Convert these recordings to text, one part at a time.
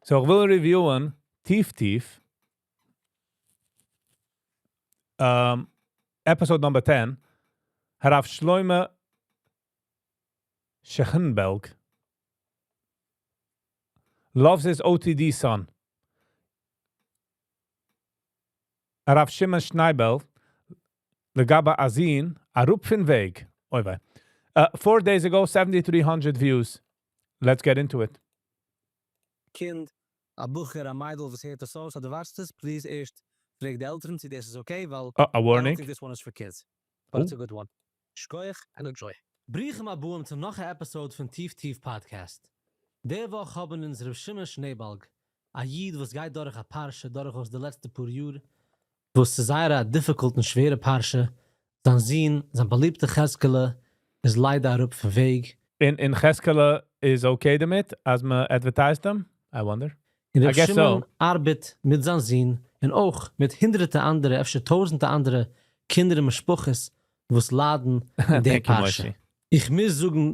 So איך וויל review ען טיף טיף episode number 10, הרב שלמה שעכנבעלג loves his OTD son. הרב שמעון שנייבעל לגבי א זון אראפ פון וועג. אוי וויי. 4 days ago, 7300 views. Let's get into it. קינד, א בחור, א מיידל וואס הערט דאס אויס, אז דו וואטשסט עס, please ערשט פרעג די עלטערן צו דאס איז okay, ווייל A I don't warning. think this one is for kids. But it's a good one. שכוח and enjoy. ברוכים הבאים צו נאך א episode פון טיף טיף podcast. די וואך האבן אונז ר' שמעון שנעבאלג, א איד וואס גייט דורך א פרשה דורכאויס די לעצטע פאר יאר, וואס איז זייער א difficult און שווערע פרשה, זיין זון, זיין באליבטע חזקאלע, איז ליידער אראפ פון וועג. און חזקאלע איז okay דערמיט, אז מען advertise ט אים? I wonder. און I ר' guess שמעון so. ארבעט מיט זיין זון און אויך מיט הונדרעטע אנדערע, אפשר טויזנטע אנדערע קינדער און משפחות וואס ליידן אין די Thank you, פרשה. Moshe. איך מוז זאגן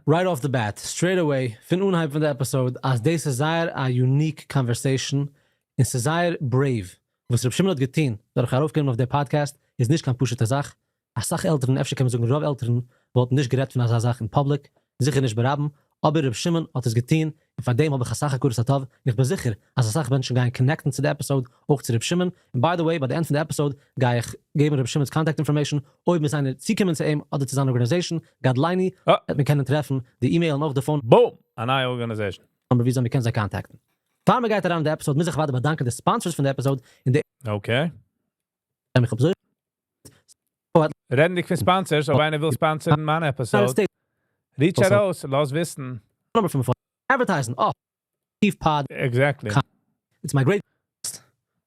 right off the bat, straight away, פון אנהייב פון די episode, אז דאס איז זייער א unique conversation, און ס'איז זייער brave. וואס ר' שמעון האט געטון דורך ארויפקומען אויף די podcast איז נישט קיין פשוט'ע זאך. אסאך עלטערן, אפשר קען מען זאגן רוב עלטערן, וואלטן נישט גערעדט פון אזא זאך אין public, זיכער נישט ברבים, אבער ר' שמעון האט עס געטון, און פאר דעם האב איך אסאך הכרת הטוב, און איך בין זיכער אז אסאך מענטשן גייען connect ן צו די episode, אויך צו ר' שמעון. און by the way, ביי די end פון די episode גיי איך געבן ר' שמעון'ס contact information, אויב מוז איינער צוקומען צו אים אדער צו זיין organization, גדליני, וועט מען קענען טרעפן די אימעיל און אויך די phone Boom! א נייע organization. number וויאזוי מען קען זיי contact ן. פאר מען גייט אריין אין די episode מוז איך אוודאי באדאנקען די sponsors פון די episode, און די איך האב אזוי רעדנדיג פון sponsors, אויב איינער וויל sponsor ן מיין episode, reach ארויס, לאז וויסן. number פון advertising אויף טיף pod. Exactly. It's my great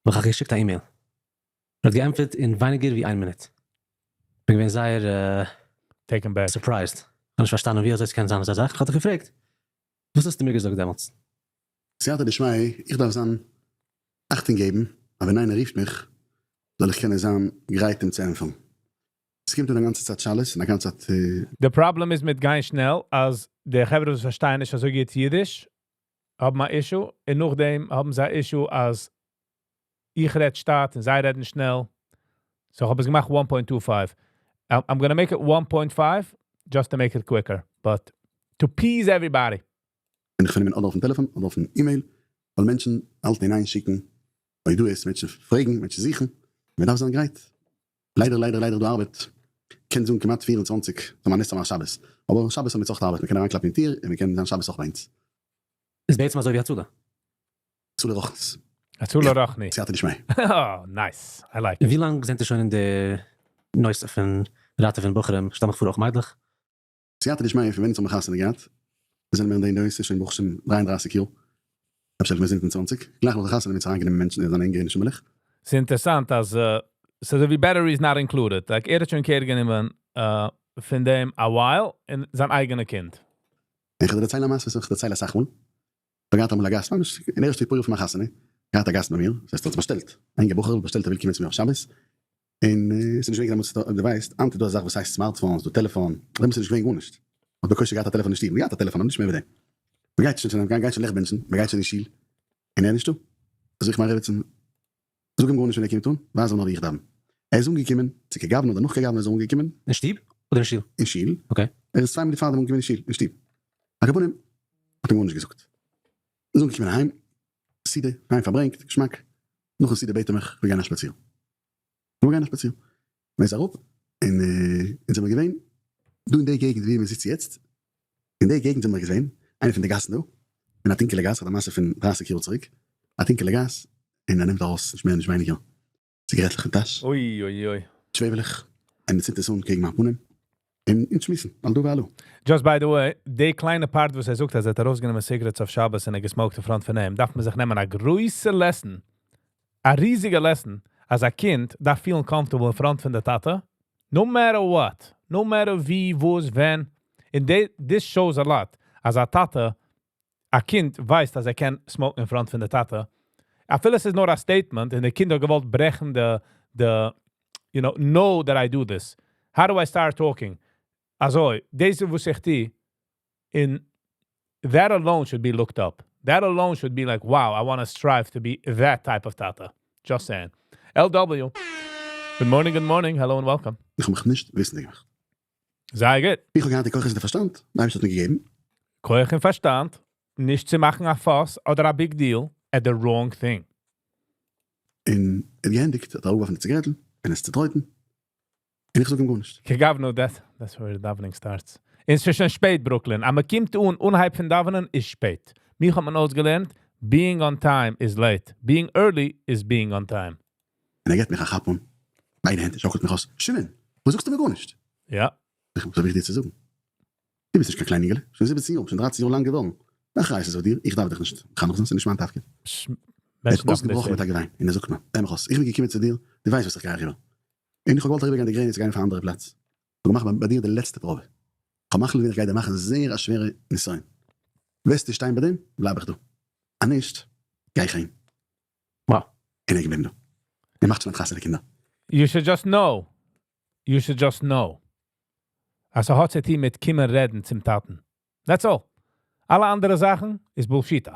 איך האב געשיקט א אימעיל. ער האט געענטפערט אין ווייניגער ווי איין מינוט. כ'בין געווען זייער Taken back. surprised. כ'האב נישט פארשטאנען ווי אזוי ס'קען זיין אזא זאך. כ'האב דיך געפרעגט, וואס האסטו מיר געזאגט דעמאלטס? סייעתא דשמיא, איך דארף זיין אכטונג געבן אז ווען איינער רופט מיך זאל איך קענען זיין גרייט אים צו ענטפערן. עס קומט אן א גאנצע צייט שאלות און א גאנצע צייט. די פראבלעם איז מיט גיין שנעל אז די חברה וואס פארשטייען נישט אזוי גוט אידיש האבן א issue, און נאכדעם האבן זיי א issue אז איך רעד שטאט און זיי רעדן שנעל. So איך האב עס געמאכט 1.25. I'm gonna make it 1.5 just to make it quicker. But to please everybody. און איך פארנעם אדער אויפן טעלעפאן אדער אויפן אימעיל, ווייל מענטשן האלטן אין איין שיקן הודעות, מענטשן פרעגן, מענטשן זוכן, מען דארף זיין גרייט. ליידער ליידער ליידער דא ארבעט קען זאגן כמעט 24, זאל מען נישט זאגן שבת, אבער שבת האבן מיר אויך ארבעט, מען קען אריינקלאפן אין טיר און מען קען זיין שבת אויך ביי אונז. איז בעצם אזוי ווי הצלה. הצלה רוחנית. הצלה רוחני. סייעתא דשמיא. Oh, nice. I like it. ווי לאנג זענט איר שוין אין די נושא פון ראטעווען בחורים, שטעל מיך פאר אויך מיידלעך? סייעתא דשמיא פון ווען אונז האבן חתונה געהאט, זענען מיר אין די נושא שוין ברוך השם 33 יאר, אפשר מיר 27, גלייך נאך די חתונה מיט אריינגענומען מענטשן אין זיין ענגע נשמה'לעך. ס'איז אינטערעסאנט אז ס'איז אזוי ווי battery is not included. Like ער האט שוין care גענומען פון דעם א while און זיין אייגענע קינד. איך וועל דיר דערציילן א מעשה וואס איך דערצייל אסאך מאל. איך האב געהאט אמאל א גאסט, ממש אין ערשטע פאר יאר פון מיין חתונה, געהאט א גאסט ביי מיר, דאס הייסט ער האט זיך באשטעלט, א אינגע בחור'ל באשטעלט ער וויל קומען צו מיר אויף שבת, און עס איז נישט געווען דעמאלטס, אויב דו ווייסט, היינט איז דא א זאך וואס הייסט smartphone, ס'איז דא טעלעפאן, דעמאלטס איז נישט געווען גארנישט, מ'האט בקושי געהאט א טעלעפאן אין שטוב, מ'האט געהאט א טעלעפאן אבער נישט מער ווי דעם, מ'גייט שוין צו מ'גייט שוין ליכט בענטשן, מ'גייט שוין אין שול, און ער איז נישטא, זאג איך מיין רעבעצין, זאג אים גארנישט ווען ער קומט אן, ווייז אים נאר ווי איך דאווען. ער איז אנגעקומען, צו כגוונא אדער נאך כגוונא איז ער אנגעקומען. אין שטוב אדער אין שול? אין שול. Okay. ער איז 2 מינוט פארדעם אנגעקומען אין שול, אין שטוב. על כל פנים, האט אים גארנישט געזאגט. איז אנגעקומען אהיים, סעודה, פיין פארברענגט, געשמאק. נאכן סעודה בעט ער מיך, כ'וויל גיין א שפאציר. לאמיר גיין א שפאציר. מען איז אראפ, און אונז זעמיר געווען דא אין די געגנט ווי מען זיצט יעצט, אין די געגנט זעמיר געווען, איינע פון די גאסן דא, אין א טונקעלע גאס, כ'האב א מעשה פון 30 יאר צוריק, א טונקעלע גאס, און ער נעמט ארויס נישט מער נישט ווייניגער ציגארעטלעך פון טאש, אוי אוי אוי. שוועבעלעך, און ער צינדט עס אן קעגן מיין פנים, און אונז שמועסן, על דא ועל הא. Just by the way, די קליינע part וואס ער זאגט אז ער האט ארויסגענומען cigarettes אויף שבת און ער גע smoke ט אין front פון אים, דארף מען זיך נעמען א גרויסע lesson, א ריזיגע lesson, אז א קינד דארף פילן comfortable אין front פון די טאטע, no matter what, no matter ווי, וואס, ווען, און this shows a lot, אז א טאטע, א קינד ווייסט אז ער קען smoke ן אין front פון די טאטע, אפילו עס איז נאר א statement, און די קינד האט געוואלט ברעכן די, know that I do this. How do I start talking? אזוי, דאס איז וואס איך טו, און that alone should be looked up. That alone should be like, wow, I want to strive to be that type of tata. Just saying. LW. Good morning, good morning. Hello and welcome. איך האב מיך נישט וויסנדיג געמאכט. זייער גוט. איך האב געהאט די כוחות און די פארשטאנד, דער אייבערשטער האט מיר געגעבן. כח און פארשטאנד, נישט צו מאכן א fuss אדער א big deal at the wrong thing. און ער האט געענדיגט, האט ער אראפגעווארפן די ציגרעטל און עס צעטרויטן, און איך זאג אים גארנישט. כגוונא, that, that's where the davening starts. און ס'איז שוין שפעט, Brooklyn. אז מ'קומט אן אנהייב פון דאווענען איז שפעט. מיך האט מען אויסגעלערנט, being on time is late. Being early is being on time. און ער געבט מיך א כאפ אן ביידע הענט און שאקלט מיך אויס, שמעון, וואס זאגסטו מיר גארנישט? יא. זאג איך, וואס האב איך דיר צו זאגן? דו ביסט נישט קיין קליין אינגעלע, שוין זיבעצן יאר, שוין דרייצן יאר לאנג געווארן, דיין אחריות איז אויף דיר, איך דארף דיך נישט מחנך זיין, ס'איז נישט מיין תפקיד. ער האט אויסגעבראכן מיט א געוויין און ער זאגט מיר, הער מיך אויס, איך בין געקומען צו דיר, דו ווייסט וואס איך גיי אריבער, און איך האב געוואלט אריבערגיין די גרעניץ גיין אויף א אנדערע פלאץ, איך האב געמאכט ביי דיר די לעצטע פראבע, איך האב מחליט געווען איך גיי דיר מאכן זייער א שווערע נסיון, וועסטו שטיין ביי דעם בלייב איך דא, אז נישט גיי איך אהין. Wow. און ער איז געבליבן דא, ער מאכט שוין היינט חתונה קינדער. You should just know, you should just know, אז ס'האט צו טון מיט קומען רעדן צום טאטן. That's all. אלע אנדערע זאכן איז bullshit.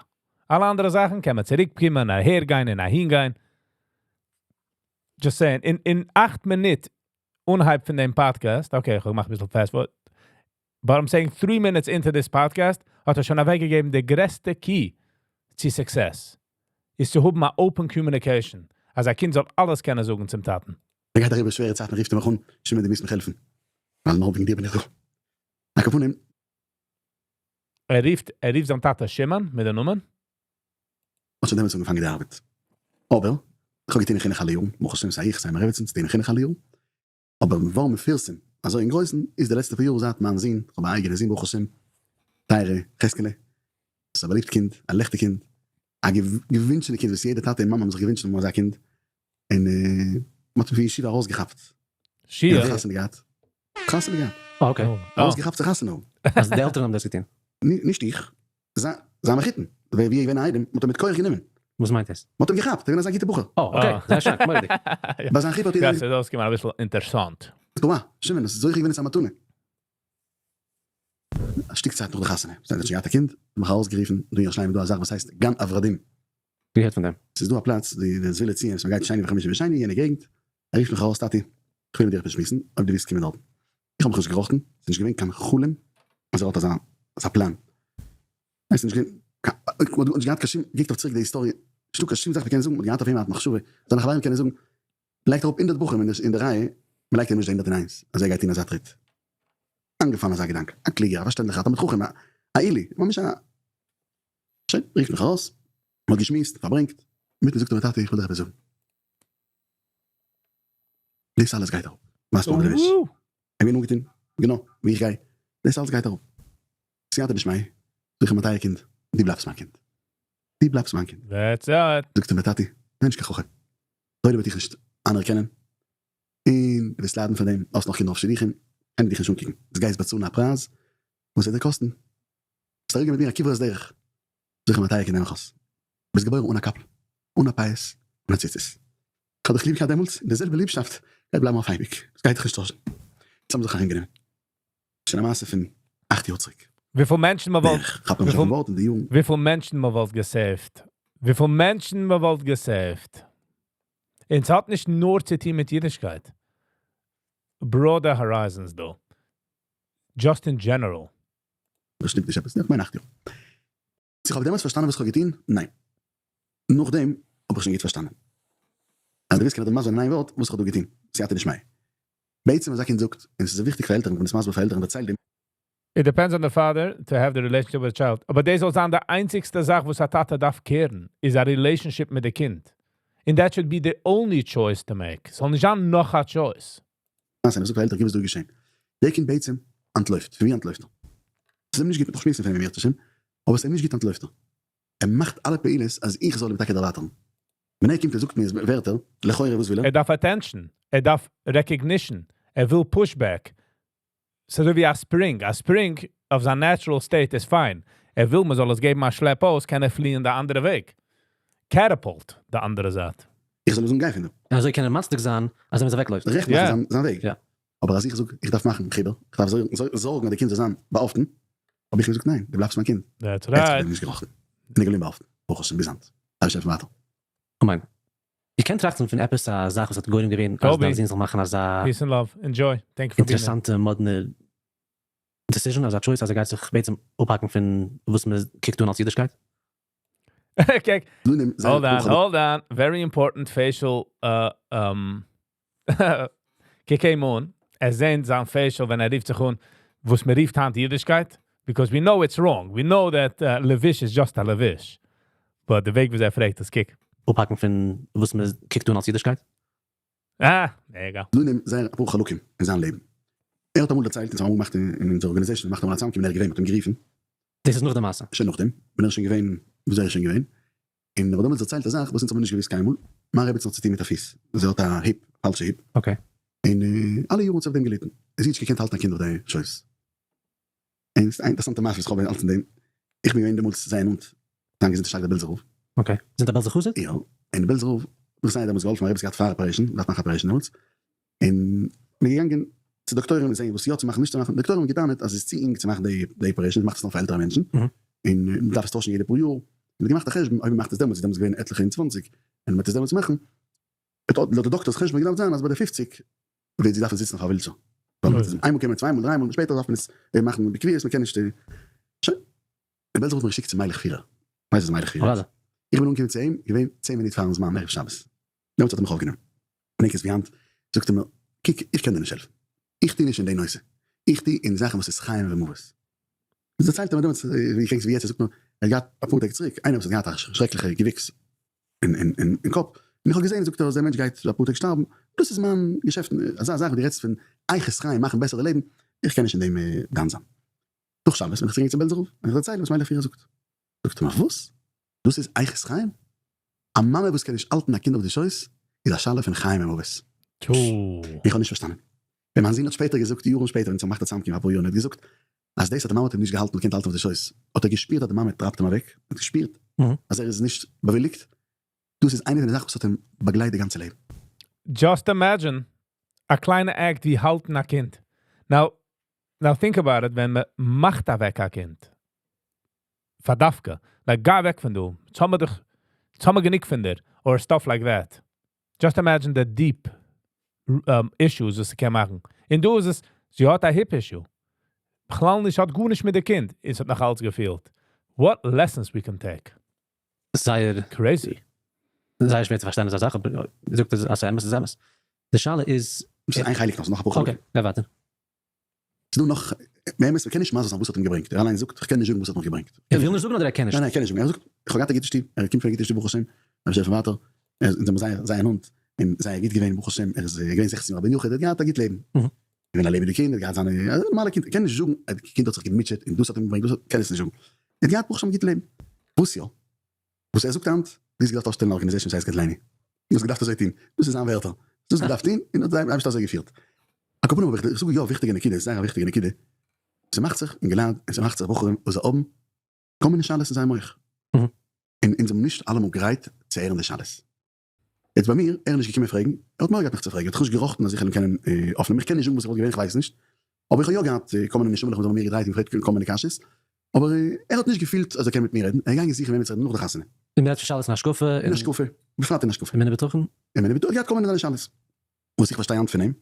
אלע אנדערע זאכן קען מען צוריקקומען, אהערגיין און אהינגיין. Just saying, אין 8 מינוט אנהייב פון דעם podcast, okay, איך מאך אביסל fast forward, but I'm saying 3 minutes into this podcast האט ער שוין אוועקגעגעבן די גרעסטע key צו success. איז צו האבן א open communication, אז א קינד זאל אלעס קענען זאגן צום טאטן. ער גייט אריבער שווערע צייטן רופט ער מיך אן, שמעון דו מוזט מיך העלפן, ווייל נאר וועגן דיר בין איך דא. על כל פנים. ער רופט, ער רופט זיין טאטע שמעון מיט די נאמען. האט שוין דעמאלטס אנגעפאנגען די ארבעט. אבער, איך האב געטון אין חינוך אלע יארן, ברוך השם סיי איך סיי מיין רעבעצין טוען אין חינוך אלע יארן, אבער ווארום מפורסם אזוי אין גרויסן איז די לעצטע פאר יאר זייט מיין זון, איך האב א אייגענע זון ברוך השם, טייערע חזקעלע, ס'איז א באליבט קינד, א לעכטיג קינד, א געווינטשענע קינד וואס יעדע טאטע און מאמע האבן זיך געווינטשן האבן אזא קינד, און מ'האט אים פון ישיבה ארויסגעכאפט. שיעור? און חתונה געהאט. חתונה געהאט. Okay. ארויסגעכאפט צו חתונה האבן. אז די עלטערן האבן דאס געטון? נישט איך, זיין מחותן, ווי ער איז געווען א איידעם, מ'האט אים מיט כח גענומען. וואס מיינט דאס? מ'האט אים געכאפט, ער איז געווען אזא גוטע בחור. אה, okay, זייער שיין, מורא'דיג. ביי זיין חופה האט יעדער יא, ס'איז אויסגעקומען אביסל אינטערסאנט. וואו, שמעון, האסט זוכה געווען צו א מתנה. א שטיק צייט נאך די חתונה, זיי האט שוין געהאט א קינד, האט מיך ארויסגערופן, דא אין ירושלים איז דא א זאך וואס הייסט גן הוורדים. געהערט פון דעם. ס'איז דא א פלאץ, די זוויל ציון, וואס מ'גייט שני וחמישי ושני, יענע געגנט, ער רופט מיך ארויס, טאטי, איך וויל מיט דיר עפעס שמועסן, אויב דו ווילסט קומען דארטן. איך האב מיך נישט געראכטן, ס'איז נישט געווען קיין חלום אז ער האט אזא אזא פלאן. עס איז נישט געווען קיין, מ'האט נישט געהאט קיין שום, געקוקט אויף צוריק די היסטאריע, נישטא קיין שום זאך מ'קען זאגן, מ'האט געהאט אויף אים א מחשבה, זיינע חברים קענען זאגן, מ'לייגט אראפ 100 בחורים אין די רייע, מ'לייגט אים נישט די 101, אז ער גייט טון אזא טריט. איינגעפאלן אזא געדאנק, א קלוגער, א פארשטענדליכער, א תלמיד חכם, א עילוי, ממש א. שוין, רופט מיך ארויס, מ'האט געשמועסט, פארברענגט, אינמיטן זאגט ער מיר טאטי איך וויל דיך עפעס זאגן. דאס אלעס גייט אראפ, ווייסט מען אבער נישט. איך בין אנגעטון גענוי ווי איך גיי, דאס אלעס גייט אראפ. סייעתא דשמיא, זאג איך אים מיין טייער קינד, דו בלייבסט מיין קינד. דו בלייבסט מיין קינד. That's it. זאגט ער מיר טאטי, זיי נישט קיין חכם, תורה וועט דיך נישט אנערקענען, און דו וועסט ליידן פון דעם, האסט נאך קינדער אויף שידוכים, קען דיך נישט אנקוקן, דו גייסט באצאלן א פרייז וואס וועט דיר קאסטן, וועסט אריבערגיין מיט מיר א כברת דרך, זאג איך אים מיין טייער קינד נעם מיך אויס, ביסט געבוירן אן א קאפל, אן א פאות, אן א ציצית, איך האב דיך ליב געהאט דעמאלטס, און די זעלבע ליבשאפט גייט בלייבן אויף אייביג, עס גייט דיך נישט טוישן. אונז האבן זיך ארומגענומען. שוין א מעשה פון 8 יאר צוריק. וויפיל מענטשן מען וואלט בערך, כאפט מען נישט אויפן ווארט אין די יארן. וויפיל מענטשן מען וואלט גע save ט. וויפיל מענטשן מען וואלט גע save ט. און ס'האט נישט נאר צו טון מיט אידישקייט. Broader horizons דא. Just in general. דאס שטימט נישט עפעס, איך מיין 8 יאר. צו איך האב דעמאלטס פארשטאנען וואס איך האב געטון? ניין. נאכדעם האב איך שוין גוט פארשטאנען. אז דו ווילסט קען איך דיר מסביר זיין אין איין ווארט וואס איך האב דא געטון. סייעתא דשמיא. בעצם אזא קינד זאגט, און עס איז וויכטיג פאר עלטערן, איך בין עס מסביר פאר עלטערן, דערצייל דעם. It depends on the father to have the relationship with the child. אבער דאס זאל זיין די איינציגסטע זאך וואס א טאטע דארף care ן, איז א relationship מיט די קינד. And that should be the only choice to make. ס'זאל נישט זיין נאך א choice. אז איך זאג פאר עלטערן וואס דא איז געשען. דער קינד בעצם אנטלויפט. פון ווי אנטלויפט ער? ס'איז אים נישט גוט, מ'דארף שמועסן פון אים אם ירצה השם, אבער ס'איז אים נישט גוט אנטלויפט ער. ער מאכט אלע פעולות אז איך זאל אים טאקע דערווייטערן. ווען ער קומט און זאגט מיר ווערטער, לכאורה וואס וויל ער? ער דארף attention, ער דארף recognition, ער וויל pushback. ס'אזוי ווי א spring. א spring אויף זיין natural state איז fine. ער וויל מען זאל עס געבן א שלעפ אויס, קען ער flee ען די אנדערע וועג. Catapult די אנדערע זייט. איך זאל אים זאגן גיי פון דא. אזוי קען ער מצדיק זיין אז ער מוז אוועקלויפן. רעכט מאכן זיין וועג. אבער אז איך זאג איך דארף מאכן חיבור, איך דארף זארגן אז די קינד זאל זיין באהאפטן, האב איך אים געזאגט ניין, דו בלייבסט מיין קינד. That's ער האט זיך right. דעם נישט געראכטן. און איז געבליבן באהאפטן, ברוך השם ביז היינט. אייבערשטער העלפן ווייטער. אמן. איר קענט טראכטן פון עפעס א זאך וואס האט גורם געווען אז דיין זון זאל מאכן אזא Peace and love, enjoy, thank you for being אינטערעסאנטע מאדנע decision, אזא choice אז ער גייט זיך בעצם אפהאקן פון וואס מען קוקט אן אלס אידישקייט? Okay, hold on, hold on, very important facial, קוק אים אן, ער זעט זיין facial ווען ער רופט זיך אן, וואס מען רופט היינט אידישקייט, because we know it's wrong, we know that לבוש is just א לבוש, but די וועג ווי ער פרעגט עס, קוק. אפהאקן פון וואס מען קוקט אן אלס אידישקייט? אה, there you go. דא נעם זייער אפאר חלקים אין זיין לעבן. ער האט אמאל דערציילט, אונז האבן אמאל געמאכט אין אונזער organization, מ'מאכט אמאל א צאמקום און ער איז געווען, מ'האט אים גערופן. דאס איז נאך די מעשה? שוין נאכדעם, ווען ער איז שוין געווען וואס ער איז שוין געווען. און ער האט דעמאלטס דערציילט א זאך וואס אונז האבן נישט געוואוסט קיינמאל, מיין רעביצין האט צוטון מיט א פיס, זי האט א hip, פאלשע hip. Okay. און אלע יארן האט זי אויף דעם געליטן, און זי האט נישט געקענט האלטן א קינד אויף די שויס. און ס'איז א אינטערעסאנטע מעשה וואס איך האב אלץ אין דעם, איך בין געווען דעמאלטס זייער נאנט זיין געזונט שטארק דער בעלזער רב. Okay, זענט א בעלזער חסיד? יא, און דער בעלזער רב וואס זיי האט דעמאלטס געהאלפן, מיין רבי האט געהאט פאר operation, געדארפט מאכן operation דעמאלטס, און מ'איז געגאנגען צו דאקטוירים זעהן וואס יא צו מאכן נישט צו מאכן, דאקטוירים האבן געטענה'ט אז עס איז צו אינג צו מאכן די operation, מ'מאכט עס נאר פאר עלטערע מענטשן, און מ'דארף עס טוישן יעדע פאר יאר, און מ'האט געמאכט א חשבון אויב מ'מאכט עס דעמאלטס איז דעמאלטס געווען עטליכע און צוואנציג, און מ'וועט עס דעמאלטס מאכן, וועט לויט די דאקטאר'ס חשבון געדארפט זיין אז ביי די פופציג וועט זי דארפן זיצן אויף א ווילטשער, ווייל מ'וועט עס איינמאל קען מען צוויי מאל דריי מאל, שפעטער דארף מען עס מאכן בקביעות, מ'קען נישט, שוין. דער בעלזער האט מיך געשיקט צו מיילעך פירער, ווייסט וואס מיילעך פירער איז? איך בין אנגעקומען צו אים, געווען 10 מינוט פארן זמן ערב שבת, דעמאלטס האט ער מיך אויפגענומען, געדענק עס ווי היינט, זאגט ער מיר, קוק איך קען דיר נישט העלפן, איך טו נישט אין די נושא, איך טו אין זאכן וואס איז חיים ומוות. דערציילט ער מיר דעמאלטס, ווי געדענקסט ווי יעצט, ער זאגט מיר, ער האט געהאט אפאר טעג צוריק איינער וואס האט געהאט א שרעקליכע געוויקס אין קאפ, און איך האב געזען, זאגט ער, אז דער מענטש גייט אפאר טעג שטארבן, דאס איז מיין געשעפט, אזא זאך ווי דו רעדסט פון איכות חיים, מאכן בעסער די לעבן, איך קען נישט אין דעם דן זיין. נאך שבת בין איך צוגעגאנגען צום בעלזער רב, און איך דערצייל וואס מיילעך פירער זאגט. זאגט ער מיר, וואס? דאס איז איכות חיים? א מאמע וואס קען נישט האלטן א קינד אויף די שויס איז א שאלה פון חיים און מוות. איך האב נישט פארשטאנען. ווען מיין זון האט שפעטער געזאגט, יארן שפעטער, ווען ס'האט געמאכט א צאמקום אפאר יאר, און ער האט געזאגט אז דאס אז די מאמע האט אים נישט געהאלטן און געקענט האלטן אויף די שויס, האט ער געשפירט אז די מאמע טרייבט אים אוועק, ער האט געשפירט אז ער איז נישט באוויליגט, דאס איז איינע פון די זאכן וואס האט אים באגלייט די גאנצע לעבן. Just imagine א קליינע act ווי האלטן א קינד. Now, now think about it, ווען מען מאכט אוועק א קינד, פאר דווקא, like גיי אוועק פון דא, צאם דיך, צאם גענוג פון דיר, or stuff like that. Just imagine the deep issues וואס ס'קען מאכן. און דא איז עס, זי האט א hip issue. בכלל נישט, האט גארנישט מיט די קינד, עס האט נאך אלץ געפעלט. What lessons we can take. זייער Crazy. זייער שווער צו פארשטיין אזא זאך, אבער זאגט אז ס'איז אמת איז אמת. די שאלה איז. ס'איז איין חלק נאך, ס'איז נאך אפאר חלקים. Okay, גיי ווייטער. ס'איז דא נאך, באמת מ'קען נישט מסביר זיין וואס האט אים געברענגט, ער אליין זאגט איך קען נישט זאגן וואס האט מיך געברענגט. ער וויל נישט זאגן אדער ער קען נישט? ניין ניין ער קען נישט זאגן, ער זאגט איך האב געהאט א גוטע שטוב, ער קומט פון א גוטע שטוב ברוך השם, אייבערשטער העלפן ווייטער, ער איז אונז האבן זייער זייער נאנט און זייער גוט געווען ברוך השם, ער איז געווען 16 יאר א בן יחיד, ער האט געהאט א גוט לעבן, געווען א לעבעדיג קינד, ער האט געהאט זיינע, א נארמאלע קינד, ער קען נישט זאגן אז די קינד האט זיך געמוטשעט און דאס האט אים געברענגט דאס האט, קען עס נישט זאגן, ער האט געהאט ברוך השם א גוט לעבן, וואס יא? וואס ער זאגט היינט, דו האסט געדארפט אויפשטעלן א organization וואס הייסט גדליני, דו האסט געדארפט אזוי טון, דאס איז זיין ווערטער, דו האסט געדארפט טון און האט זיי אייבערשטער אזוי געפירט. על כל פנים אבער איך זאג יא וויכטיגע נקודה, זייער א וויכטיגע נקודה, ס'מאכט זיך אינגעלייט און ס'מאכט זיך בחורים וואס זיי האבן כל מיני שאלות אין זייער מח, און אונז זענען נישט אלעמאל גרייט צו הערן די שאלות. יעצט ביי מיר, ער איז נישט געקומען פרעגן, ער האט מורא געהאט מיך צו פרעגן, ער האט זיך נישט געראכטן אז איך וועל אים קענען אויפנעמען, איך קען נישט זאגן וואס איך וואלט געווען, איך ווייס נישט, אבער איך האב יא געהאט כל מיני נשמה'לעך וואס האבן מיר געדרייט און געפרעגט כל מיני קשיות, אבער ער האט נישט געפילט אז ער קען מיט מיר רעדן, ער איז געגאנגען זוכן וועמען צו רעדן נאך די חתונה. און מ'רעדט פון שאלות אין השקפה? אין השקפה, בפרט אין השקפה. אמונה בטחון? אמונה בטחון, ער האט געהאט כל מיני זיינע שאלות. וואס איך פארשטיי היינט פון אים,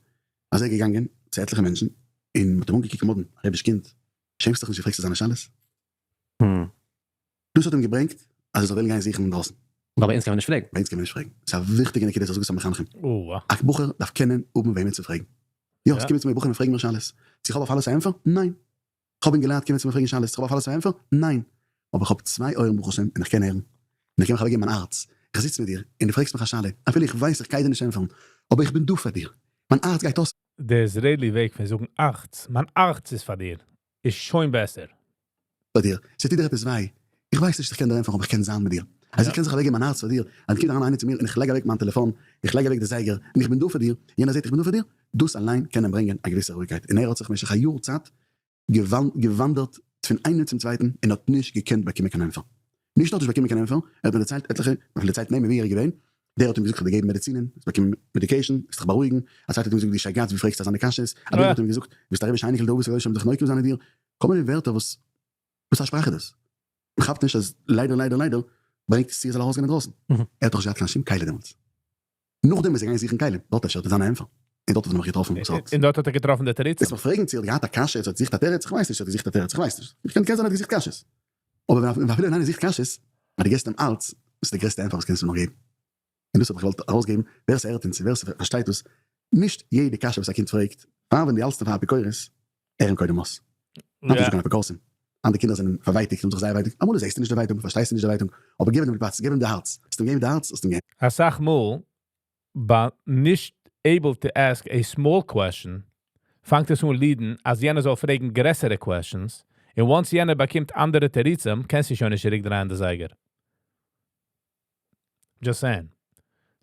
אז ער איז געגאנגען צו עטליכע מענטשן, און מ'האט אים אנגעקוקט מאדנע, א רבי'ש קינד, שעמסט דיך נישט דו פרעגסט אזאנע שאלות? דאס האט אים געברענגט אז ער זאל וועלן גיין זוכן אינדרויסן. ווייל ביי אונז קען מען נישט פרעגן. ביי אונז קען מען נישט פרעגן. ס'איז א וויכטיגע נקודה צו זאגן צו מחנכים. א בחור דארף קענען האבן וועמען צו פרעגן. יא, עס קומען צו מיר בחורים און פרעגן מיר שאלות. צו איך האב אויף אלעס א ענפער? ניין. איך האב אינגעלייט קומען צו מיר פרעגן שאלות. איך האב אויף אלעס א ענפער? ניין. אבער איך האב צוויי אויערן ברוך השם און איך קען הערן. און איך קען מיך אוועקגעבן מיין הארץ. איך זיץ מיט דיר און דו פרעגסט מיך א שאלה, אפילו איך ווייס איך גיי דיר נישט ענפערן, אבער איך בין דא פאר דיר. מיין הארץ גייט אויס. די Israeli וועג פון זאגן הארץ, מיין הארץ איז פאר דיר, איז שוין בעסער. פאר דיר, ס'טוט דיר עפעס וויי, איך ווייס נישט איך קען דיר ענטפערן אבער איך קען זיין מיט דיר, אז איך קען זיך אוועקגעבן מיין הארץ פאר דיר, אז קומט אריין איינער צו מיר און איך לייג אוועק מיין טעלעפאן, איך לייג אוועק די זייגער, און איך בין דא פאר דיר, יענער זעט איך בין דא פאר דיר, דאס אליין קען אים ברענגען א געוויסע רואיגקייט, און ער האט זיך במשך א יאר צייט געוואנדערט פון איינעם צום צווייטן און האט נישט געקענט באקומען קיין ענטפער. נישט נאר האט נישט באקומען קיין ענטפער, ער האט מיר דערציילט עטליכע, אפילו דערציילט נעמען ווי ער איז געווען, דער האט אים געזאגט כ'האב דיר געגעבן מעדיצינען, האסט באקומען medication, וועסט דיך בארואיגן, א צווייטער האט אים געזאגט דו שייגעץ ווי פרעגסטו אזאנע קשיות, א דריטער האט אים געזאגט ביסט א רבי'ש אייניקל דו ביסט געווען שוין זיך נוקם זיין אין דיר, כל מיני ווערטער וואס וואס א שפראך איז דאס? מען כאפט נישט אז ליידער ליידער ליידער ברענגט עס צו ער זאל ארויסגיין אינדרויסן. ער האט דאך נישט געהאט קיין שום כלים דעמאלטס. נאכדעם איז ער געגאנגען זוכן כלים, דארט אפשר האט ער זיינע ענפער, און דארט האט ער נאך געטראפן וואס ער האט. און דארט האט ער געטראפן די תירוצים. וועסט מיך פרעגן צו ער האט געהאט א קשיא, צו ער האט געזוכט א תירוץ, איך ווייס נישט צו ער האט געזוכט א תירוץ, איך ווייס נישט. איך קען קען זיין ער האט געזוכט קשיות. אבער ווען אפילו ווען איינער זוכט קשיות, אז דו געסט אים אלץ, דאס איז די גרעסטע ענפער וואס קענסט אים נאר געבן. און דאס האב איך געוואלט ארויסגעבן, ווער ס'הערט אונז און ווער ס'פארשטייט דאס, נישט יעדע קשיא וואס א קינד פרעגט, פאר ווען דו האלטסט אים פאר אפיקורס, הער אים קודם אויס. היינט איז נישט קיין אפיקורסים, היינט די קינדער זענען פארווייטיגט און האבן זיך זייער ווייטאג, אמאל זעסטו נישט די ווייטאג, פארשטייסטו נישט די ווייטאג, אבער גיב אים די פלאץ, גיב אים די הארץ, האסט אים געגעבן די הארץ, האסט אים געגעבן. אסאך מאל ביי נישט able to ask a small question פאנגט עס אן lead ן אז יענער זאל פרעגן גרעסערע questions, און once יענער באקומט אנדערע תירוצים קענסטו שוין נישט צוריק דרייען די זייגער. Just saying.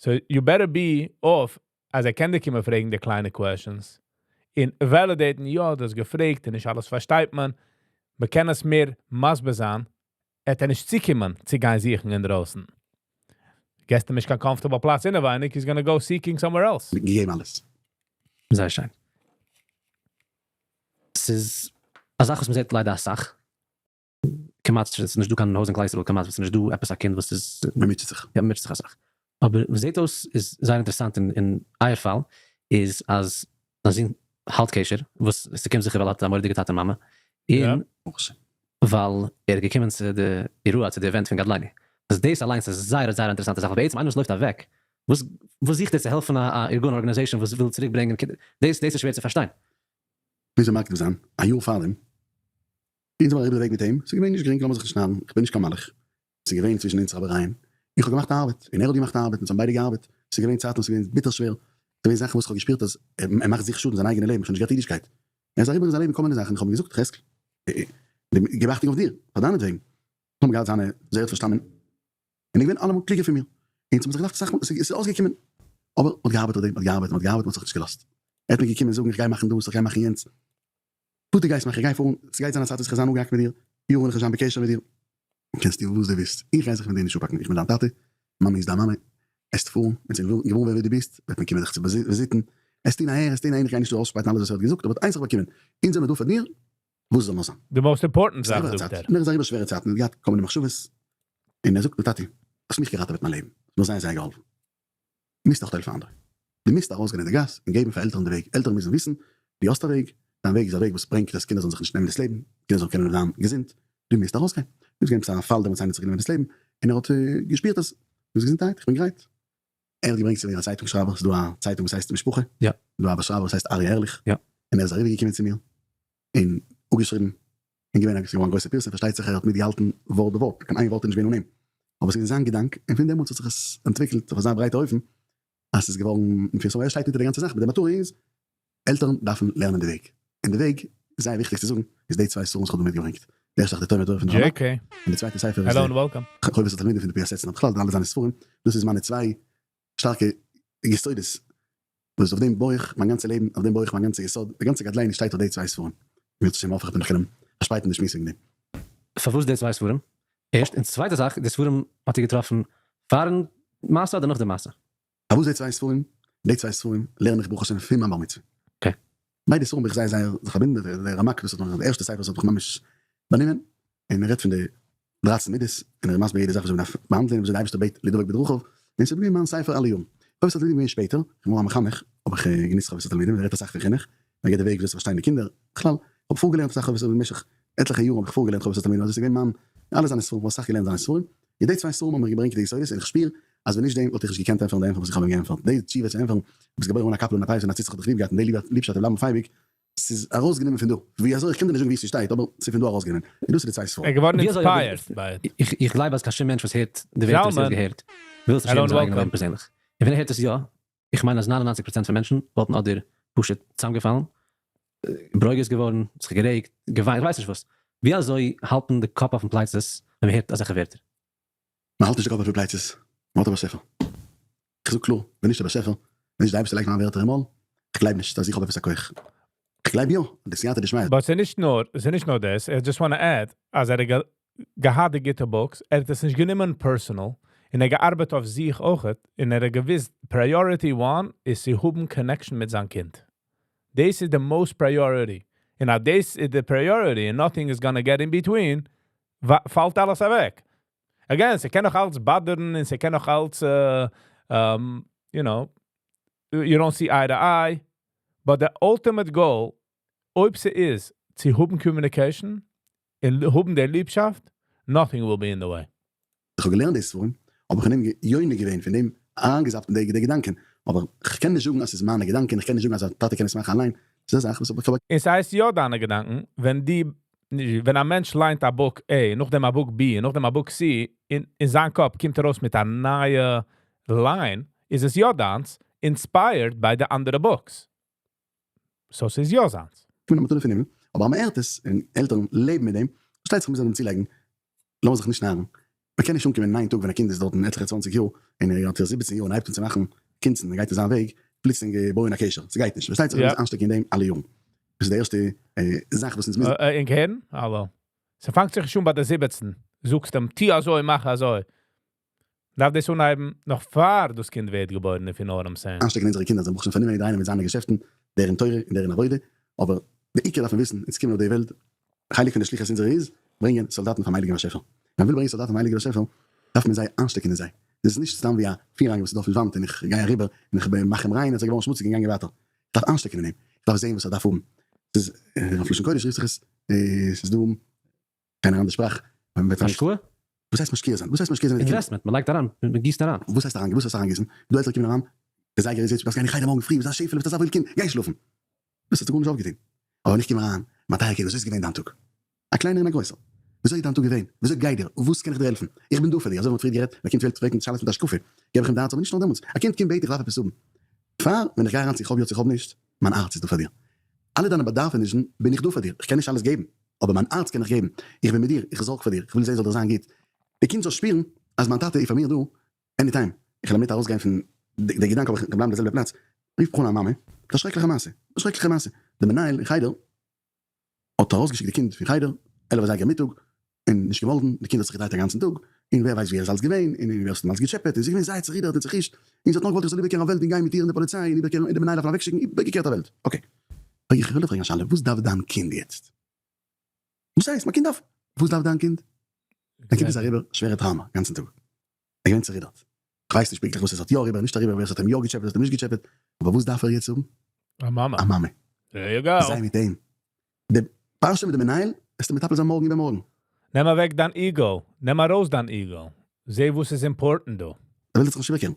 So you better be off אז ער קען דיר קומען פרעגן די קליינע questions און validate ן, יא, דו האסט געפרעגט און נישט אלעס פארשטייט מען, מען קען עס מער מסביר זיין, עט ער נישט צוקומען צו גיין זוכן אינדרויסן. געסט אים נישט קיין comfortable פלאץ אינעווייניג, he's gonna go seeking somewhere else. געגעבן אלעס. זייער שיין. ס'איז א זאך וואס מ'זעט ליידער אסאך. כמעט ס'איז נישט דא קיין הויז אין כלל ישראל כמעט וואס ס'איז נישט דא עפעס א קינד וואס איז. מען מוטשעט זיך. יא, מען מוטשעט זיך אסאך. אבער וואס זעט אויס איז זייער אינטערעסאנט אין אייער פאל איז אז דיין זון האלט קשר, וואס ס'קומט זיכער ווייל ער האט א מורא'דיגע טאטע מאמע, און ווייל ער איז געקומען צו די אירוע צו די event פון גדליני. וואס דאס אליינס איז זייער זייער אינטערעסאנטע זאך ווייל בעצם איינער וואס לויפט אוועק וואס וואס זוכט ער צו העלפן א ארגון organization וואס וויל צוריק ברענגען קינדער דאס דאס איז שווער צו פארשטיין. וויאזוי מקדים זיין א יאר פארדעם אונז האבן אריבער די וועג מיט אים, ס'איז געווען נישט גרינג לאמיר זיך נישט נארן, איך בין נישט קיין מלאך, ס'איז געווען צווישן אונז רייבערייען, איך האב געמאכט ארבעט און ער האט געמאכט ארבעט, אונז האבן ביידע געארבעט, ס'איז געווען צייטן וואס ס'איז געווען ביטער שווער, ס'איז געווען זאכן וואס איך האב געשפירט אז ער מאכט זיך שאדן זיין אייגענע לעבן, איך האב נישט געהאט אידישקייט, ער איז אריבער אין זיין לעבן כל מיני זאכן, איך האב אים געזאגט חזקל, גיב אכטונג אויף דיר, פאר דיינעטוועגן, איך האב געהאט זיינע, זייער האט פארשטאנען. און איז געווען אלעמאל קלוגער פון מיר, און ס'האט זיך געדאכט אסאך מאל, ס'איז אויסגעקומען, אבער מ'האט געארבעט אויף דעם, מ'האט געארבעט, מ'האט געארבעט, מ'האט זיך נישט געלאזט. ער האט מיר געקומען זאגן איך גיי מאכן דאס, איך גיי מאכן יענץ. וואס דו גייסט מאכן, איך גיי פארן, ס'גייט זיין א צייט וואס איך וועל זיין אפגעהאקט מיט דיר, יארן וועל איך נישט זיין בקשר מיט דיר. קענסט טון וואס דו ווילסט, איך גיי זיך מיט דיר נישט אפהאקן, איך בין דיין טאטע, מאמי איז דיין מאמע, עסט פארן, ווען ס'איז געוואר ווער דו ביסט, וועט מען קומען דיך צו וויזיטן, עסט טון אהער, עסט טון אהין, איך גיי נישט דא אויסשפרייטן אלעס וואס ער האט געזאגט, אבער האט איינס זיך באקומען, אונז זעמיר דא פאר דיר, וואס זאל נאר זיין. די most important זאך זאגט ער. ער איז אריבער שווערע צייטן, ער האט געהאט כל מיני מחשבות, און ער זאגט מיר טאטי, האסט מיך געראטעוועט מיין לעבן, האסט מיר זייער זייער געהאלפן, דו מוזט אויך העלפן אנדערע, דו מוזט ארויסגיין אין די גאס און געבן פאר עלטערן די וועג, עלטערן מוזן וויסן, דו האסט א וועג, דיין וועג איז א וועג וואס ברענגט אז קינדער זאלן זיך נישט נעמען דאס לעבן, קינדער זאלן קענען זיין געזונט, דו מוזט ארויסגיין. דא איז געווען עפעס א פאל דעמאלטס איינער האט זיך גענומען דאס לעבן, און ער האט געשפירט אז, ביסט געזונטהייט, איך בין גרייט. ער האט געברענגט צו מיר א צייטונג שרייבער, ס'איז דא א צייטונג וואס הייסט משפחה, ס'איז דא א באשרייבער וואס הייסט אריה ערליך, און ער איז אריבער געקומען צו מיר און אפגעשריבן, און געווען א ס'איז געווארן א גרויסע פירסום, פארשטייט זיך ער האט מיטגעהאלטן ווארט בווארט, קיין איין ווארט איז נישט געווען אן אים, אבער ס'איז געווען זיין געדאנק, און פון דעמאלטס האט זיך עס אנטוויקלט אויף אזא ברייטע אופן, אז ס'איז געווארן מפורסם, ער שטייט אונטער די גאנצע זאך, אבער די מטרה איז, עלטערן דארפן לערנען די וועג, און די וועג, זייער וויכטיג צו זאגן, איז די צוויי ספרים וואס כ'האב דא מיטגעברענגט, די ערשטע זאך די תומר תורה פון די רמק, און די צווייטע ספר איז די חובת התלמידים פון די פיאסעצנער, בכלל די אלע זיינע ספרים, דאס איז מיינע צוויי שטארקע יסודות, וואס אויף דעם בוי איך מיין גאנצע לעבן, אויף דעם בוי איך מיין גאנצע יסוד, די גאנצע גדליני שטייט אויף די צוויי ספרים, אם ירצה השם האף איך וועט מען נאך קענען פארשפרייטן די שמועס וועגן דעם. פארוואס די צוויי ספרים? ערשט, און צווייטע זאך, די ספרים האט איר געטראפן פארן מעשה אדער נאך די מעשה? פארוואס די צוויי ספרים? די צוויי ספרים לערן איך ברוך השם פון מיין בר מצוה. Okay. ביידע ספרים בין איך זייער זייער זיך פארבינדן מיט די רמק, דאס האט מיך די ערשטע ספר וואס האט מיך ממש באנומען, און ער רעדט פון די דרייצן מידות, און ער איז מסביר יעדע זאך וויאזוי מ'דארף באהאנדלען, וויאזוי די אייבערשטער בעט לדבוק בדרכיו, און ס'איז געווען מיין ספר אלע יארן. חובת התלמידים געווען שפעטער, איך בין געווארן א מחנך, האב איך גענוצט חובת התלמידים, ער רעדט אסאך פון חינוך, ער געבט די וועג וויאזוי צו פארשטיין די קינדער, בכלל, איך האב פארגעלערנט אסאך חובת התלמידים במשך עטליכע יאר האב איך פארגעלערנט חובת התלמידים, אזוי ס'איז געווען מיין, אלע זיינע ספרים, איך האב אסאך געלערנט זיינע ספרים, און די צוויי ספרים האבן מיר געברענגט די יסודות, און איך שפיר אז ווען נישט דעם וואלט איך נישט געקענט ענטפערן די ענטפער וואס איך האב אים געענטפערט, די תשובה צו ענטפערן, ביסט געבוירן אן א קאפל און א פאות און א ציץ איך האב דיך ליב געהאט און די ליבשאפט וועט בלייבן אויף אייביג, ס'איז ארויסגענומען פון דא, ווי אזוי איך קען דיר נישט זאגן ווי ס'שטייט אבער ס'איז פון דא ארויסגענומען, און דאס איז די צוויי ספרים. ער געווארן ווי אזוי אבער inspired by it. איך גלייב אז קיין שום מענטש וואס הערט די ווערטער וואס ער האט זלמן, געהערט וויל עס נישט העלא הערן און זיין אייגענע וועלקאם. לעבן פערזענליך, און ווען ער הערט עס יא, איך מיין אז 99% פון מענטשן וואלטן אדער פשוט צוזאמגעפאלן, ברוגז געווארן, זיך גערעגט, געוויינט, איך ווייס נישט וואס. ווי אזוי האלט מען די קאפ אויפן פלייצעס ווען מען הערט אזעלכע ווערטער? מען האלט נישט די קאפ אויף די פלייצעס, מען האט א באשעפער. איך זאג קלאר, ווען נישט דער באשעפער, ווען נישט די אייבערשטער לייגט מיינע ווערטער אין מויל, איך גלייב נישט אז איך האב עפעס א כח. איך גלייב יא, די סייעתא דשמיא. But ס'איז נישט נאר, ס'איז נישט נאר דאס, I just wanna add, אז ער האט געהאט די גוטע books, ער האט עס נישט גענומען personal, און ער האט געארבעט אויף זיך אויכעט, און ער האט געוואוסט priority one איז צו האבן connection מיט זיין קינד. דאס איז די most priority, און אז דאס איז די priority און nothing is gonna get in between, פאלט אלעס אוועק. Again, ס'קען נאך אלץ bother ן און ס'קען נאך אלץ, you don't see eye to eye. But the ultimate goal, אויב ס'איז צו האבן communication און האבן די ליבשאפט, nothing will be in the way. איך האב געלערנט די ספרים, האב איך אין דעם יונק געווען, פון דעם אריינגעזאפט אין די געדאנקען, אבער כ'קען נישט זאגן אז ס'איז מיינע געדאנקען, איך קען נישט זאגן אז א טאטע קען עס מאכן אליין, ס'איז א זאך וואס האב איך. און ס'הייסט יא דיינע געדאנקען, ווען די, ווען א מענטש ליינט א book A, נאכדעם א book B, און נאכדעם א book C, אין זיין קאפ קומט ארויס מיט א נייע line, איז עס יא דיינס, inspired by די אנדערע books. So ס'איז יא זיינס. כ'בין א מתנה פון הימל, אבער אז מ'הערט עס און עלטערן לעבן מיט דעם, פארשטייט זיך מוז מען דעם צולייגן, לאמיר זיך נישט נארן, מ'קען נישט אנקומען אין איין טאג ווען א קינד איז דארטן עטליכע צוואנציג יאר און ער האט 17 יאר און הייבט אן צו מאכן קונצן און גייט אין זיין וועג, פלוצלינג בויען א קשר, ס'גייט נישט, פארשטייט זיך מ'מוז איינשטעקן אין דעם אלע יארן, דאס איז די ערשטע זאך וואס אונז מוזן. ענק הערן? האלא. ס'פאנגט זיך נישט אן ביי די 17, זאגסט אים טו אזוי מאך אזוי. דארף דאס אנהייבן נאך פאר דאס קינד ווערט געבוירן if you know what I'm saying. איינשטעקן אונזערע קינדער זענען ברוך השם פארנומען יעדער איינער מיט זיינע געשעפטן, דער אין תורה און דער אין עבודה, אבער די עיקר דארף מען וויסן, אונז קומען אויף די וועלט, חלק פון די שליחות אונזערע איז, ברענגען סאלדאטן פאר'ן הייליגן באשעפער. ווען מ'וויל ברענגען סאלדאטן פאר'ן הייליגן באשעפער, דארף מען זיי איינשטעקן אין זיי. דאס איז נישט סתם ווי א פירהאנג וואס איז דא אויפ'ן וואנט און איך גיי אריבער און איך מאך אים ריין, עס איז געווארן שמוציג און געגאנגען ווייטער. איך דארף איינשטעקן אין אים, איך דארף זען וואס ער דארף האבן. ס'איז, אויף לשון קודש רופט זיך עס, ס'איז דא קיין אנדער שפראך. השקעה? וואס הייסט משקיע זיין? וואס הייסט משקיע זיין אין די קינדער? Investment, מען לייגט אריין, מען גיסט אריין. וואס הייסט אריין? וואס הייסט אריינגיסן? דא עלטערן קומען אריין, די זייגער איז יעצט, דארפסט גיין אין חדר מארגן פרי, ביסט א שעפעלע, ביסט אזא וואויל קינד, גיי שלאפן. דאס האסטו גארנישט אויפגעטון. אבער ווען איך קום אריין, מיין טייער קינד, וויאזוי איז געווען דיין טאג? א קליינער און א גרויסער. וויאזוי איז דיין טאג געווען? וויאזוי גייט דיר? וואס קען איך דיר העלפן? איך בין דא פאר דיר. אזוי ווי מ'האט פריער גערעדט, ווען א קינד פעלט פרעגט מיט שאלות מיט השקפה, געב איך אים די הארץ, אבער נישט נאר דעמאלטס. א קינד קומט בעט איך דארף עפעס האבן. פאר ווען איך גיי אריין צו איך האב יא צו איך האב נישט, מיין הארץ איז דא פאר דיר. אלע דיינע באדארפענישן בין איך דא פאר דיר. איך קען נישט אלעס געבן, אבער מיין הארץ קען איך געבן. איך בין מיט דיר, איך זארג פאר דיר, איך וויל זען זאל דיר זיין גוט. די קינד זאל שפירן אז מיין טאטע איז פאר מיר דא any time. איך וועל מיט ארויסגיין פון די געדאנק אבער איך וועל בלייבן די זעלבע פלאץ. רופט מיך אן א מאמע מיט א שרעקליכע מעשה. א שרעקליכע מעשה. די מנהל אין חדר האט ארויסגעשיקט די קינד פון חדר 11 אזייגער מיטאג און נישט געמאלדן, די קינד האט זיך געדרייט א גאנצן טאג און ווער ווייסט ווי ער איז אלץ געווען און ווער עס האט אים אלץ געטשעפעט און זי איז געווען זייער צערודערט און צעחושט און זי האט נאר געוואלט איך זאל איבערקערן א וועלט און גיין מיט איר און די פאליציי און איבערקערן און די מנהל דארף אוועקשיקן איבערגעקערט א וועלט. Okay פרעג איך איך וויל דיר פרעגן א שאלה וואס דארף דיין קינד יעצט? וואס הייסט מיין קינד דארף? וואס דארף דיין קינד? דיין קינד איז אריבער שווערע טראומא גאנצן טאג, ער איז געווען צערודערט, איך ווייס נישט פונקטליך וואס עס האט יא אריבער נישט אריבער ווער עס האט אים יא געטשעפעט ווער עס האט אים נישט געטשעפעט אבער וואס דארף ער יעצט האבן? א מאמע. א מאמע. There you go. זיי מיט אים. די פרשה מיט די מנהל וועסטו מטפל זיין מארגן איבערמארגן. נעם אוועק דיין ego, נעם ארויס דיין ego, זע וואס איז important דא. די וועלט האט זיך נישט איבערקערן.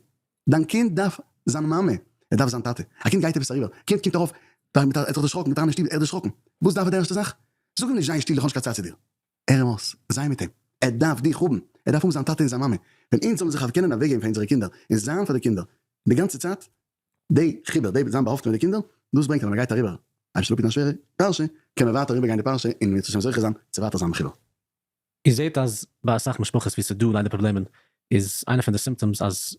דיין קינד דארף זיין מאמע, ער דארף זיין טאטע. א קינד גייט עפעס אריבער, קינד קומט ארויף, מיט א, ער האט זיך דערשראקן, מיט אריין אין שטוב, ער איז דערשראקן. וואס דארף ער די ערשטע זאך? זאג אים נישט זיי שטיל איך האב נישט קיין צייט צו דיר. הער אים אויס, זיי מיט אים. ער דארף דיך האבן, ער דארף האבן זיין טאטע און זיין מאמע. ווען אונז זאלן זיך קענען אוועקגעבן פאר אונזערע קינדער און זיין פאר די קינדער די גאנצע צייט, די חיבור, די זיין באהאפטן מיט די קינדער, דאס ברענגט אז ווען מען גייט אריבער א שלאפ מיט א שווערע פרשה, קען מען ווייטער אריבערגיין די פרשה און אם ירצה השם זוכה זיין צו ווייטער זיין מחובר. איר זעט אז ביי אסאך משפחות ווי ס'איז דא ליידער פראבלעמען איז איינע פון די symptoms אז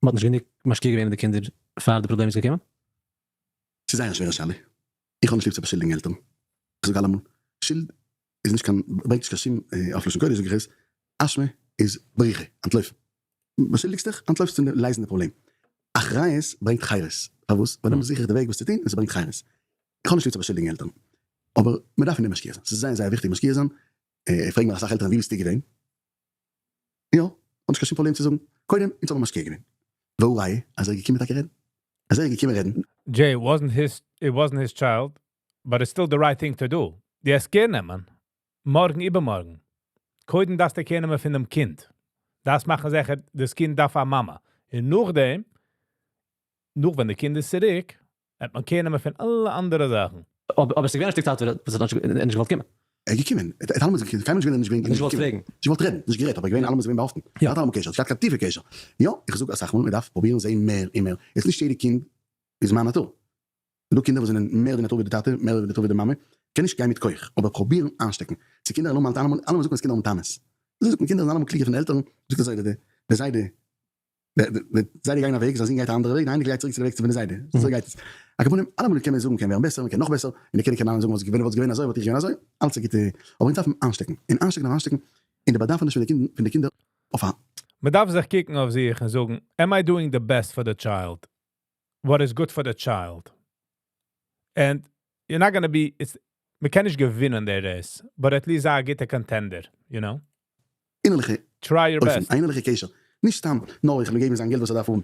מ'האט נישט גענוג משקיע געווען אין די קינדער פאר די פראבלעם איז געקומען? ס'איז זייער א שווערע שאלה. איך האב נישט ליב צו באשולדיגן עלטערן. איך זאג אלעמאל, שולד איז נישט קיין, ברענגט נישט קיין שום, אויף לשון קודש זאג איך עס, אשמה איז בריחה, אנטלויפן. באשולדיגסט דיך, אנטלויפסט פון לייזן די פראבלעם. אחריות ברענגט חירות. פארוואס? ווייל דעמאלטס זוך איך די וועג וואס צו טון און ס'ברענגט חירות. איך האב נישט ליב צו באשולדיגן עלטערן. אבער מ'דארף אין דעם משקיע זיין. ס'איז זייער זייער וויכטיג משקיע זיין. פרעגן מיר אסאך עלטערן ווי ביסטו געווען? יא, האב נישט קיין שום פראבלעם צו זאגן. קודם, אונז האבן משקיע געווען. והא ראיה, אז ער איז געקומען טאקע רעדן. אז ער איז געקומען רעדן. Jay, it wasn't his, it wasn't his child, but it's still the right thing to do. די עס care נעמען, מארגן איבערמארגן. קודם דארפסטו care נעמען פון דעם קינד. דארפסט מאכן זיכער, דאס קינד דארף א מאמע. און נאכדעם, נאך ווען די קינד איז צוריק, וועט מען care נעמען פון אלע אנדערע זאכן. אבער ס'איז געווען א שטיק צייט וואס ער האט נישט געוואלט קומען. ער איז געקומען, ער האט אלעמאל געקומען, קיינמאל נישט געווען נישט געוואלט פרעגן. נישט געוואלט רעדן, נישט גערעדט, אבער געווען אלעמאל געווען באהאפטן. ער האט אלעמאל קשר, האט געהאט קיין טיפע קשר. יא, איך זאג אסאך מאל, מען דארף פרובירן זעהן מער און מער. יעצט נישט יעדע קינד איז מיין נאטור. ס'דא קינדער וואס זענען מער די נאטור ווי די טאטע, מער די נאטור ווי די מאמע. קען נישט גיין מיט כח, אבער פרובירן איינשטעקן. צו קינדער אלעמאל, אלעמאל זאגט מען אז קינדער האבן טענות. אזוי זאגט מען, קינדער זענען אלעמאל קלוגער פון די עלטערן, זאגט אזוי די זיידע די זיידע גייען א וועג, זיין זון גייט א אנדערע וועג, די אייניקל גייט צוריק צו די וועג פון די זיידע, אזוי גייט עס. על כל פנים, אלעמאל קען מען זאגן מ'קען ווערן בעסער, מ'קען נאך בעסער, און די קינדער קענען אליין זאגן וואס ווען וואלט געווען אזוי וואלט איך געווען אזוי, אלץ א גוטע, אבער אונז דארפן איינשטעקן, און איינשטעקן און איינשטעקן, און די באדארפעניש פון די קינדער אויף א. מ'דארף זיך קוקן אויף זיך און זאגן, am I doing the best for the child? What is good for the child? And you're not gonna be, it's. מען קען נישט געווינען די race, but at least זיי א גוטע contender, you know? אינערליכע Try your אופן, best. א אינערליכע קשר. נישט סתם נאר איך וויל געבן זיין געלט וואס ער דארף האבן.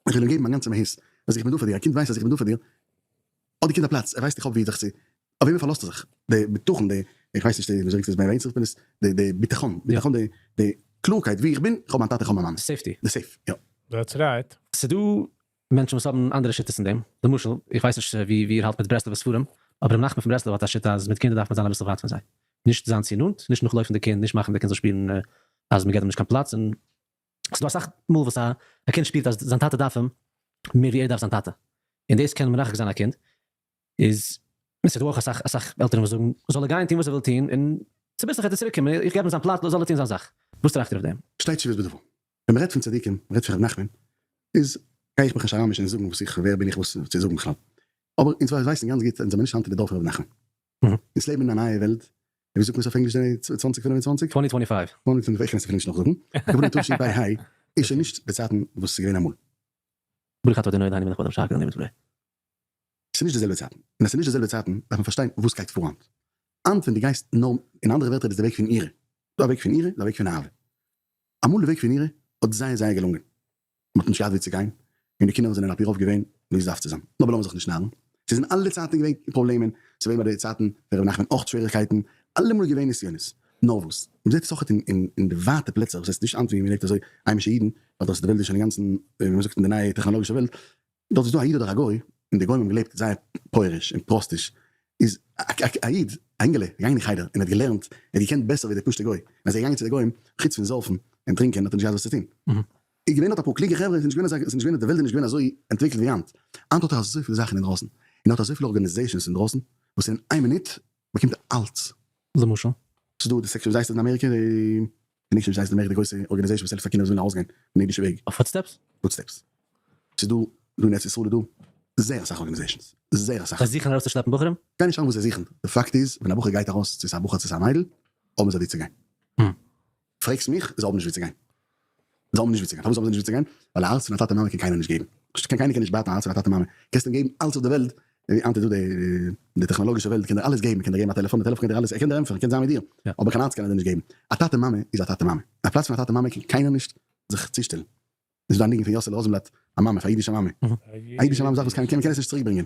איך וויל אים געבן מיין גאנצע מהות, אז איך בין דא פאר דיר. א קינד ווייסט אז איך בין דא פאר דיר, האט די קינד א פלאץ, ער ווייסט איך האב ווי זיך צו, אויף וועמען פארלאזט ער זיך? די בטחון, די, איך ווייס נישט ווי אזוי עס ביי אונז רופט מען עס, די די בטחון, בטחון די די קלארקייט ווי איך בין, איך האב מיין טאטע איך האב מיין מאמע. Safety. די safe, יא. That's right. ס'דא מענטשן וואס האבן אנדערע שיטות אין דעם. למשל, איך ווייס נישט ווי איר האלט מיט ברסלב'ע ספרים, אבער ר' נחמן פון ברסלב האט א שיטה אז מיט קינדער דארף מען זיין אביסל ווייט פון זיי. נישט זיין צו נאנט, נישט נאכלויפן די קינד, נישט מאכן די קינד זאל שפירן אז מ'געט אים נישט קיין פלאץ, און ס'דא אסאך מאל וואס א קינד שפירט אז זיין טאטע דארף אים מער ווי ער דארף זיין טאטע, און דאס קען מרחק זיין א קינד, איז ס'דא אויך אסאך אסאך עלטערן וואס זאגן זאל ער גיין טון וואס ער וויל טון און צוביסלעך וועט ער צוריק קומען, איך געב אים זיין פלאץ זאל ער טון זיין זאך, וואס טראכט איר אויף דעם? שטייט תשובות בדבר. ווען מ'רעדט פון צדיקים, מ'רעדט פון ר' נחמן, איז גיי איך מיך נישט אריינמישן און זאגן וואס איך ווער בין איך וואס צו זאגן בכלל. אבער אונז ווייסן גאנץ גוט אונז זעמיר נישט היינט אין די דור פון ר' נחמן. אונז לעבן אין א נייע וועלט, ווי זאגט מען עס אויף ענגליש די 2025? 2025. 2025, איך קען עס אפילו נישט נאכזאגן. געבוירן תשפ ה, איז שוין נישט די צייטן וואס ס'איז געווען אמאל. ברוך אתה אדוני אלהינו מלך העולם שהכל נהיה בדברו. ס'איז נישט די זעלבע צייטן. און אז ס'איז נישט די זעלבע צייטן דארף מען פארשטיין וואס גייט פאר היינט. היינט ווען דו גייסט נאר, אין אנדערע ווערטער איז די וועג פון יראה. דא א וועג פון יראה, דא א וועג פון אהבה. אמאל די וועג פון יראה האט זייער זייער געלונגען. מען האט נישט געהאט ווי צו גיין, און די קינדער זענען על פי רוב געווען ווי עס דארף צו זיין. נאר לאמיר זיך נישט נארן, ס'איז אין אלע צייטן געווען פראבלעמען, ס'איז געווען ביי די צייטן פון רבי נחמן אויך שוועריגקייטן, אלעמאל געווען נסיונות. נאר וואס, מען זעט עס אויך אין די ווייטע פלעצער, וואס הייסט נישט היינט ווי מען לעבט אזוי היימישע אידן, ווייל דאס איז די וועלט איז שוין אינגאנצן ווי מען זאגט אין די נייע טעכנאלאגישע וועלט, דארט איז דא א איד אדער א גוי, און די גוים האבן געלעבט זייער פויעריש און פראסטיש, איז א איד, א אינגעלע, געגאנגען אין חדר און האט געלערנט, ער האט געקענט בעסער ווי דער פשוט'ער גוי, און אז ער איז געגאנגען צו די גוים, חוץ פון זויפן און טרינקען האט ער נישט געהאט וואס צו טון. איז געווען דארט אפאר קלוגע חברה, ס'איז נישט געווען אזא, ס'איז נישט געווען, די וועלט איז נישט געווען אזוי אנטוויקלט ווי היינט, היינט האט ער אזויפיל זאכן אינדרויסן, און ער האט אזויפיל organizations אינדרויסן, וואס אין איין מינוט באקומט ער אלץ. למשל? ס'איז דא די section, ווי הייסט עס אין אמעריקע, די, כ'געדענק נישט ווי ס'הייסט אין אמעריקע די גרויסע organization וואס העלפט פאר קינדער וואס ווילן ארויסגיין פון די אידישע וועג. אויף Footsteps? Footsteps. ס'איז דא, דא אין ארץ ישראל איז דא זייער אסאך organizations. זייער אסאך. זיי זוכן ארויסצושלעפן בחורים? גיי נישט אריין וואס זיי זוכן. די פאקט איז ווען א בחור גייט ארויס צו ס'איז א בחור צו ס'איז א מיידל, האבן זיי ווי צו גיין. פרעגסט מיך, זיי האבן נישט ווי צו גיין. זיי האבן נישט ווי צו גיין. פארוואס האבן זיי נישט ווי צו גיין? ווייל א הארץ פון א טאטע מאמע קען קיינער נישט געבן. קיינער קען נישט בייטן א הארץ פון א טאטע מאמע. קענסט אים געבן אלץ אויף די וועלט, היינט איז דא די טעכנאלאגישע וועלט, קען דיר אלעס געבן, קען דיר געבן א טעלעפאן, די טעלעפאן קען דיר אלעס, ער קען דיר ענטפערן, ער קען זיין מיט דיר, אבער קיין הארץ קען ער דיר נישט געבן. א טאטע מאמע איז א טאטע מאמע. א פלאץ פון א טאטע מאמע קען קיינער נישט זיך צושטעלן. איז דא א ניגון פון יאסעלע ראזענבלאט, א מאמע, פאר א אידישע מאמע. א אידישע מאמע איז א זאך וואס קיינער קען עס נישט צוריק ברענגען.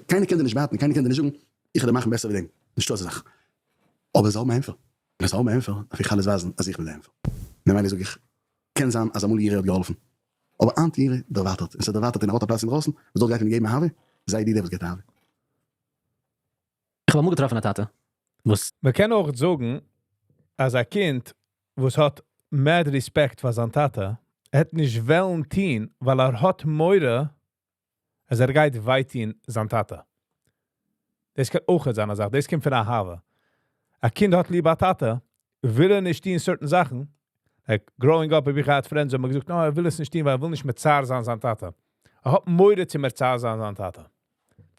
קיינער קען דיר נישט בייטן, קיינער קען דיר נישט זאגן, איך וועל דיר מאכן בעסער ווי דעם. נישטא אזא זאך. אבער זיי האבן א ענטפער. און אז זיי האבן א ענטפער, דארף איך אלעס ווייזן אז איך בין דער ענטפער. ממילא זאג איך, קען זיין אז אמאל יראה האט געהאלפן. אבער היינט יראה דערווייטערט. און ס'דערווייטערט און ער האט א פלאץ אינדרויסן, וואס דארט גייט מען געבן אהבה, זיי דו דער וואס געבט אהבה. איך האב אמאל געטראפן א טאטע וואס. מען קען אויך זאגן אז א קינד וואס האט mad respect פאר זיין טאטע, העט נישט וועלן טוהן ווייל ער האט מורא אז ער גייט וויי טוהן זיין טאטע. דאס קען אויכעט זיין א זאך, דאס קומט פון אהבה. א קינד האט ליב א טאטע, וויל ער נישט טוהן certain זאכן, like growing up האב איך געהאט friends וואס האבן מיר געזאגט, no ער וויל עס נישט טוהן ווייל ער וויל נישט מצער זיין זיין טאטע. ער האט מורא צו מצער זיין זיין טאטע.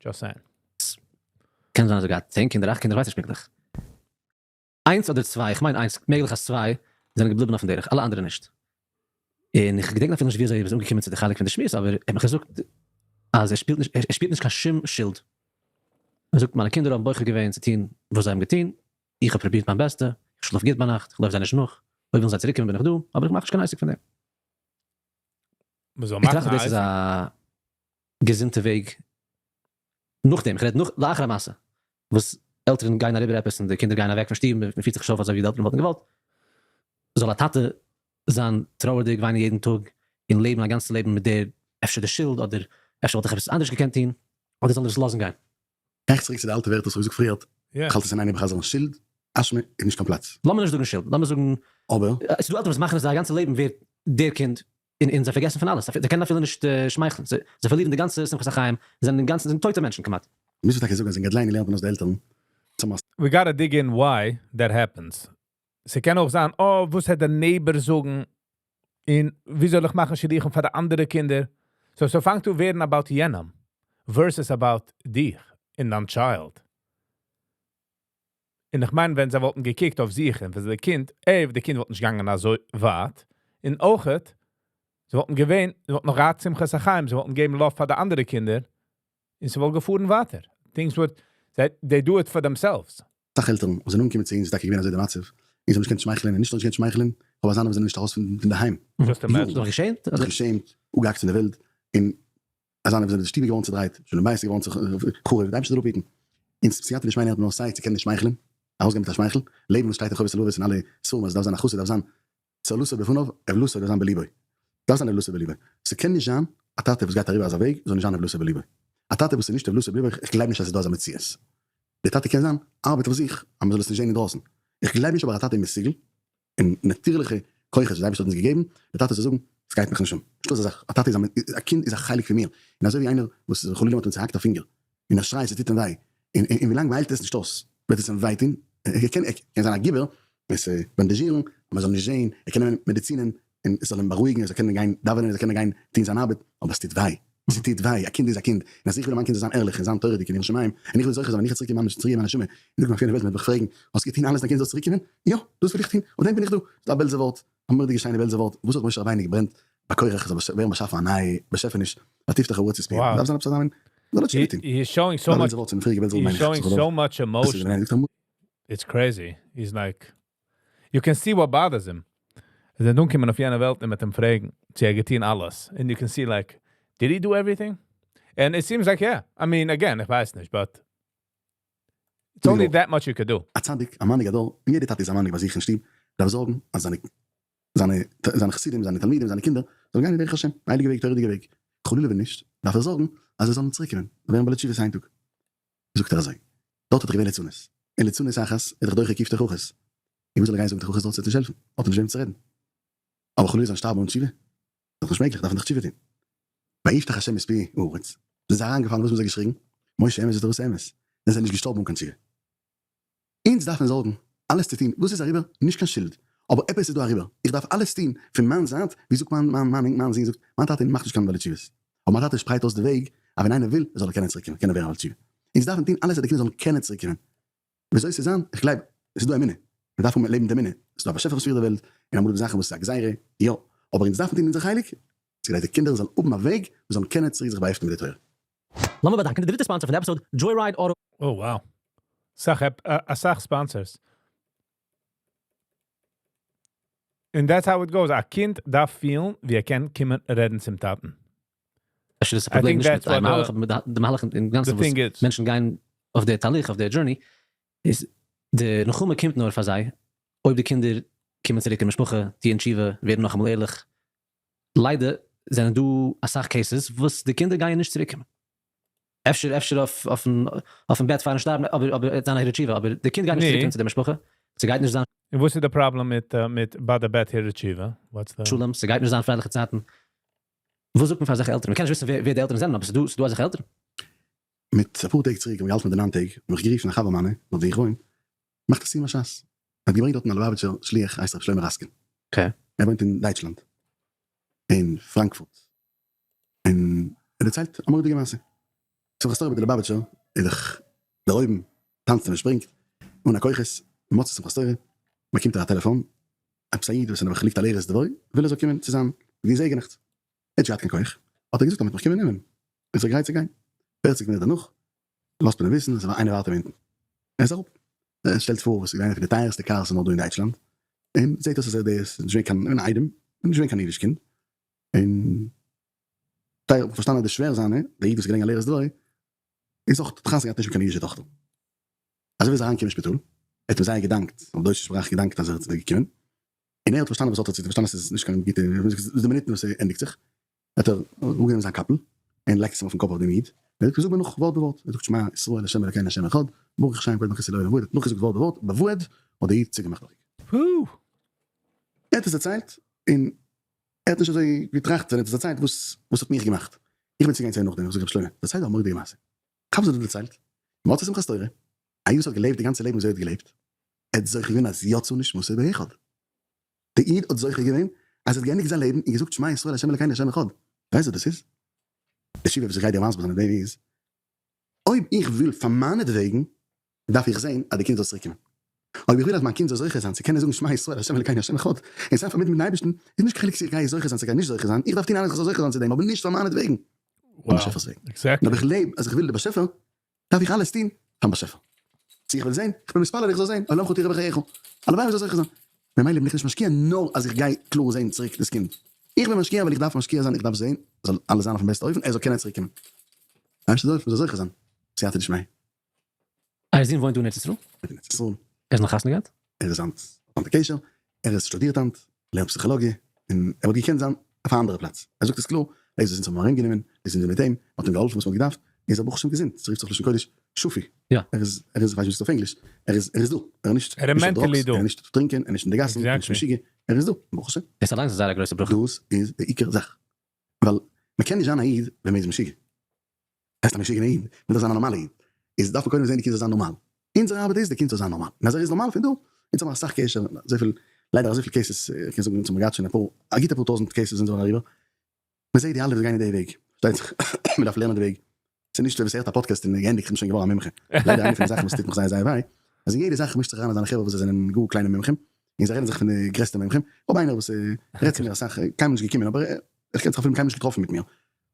Just saying. קען זיין אז ער האט געהאט 10 קינדער, אכט קינדער, כ'ווייס נישט פונקטליך. איינס אדער צוויי, כ'מיין איינס, מעגליך אז צוויי, זענען געבליבן אויפן דרך, אלע אנדערע נישט. און איך געדענק אפילו נישט ווי אזוי ער איז אנגעקומען צו די חלק פון די שמועס, אבער ער האט מיך געזאגט אז ער שפילט נישט, ער שפירט נישט קיין שום שולד. ער זאגט מיינע קינדער האבן בוחר געווען צו טון וואס זיי האבן געטון, איך האב פרובירט מיין בעסטע, איך שלאף גוט ביינאכט, איך לויף זיי נישט נאך, אויב ווילן זיי צוריקקומען בין איך דא, אבער איך מאך נישט קיין עסק פון דעם. מ'זאל איך מאכן טראכט אז א דאס איז עסק? א געזונטע וועג נאכדעם, איך רעד נאך לאחר המעשה, וואס עלטערן גייען אריבער עפעס און די קינדער גייען אוועק פון שטוב, מען פירט זיך נישט אויף אזוי ווי די עלטערן וואלטן געוואלט, זאל א טאטע זיין טרויערדיג, וויינען יעדן טאג, און לעבן א גאנצע לעבן מיט דער אפשר די שולד, אדער אפשר וואלט איך עפעס אנדערש געקענט טון, אדער זאל ער עס לאזן גיין. גיי איך צוריק צו די אלטע ווערטער וואס איך האב געזאגט פריערט, איך האלט עס אין איין איבערחזר'ן, שולד, אשמה, איז נישט קיין פלאץ. לאמיר נישט זאגן שולד, לאמיר זאגן, אבער. עס איז דא עלטערן וואס מאכן עס זייער גאנצע לעבן ווערט דער קינד און און זיי פארגעסן פון אלעס, זיי קענען אפילו נישט שמייכלען, זיי פארלירן די גאנצע שמחת החיים, זיי זענען אינגאנצן, זיי זענען טויטע מענטשן כמעט. מוז מען טאקע זאגן אז אין גדליני לערנט מען אויס די עלטערן צו מאסטערן. We gotta dig in why that happens. ס'קען אויך זיין, אה, וואס העט דער neighbor זאגן, און ווי זאל איך מאכן שידוכים פאר די אנדערע קינדער? So ס'פאנגט אן ווערן about יענעם, versus about דיך און דיין child. און איך מיין ווען זיי וואלטן געקוקט אויף זיך און פאר די קינד, עי, די קינד וואלט נישט געגאנגען אזוי ווייט, און אויכעט, זיי וואלטן געווען, זיי וואלטן נאך געהאט שמחת החיים, זיי וואלטן געבן love פאר די אנדערע קינדער, און ס'וואלט געפארן ווייטער. Things would. That they do it for themselves. אסאך עלטערן וואס זענען אנגעקומען צו אונז איז טאקע געווען אזוי די מצב, און זיי האבן נישט געקענט שמייכלען און נישט נאר נישט געקענט שמייכלען, אבער אזאנע וואס זענען נישט ארויס פון דערהיים Just יארן, imagine. זיך געשעמט? זיך געשעמט, אפגעהאקט פון די וועלט, און אזאנע וואס זענען די שטוב איז געווארן צודרייט, שלום בית איז געווארן חרוב, די אייבערשטער זאל אפהיטן. און סייעתא דשמיא נעמט נאר סיי צו קענען שמייכלען, ארויסגיין מיט א שמייכל, לעבן וואס שטייט אין חובת הלבבות און אלע ספרים אז עס דארף זיין א חסיד דארף זיין צהלתו בפניו, עוולתו דארף זיין בליבו. דארף זיין עוולתו בליבו. ס'קען נישט זיין א טאטע וואס גייט אריבער אזא וועג זאל נישט זיין עוולתו בליבו. א טאטע וואס איז נישט עוולתו בליבו, איך גלייב נישט אז ס'איז דא אזא מציאות. די טאטע קען זיין ארבעט אויף זיך אז מ'זאל עס נישט זען אינדרויסן. איך גלייב נישט אבער א טאטע איז מסוגל, און נאטירליכע כוחות וואס די אייבערשטער האט אונז געגעבן, די טאטע זאל זאגן, ס'גייט מיך נישט אן. נישטא אזא זאך. א טאטע איז א, א קינד איז א חלק פון מיר. און אזוי ווי איינער וואס חלילה מ'האט אים צוהאקט א פינגער, און ער שרייט ס'טוט אים וויי, און און ווילאנג מ'היילט עס נישט אויס וועט עס אים וויי טון, ער קען ער קען זיין א גיבור עס באנדאזשירן אז מ'זאל נישט זעהן, ער קען נעמען מעדיצינען און עס זאל אים בארואיגן ער זאל קענען גיין דאווענען ער זאל קענען גיין טון זיין ארבעט, אבער עס טוט וויי, ס'טוט וויי, א קינד איז א קינד, און אז איך וויל אז מיין קינד זאל זיין ערליך און זיין תורה'דיג און ירא שמים, און איך וויל זוכה זיין ווען איך וועל צוריק קומען ממש צוריק געבן מיין נשמה, און זאגן אויף יענע וועלט מען וועט מיך פרעגן, האסט געטון אלעס דיין קינד זאל צוריק קומען? יא, דאס וויל איך טון, אויף דעם בין איך דא, ס'איז דא א בעלזער ווארט, א מורא'דיגע שיינע בעלזער ווארט, וואס האט משה רבינו געברענט ביי קרח עס זאל ווערן באשאפן א נייע באשעפעניש, ותפתח הארץ את פיה, דארף זיין עפעס אזא מין, זאל ער תשובה טון. He is showing so much, he is showing so much emotion, it's crazy, he is like, you can see what bothers him, ער זענט אנקומען אויף יענע וועלט און מ'וועט אים פרעגן צו ער האט געטון אלעס, and you can see like, did he do everything? And it seems like yeah, I mean again איך ווייס נישט but it's only that much you could do. א צדיק, א מנהיג הדור, און יעדער טאטע איז א מנהיג ביי זיך אין שטוב, דארף זארגן אז זיינע זיינע זיינע חסידים, זיינע תלמידים, זיינע קינדער, זאלן גיין אין דרך השם, הייליגע וועג, תורה'דיגע וועג. חלילה ווען נישט, דארף ער זארגן אז זיי זאלן צוריק קומען, ווערן בעלי תשובות איין טאג. זאגט ער אזוי, דארט האט ער געווען ליצנות, און ליצנות אחת איז דאך דוחה ק' תוכחות, און וואס זאל ער גיין זאגן תוכחות דארט, ס'וועט נישט העלפן, האט ער נישט וועם צו רעדן. אבער חלילה זאלן שטארבן אן תשובה, איז דאך נישט מעגליך, דארף מען דאך תשובה טון. ויפתח השם את פי הארץ, זענען זיי אריינגעפאלן, וואס האבן זיי געשריגן? משה אמת ותורתו אמת, זענען זיי נישט געשטארבן אן קיין תשובה. אונז דארפן זארגן אלעס צו טון וואס איז אריבער, נישט קיין שולד, אבער עפעס איז דא אריבער, איך דארף אלעס טון פון מיין זייט, ווי זאגט מיין מיין מיין מיין זון זאגט, מיין טאטע מאכט נישט קיין בעלי תשובות, אבער מיין טאטע שפרייט אויס די וועג אז ווען איינער וויל זאל ער קענען צוריק קומען, קענען ווערן א בעל תשובה. אונז דארפן טון אלעס אז די קינדער זאלן קענען צוריק קומען. ווי אזוי ס'איז זיין, איך גלייב עס איז דא אמונה, מען דארף האבן לעבן די אמונה, עס איז דא א באשעפער וואס פירט די וועלט, און אמאל איז דא זאכן וואס איז א גזירה, יא, אבער אונז דארפן טון אונזער חלק, כדי די קינדער זאלן האבן א וועג וואס זאלן קענען צוריק זיך באהעפטן מיט די תורה. לאמיר באדאנקען די דריטע sponsor פון די episode, Joyride Auto. Oh wow. סאך אסאך sponsors. און that's how it goes, א קינד דארף פילן ווי ער קען קומען רעדן צום טאטן. אפשר איז די פראבלעם נישט מיט דיין מהלך אבער מיט די מהלך אינגאנצן וואס מענטשן גייען אויף די תהליך אויף די journey איז די נחמה קומט נאר פאר זיי אויב די קינדער קומען צוריק אין משפחה טוען תשובה ווערן נאכאמאל ערליך ליידער זענען דא אסאך cases וואס די קינדער גייען נישט צוריק קומען. אפשר אפשר אויף אויפן בעט פארן שטארבן אבער אבער ער וועט זיין א הרהור תשובה אבער די קינד גייט נישט צוריק קומען צו די משפחה ס'גייט נישט זיין. און וואס איז די פראבלעם מיט מיט ביי די בעט הרהור תשובה? What's the. שלום, ס'גייט נישט זיין פרייליכע צייטן. וואס זאגט מען פאר אזעלכע עלטערן? מ'קען נישט וויסן ווער די עלטערן זענען אבער ס'דא ס'דא אזעלכע עלטערן. מיט אפאר טעג צוריק האב איך געהאלטן מיט די ניין טעג, האב איך גערופן א חבר מיינע דארט ווי איך וואוין, מאכט א סיום הש"ס, ער האט געברענגט דארטן א ליובאוויטשער שליח הייסט ר' שלמה ראסקין, okay. ער וואוינט אין דייטשלאנד אין פראנקפורט, און ער דערציילט א מורא'דיגע מעשה, שמחת תורה ביי די ליובאוויטשער איז דאך דערהויבן, טאנצט און שפרינגט אן א כוחות, מוצאי שמחת תורה באקומט ער א טעלעפאן, עפעס א איד וואס איז נעבעך ליגט על ערש דווי, וויל ער זאל קומען צו זיין געזעגענעכץ, ער האט נישט געהאט קיין כח, האט ער געזאגט אז מען וועט מיך קומען נעמען, איז ער גרייט צו גיין, פערציג מינוט דערנאך לאזט מען אים וויסן אז איינער ווארט אים אונטן, ער איז אראפ, ער שטעלט פאר וואס איז געווען איינע פון די טייערסטע cars נאר דא אין דייטשלאנד, און זעט אויס אז ער איז נישט געווען קיין איידעם, נישט געווען קיין אידיש קינד, און זיי האבן פארשטאנען אז די שווער זיינע, דער איד וואס איז געלעגן על ערש דווי, איז אויך האט חתונה געהאט נישט מיט קיין אידישע טאכטער. אזוי ווי ער איז אריינגעקומען אין שפיטאל, ער האט אים זייער געדאנקט, אויף דויטשע שפראך געדאנקט אז ער איז געקומען, און ער האט פארשטאנען וואס האט ער צו טון, פארשטאנען אז ס'איז נישט קיין גוטע, די מינוטן וואס ס'ענדיגט זיך, האט ער אראפגענומען זיין קאפל, און לייגט עס אים אויפן קאפ אויף דעם איד, און זאגט, זאג מיר נאך ווארט ביי ווארט, ער זאגט שמע ישראל ה' אלקינו ה' אחד, ברוך שם כבוד מלכותו לעולם ועד, ער האט נאכגעזאגט ווארט ביי ווארט, בוועד האט דער איד צוגעמאכט די אויג. ער האט עס דערציילט, און ער האט נישט אזוי געטראכט ווען ער האט עס דערציילט וואס וואס האט מיך געמאכט, איך בין צוגעגאנגען צו אים נאכדעם, איך זאג רבי שלמה, דערצייל דא א מורא'דיגע מעשה, כ'האב עס דיר דערציילט, מוצאי שמחת תורה, א איד וואס האט געלעבט די גאנצע לעבן ווי אזוי ער האט געלעבט, ער האט זוכה געווען אז יצא נשמתו באחד, דער איד האט זוכה געווען אז ער האט געענדיגט זיין לעבן און געזאגט שמע ישראל ה' אלקינו ה' אחד, ווייסט וואס דאס איז? די תשובה וואס איך גיי דיר מסביר זיין אין דעם איז, אויב איך וויל פאר מיינעטוועגן, דארף איך זען אז די קינד זאל צוריק קומען. אויב איך וויל אז מיין קינד זאל זוכה זיין צו קענען זאגן שמע ישראל ה' אלקינו ה' אחד, און זיין פארבינדן מיטן אייבערשטן, איז נישט קיין חילוק צו איך גיי זוכה זיין צו איך גיי נישט זוכה זיין, איך דארף טון אלעס איך זאל זוכה זיין צו דעם, אבער נישט פאר מיינעטוועגן, פארן באשעפער'ס וועגן. און אויב איך לעב אז איך וויל די באשעפער, דארף איך אלעס טון. פארן באשעפער. צו איך וועל זען, איך בין מתפלל איך זאל זען, עולמך תראה בחייך, הלוואי מען זאל זוכה זיין. ממילא בין איך נישט משקיע נאר אז איך גיי קלאר זען צוריק דאס קינד. איך בין משקיע ווייל איך דארף משקיע זיין, איך דארף זען זאל אלעס זיין אויפן בעסטע אופן, ער זאל קענען צוריק קומען. אייבערשטער זאל העלפן מען זאל זוכה זיין, סייעתא דשמיא. אייער זון וואוינט דא אין ארץ ישראל? וואוינט אין ארץ ישראל. ער איז נאך חתונה געהאט? ער איז היינט אן די קשר, ער איז שטודירט היינט, לערנט פסיכאלאגיע, און ער וואלט געקענט זיין אויף א אנדערע פלאץ, ער זאגט עס קלאר, היות וואס אונז האבן אים ארומגענומען, מיר זענען מיט אים, מען האט אים געהאלפן וואס מען האט געדארפט, איז ער ברוך השם געזונט, ס'רופט זיך לשון קודש שפוי, יא. ער איז, ער איז, כ'ווייס נישט ווי ס'איז אויף ענגליש, ער איז, ער איז דא, ער איז נישט, ער איז נישט אויף mentally drugs, דא. ער איז נישט אויף טרינקען, ער איז נישט אין די גאסן, ער איז נישט משוגע, ער איז דא, ברוך השם. דאס אליינס איז זייער א גרויסע ברכה. דאס איז די עיקר זאך, ווייל מען קען נישט זיין א איד ווען מען איז משוגע. הייסט א משוגענע איד, מען דארף זיין א נארמאלע איד, איז דארף מען קודם זען די קינד זאל זיין נארמאל, אונזער ארבעט איז די קינד זאל זיין נארמאל, און אז ער איז נארמאל פון דא, אונז האבן אסאך קשר, אזויפיל, ליידער אזויפיל cases, איך קען זאגן אונז האבן געהאט שוין אפאר, א גוטע פאר טויזענט cases אונז זענען אריבער, מען זעט די אלע וואס גייען אין די וועג, פארשטייט זיך מען דארף לערנען די וועג, ס'איז נישט ווער ס'הערט א פאדקעסט און געענדיגט איך בין שוין געווארן א מומחה, ליידער איינע פון די זאכן וואס טוט מיך זייער זייער וויי, אז אין יעדע זאך מישט זיך אריין אזאנע חברה וואס זיי זענען גאר קליינע מומחים, און זיי רעדן זיך פון די גרעסטע מומחים, כ'האב איינער וואס רעדט צו מיר אסאך, קיינמאל נישט געקומען אבער איך קען זיך אפילו קיינמאל נישט געטראפן מיט מיר,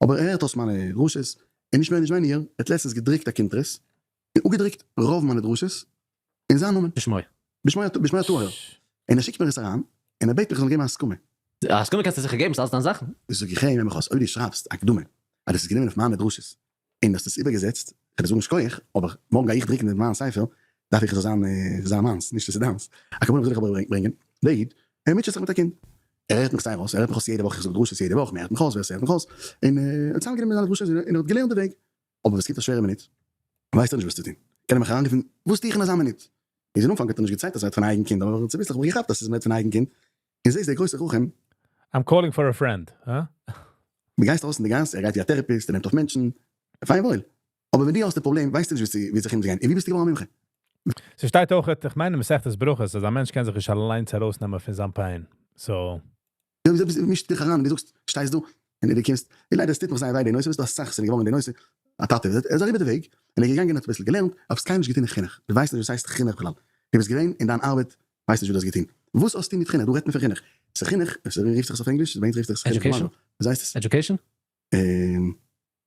אבער ער הערט אויס מיינע דרשות, און נישט מער נישט ווייניגער, ער האט לעצטענס געדרוקט א קונטרס, און אפגעדרוקט רוב מיינע דרשות אין זיין נאמען. בשמו. בשמו בשמו הטהור. און ער שיקט מיר עס אריין, און ער בעט מיך איך זאל אים געבן א הסכמה. א הסכמה קענסטו זיכער געבן, ס'איז אלס דיין זאכן. זאג איך אים, הער מיך אויס, אויב דו שרייבסט א הקדמה אז דאס איז גענומען אויף מיינע דרשות, און האסט עס איבערגעזעצט, כ'וועל דיר זאגן שכוח, אבער מארגן גיי איך דרוקן אין מיין ספר, דארף איך עס זאל זיין זיין מיינס, נישט עס איז דיינס. א כוונה וואס וויל איך אבער ברענגען, דער איד, ער מוטשעט זיך מיט א קינד, ער הערט מיך זייער אויס, ער הערט מיך אויס יעדע וואך, איך זאג דרשות יעדע וואך, מען הערט מיך אויס, ווער ס'הערט מיך אויס, און ער האט צוזאמגענומען זיינע דרשות און ער האט געלערנט די וועג, אבער ווען ס'קומט א שווערע מינוט, ווייסט ער נישט וואס צו טון, קען ער מיך אריינרופן, וואס טו איך אין אזא מינוט? איז אין אנפאנג האט ער נישט געצייגט אז ער רעדט פון א אייגן קינד, אבער צוביסלעך האב איך געכאפט אז ס'איז מ'רעדט פון א אייגן קינד, און זעסט דער גרויסער חכם. I'm calling for a friend, הא? דו גייסט ארויס אין די גאס, ער גייט ווי א therapist, ער נעמט אויף מענטשן, פיין וואויל, אבער ווען דו האסט די פראבלעם ווייסטו נישט ווי זיך אומצוגיין, און ווי ביסטו געווארן א מומחה? ס'שטייט אויך, איך מיין אין מסכת ברכות, אז א מענטש קען זיך נישט אליינס ארויסנעמען פון זיין pain, so. וויאזוי מישסטו דיך אריין און דו זאגסט, שטייסט דא, און דו קומסט, און ליידער עס טוט מיך זייער וויי די נושא, ביסט דא אסאך ס'איז געווארן די נושא, א טאטע ער איז אריבער די וועג, און ער איז געגאנגען האט אביסל געלערנט, אבער האסט קיינמאל נישט געטון אין חינוך, דו ווייסט נישט וואס הייסט חינוך בכלל, דו ביסט געווען אין דיין ארבעט, ווייסט נישט וואס דו האסט געטון, וואס האסטו מיט חינוך, דא רעדט מען פון חינוך, ס'איז חינוך, עס רופט זיך עס אויף ענגליש, ביי אונז רופט זיך עס חינוך Education? וואס הייסט עס? Education?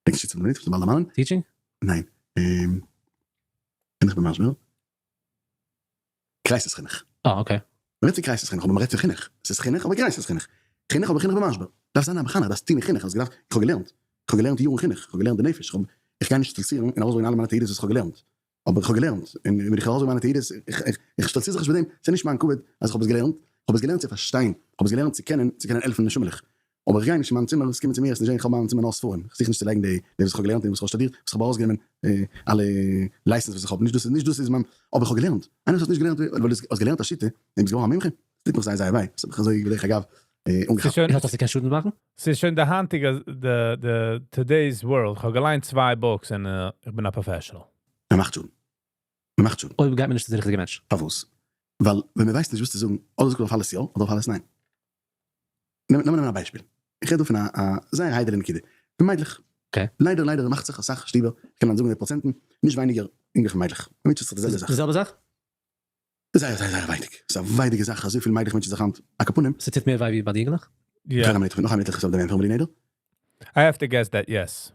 דענק נישט יעצט אויף די מינוט, כ'זאל באלד דערמאנען. Teaching? ניין. חינוך במשבר. crisis חינוך. אה okay. מ'רעדט פון crisis חינוך אבער מ'רעדט פון חינוך. ס'איז חינוך אבער crisis חינוך. חינוך אבער חינוך במשבר. דארפסט זיין א מחנך, דארפסט טון אין חינוך, האסט געדארפט, איך האב געלערנט. איך האב געלערנט יארן חינוך, איך האב געלערנט די נפש, איך האב, איך גיי נישט שטאלצירן און ארויסברענגען אלע מיינע תעודות וואס איך האב געלערנט. אבער איך האב געלערנט, און ווען איך ארויסברענג מיינע תעודות, איך איך שטאלציר זיך נישט מיט דעם, ס'איז נישט מיין כבוד אז איך האב עס געלערנט, איך האב עס געלערנט צו פארשטיין, איך האב עס געלערנט צו קענען, צו קענען העלפן נשמה'לעך. אבער איך גיי נישט אין מיין צימער, עס קומען צו מיר, עס נישט זען, איך האב אין מיין צימער נאר ספרים, איך זוך נישט צו לייגן די די וואס איך האב געלערנט און וואס איך האב שטודירט, וואס איך האב ארויסגענומען אלע license וואס איך האב, נישט דאס איז נישט דאס איז מיין, אבער איך האב געלערנט, איינער וואס האט נישט געלערנט ווייל דו האסט געלערנט א שיטה און ביסט געווארן א מומחה, עס טוט מיך זייער זייער וויי, עס האט מיך אזוי בדרך אגב אנגעכאפט. און האסט אז דו קענסט שאדן מאכן? ס'איז שוין די היינטיגע די די today's world, כ'האב געליינט צוויי books און איך בין א professional. מען מאכט שאדן. מען מאכט שאדן. אויב גייט מען נישט צו די ריכטיגע מענטש. פארוואס? ווייל ווען מען ווייסט נישט וואס צו זאגן, אדער זאגט מען אויף אלעס יא, אדער אויף אלעס ניין. לאמיר נעמען א ביישפיל, איך רעד דא פון א זייער איידעלע נקודה, פון מיידלעך. ליידער ליידער מאכט זיך אסאך שטיבער, איך קען זאגן די פראצענטן, נישט ווייניגער אינגלעך פון מיידלעך, מען מוטשעט זיך די זעלבע זאך. די זעלבע זאך? זייער זייער זייער ווייטיג, ס'איז א ווייטיגע זאך אזויפיל מיידלעך מוטשען זיך היינט, על כל פנים. ס'טוט מער וויי ווי ביי די אינגלעך? יא. נאך א מינוט, נאך א מינוט איך זאל דעם ענטפערן בלי נדר. I have to guess that yes.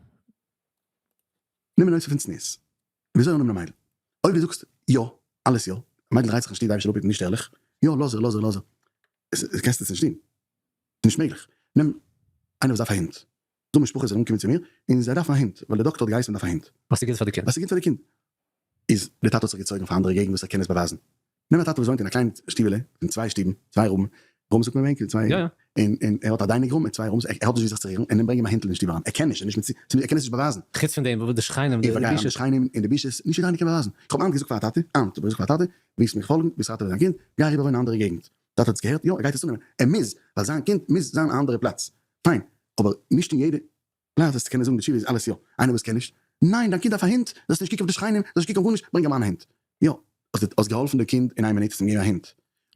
נעם א נושא פון צניעות. וויאזוי אננעמען א מיידל? אויב דו זאגסט יא, אלעס יא, א מיידל דרייט זיך אין שטוב די אייבישטער אפהיטן נישט ערליך, יא לאז איר לאז איר לאז איר, עס קענסט עס נישט טון, ס'נישט מעגליך, נעם איינער וואס דארף א הונט, דא משפחות זענען אנגעקומען צו מיר און זיי דארפן א הונט ווייל די דאקטער האט געהייסן מען דארף א הונט. וואס איז גוט פאר די קינד. וואס איז גוט פאר די קינד. איז די טאטע האט זיך געצויגן אויף א אנדערע געגנט וואס ער קען עס באווייזן. נעם א טאטע וואס וואוינט אין א קליין שטיבעלע פון צוויי שטיבן, צוויי room, room זאגט מען בענק, צוויי, יא יא. און און ער האט א dining room מיט צוויי rooms, ער האט נישט ווי זיך צו רירן, און אים ברענגען א הינטל אין שטוב אריין, ער קען נישט, ער איז נישט מיט, ער קען עס נישט באווייזן. חוץ פון דעם וואס די שכנים, די און פארגיין בושות. די שכנים און די בושות, נישט יעדער איינער קען באווייזן. איך האב היינט געזאגט פאר א טאטע, היינט האב איך געזאגט פאר א טאטע, ווילסט מיך פאלגן, ווילסט ראטעווען דיין קינד, גיי אריבער וואוינען אין א אנדערע געגנט. טאטע האט עס געהערט, יא ער גייט עס אננעמען, ער מוז, ווייל זיין קינד מוז זיין א אנדערע פלאץ, פיין, אבער נישט אין יעדע פלאץ וועסטו קענען זאגן די תשובה איז אלעס יא, איינער וואס קען נישט, ניין דיין קינד דארף א הונט, זאלסט נישט קוקן אויף די שכנים, זאלסט נישט קוקן אויף גארנישט, ברענג אים איין הונט, יא, האסט האסט געהאלפן די קינד אין איין מינוט, האסט אים געגעבן א הונט,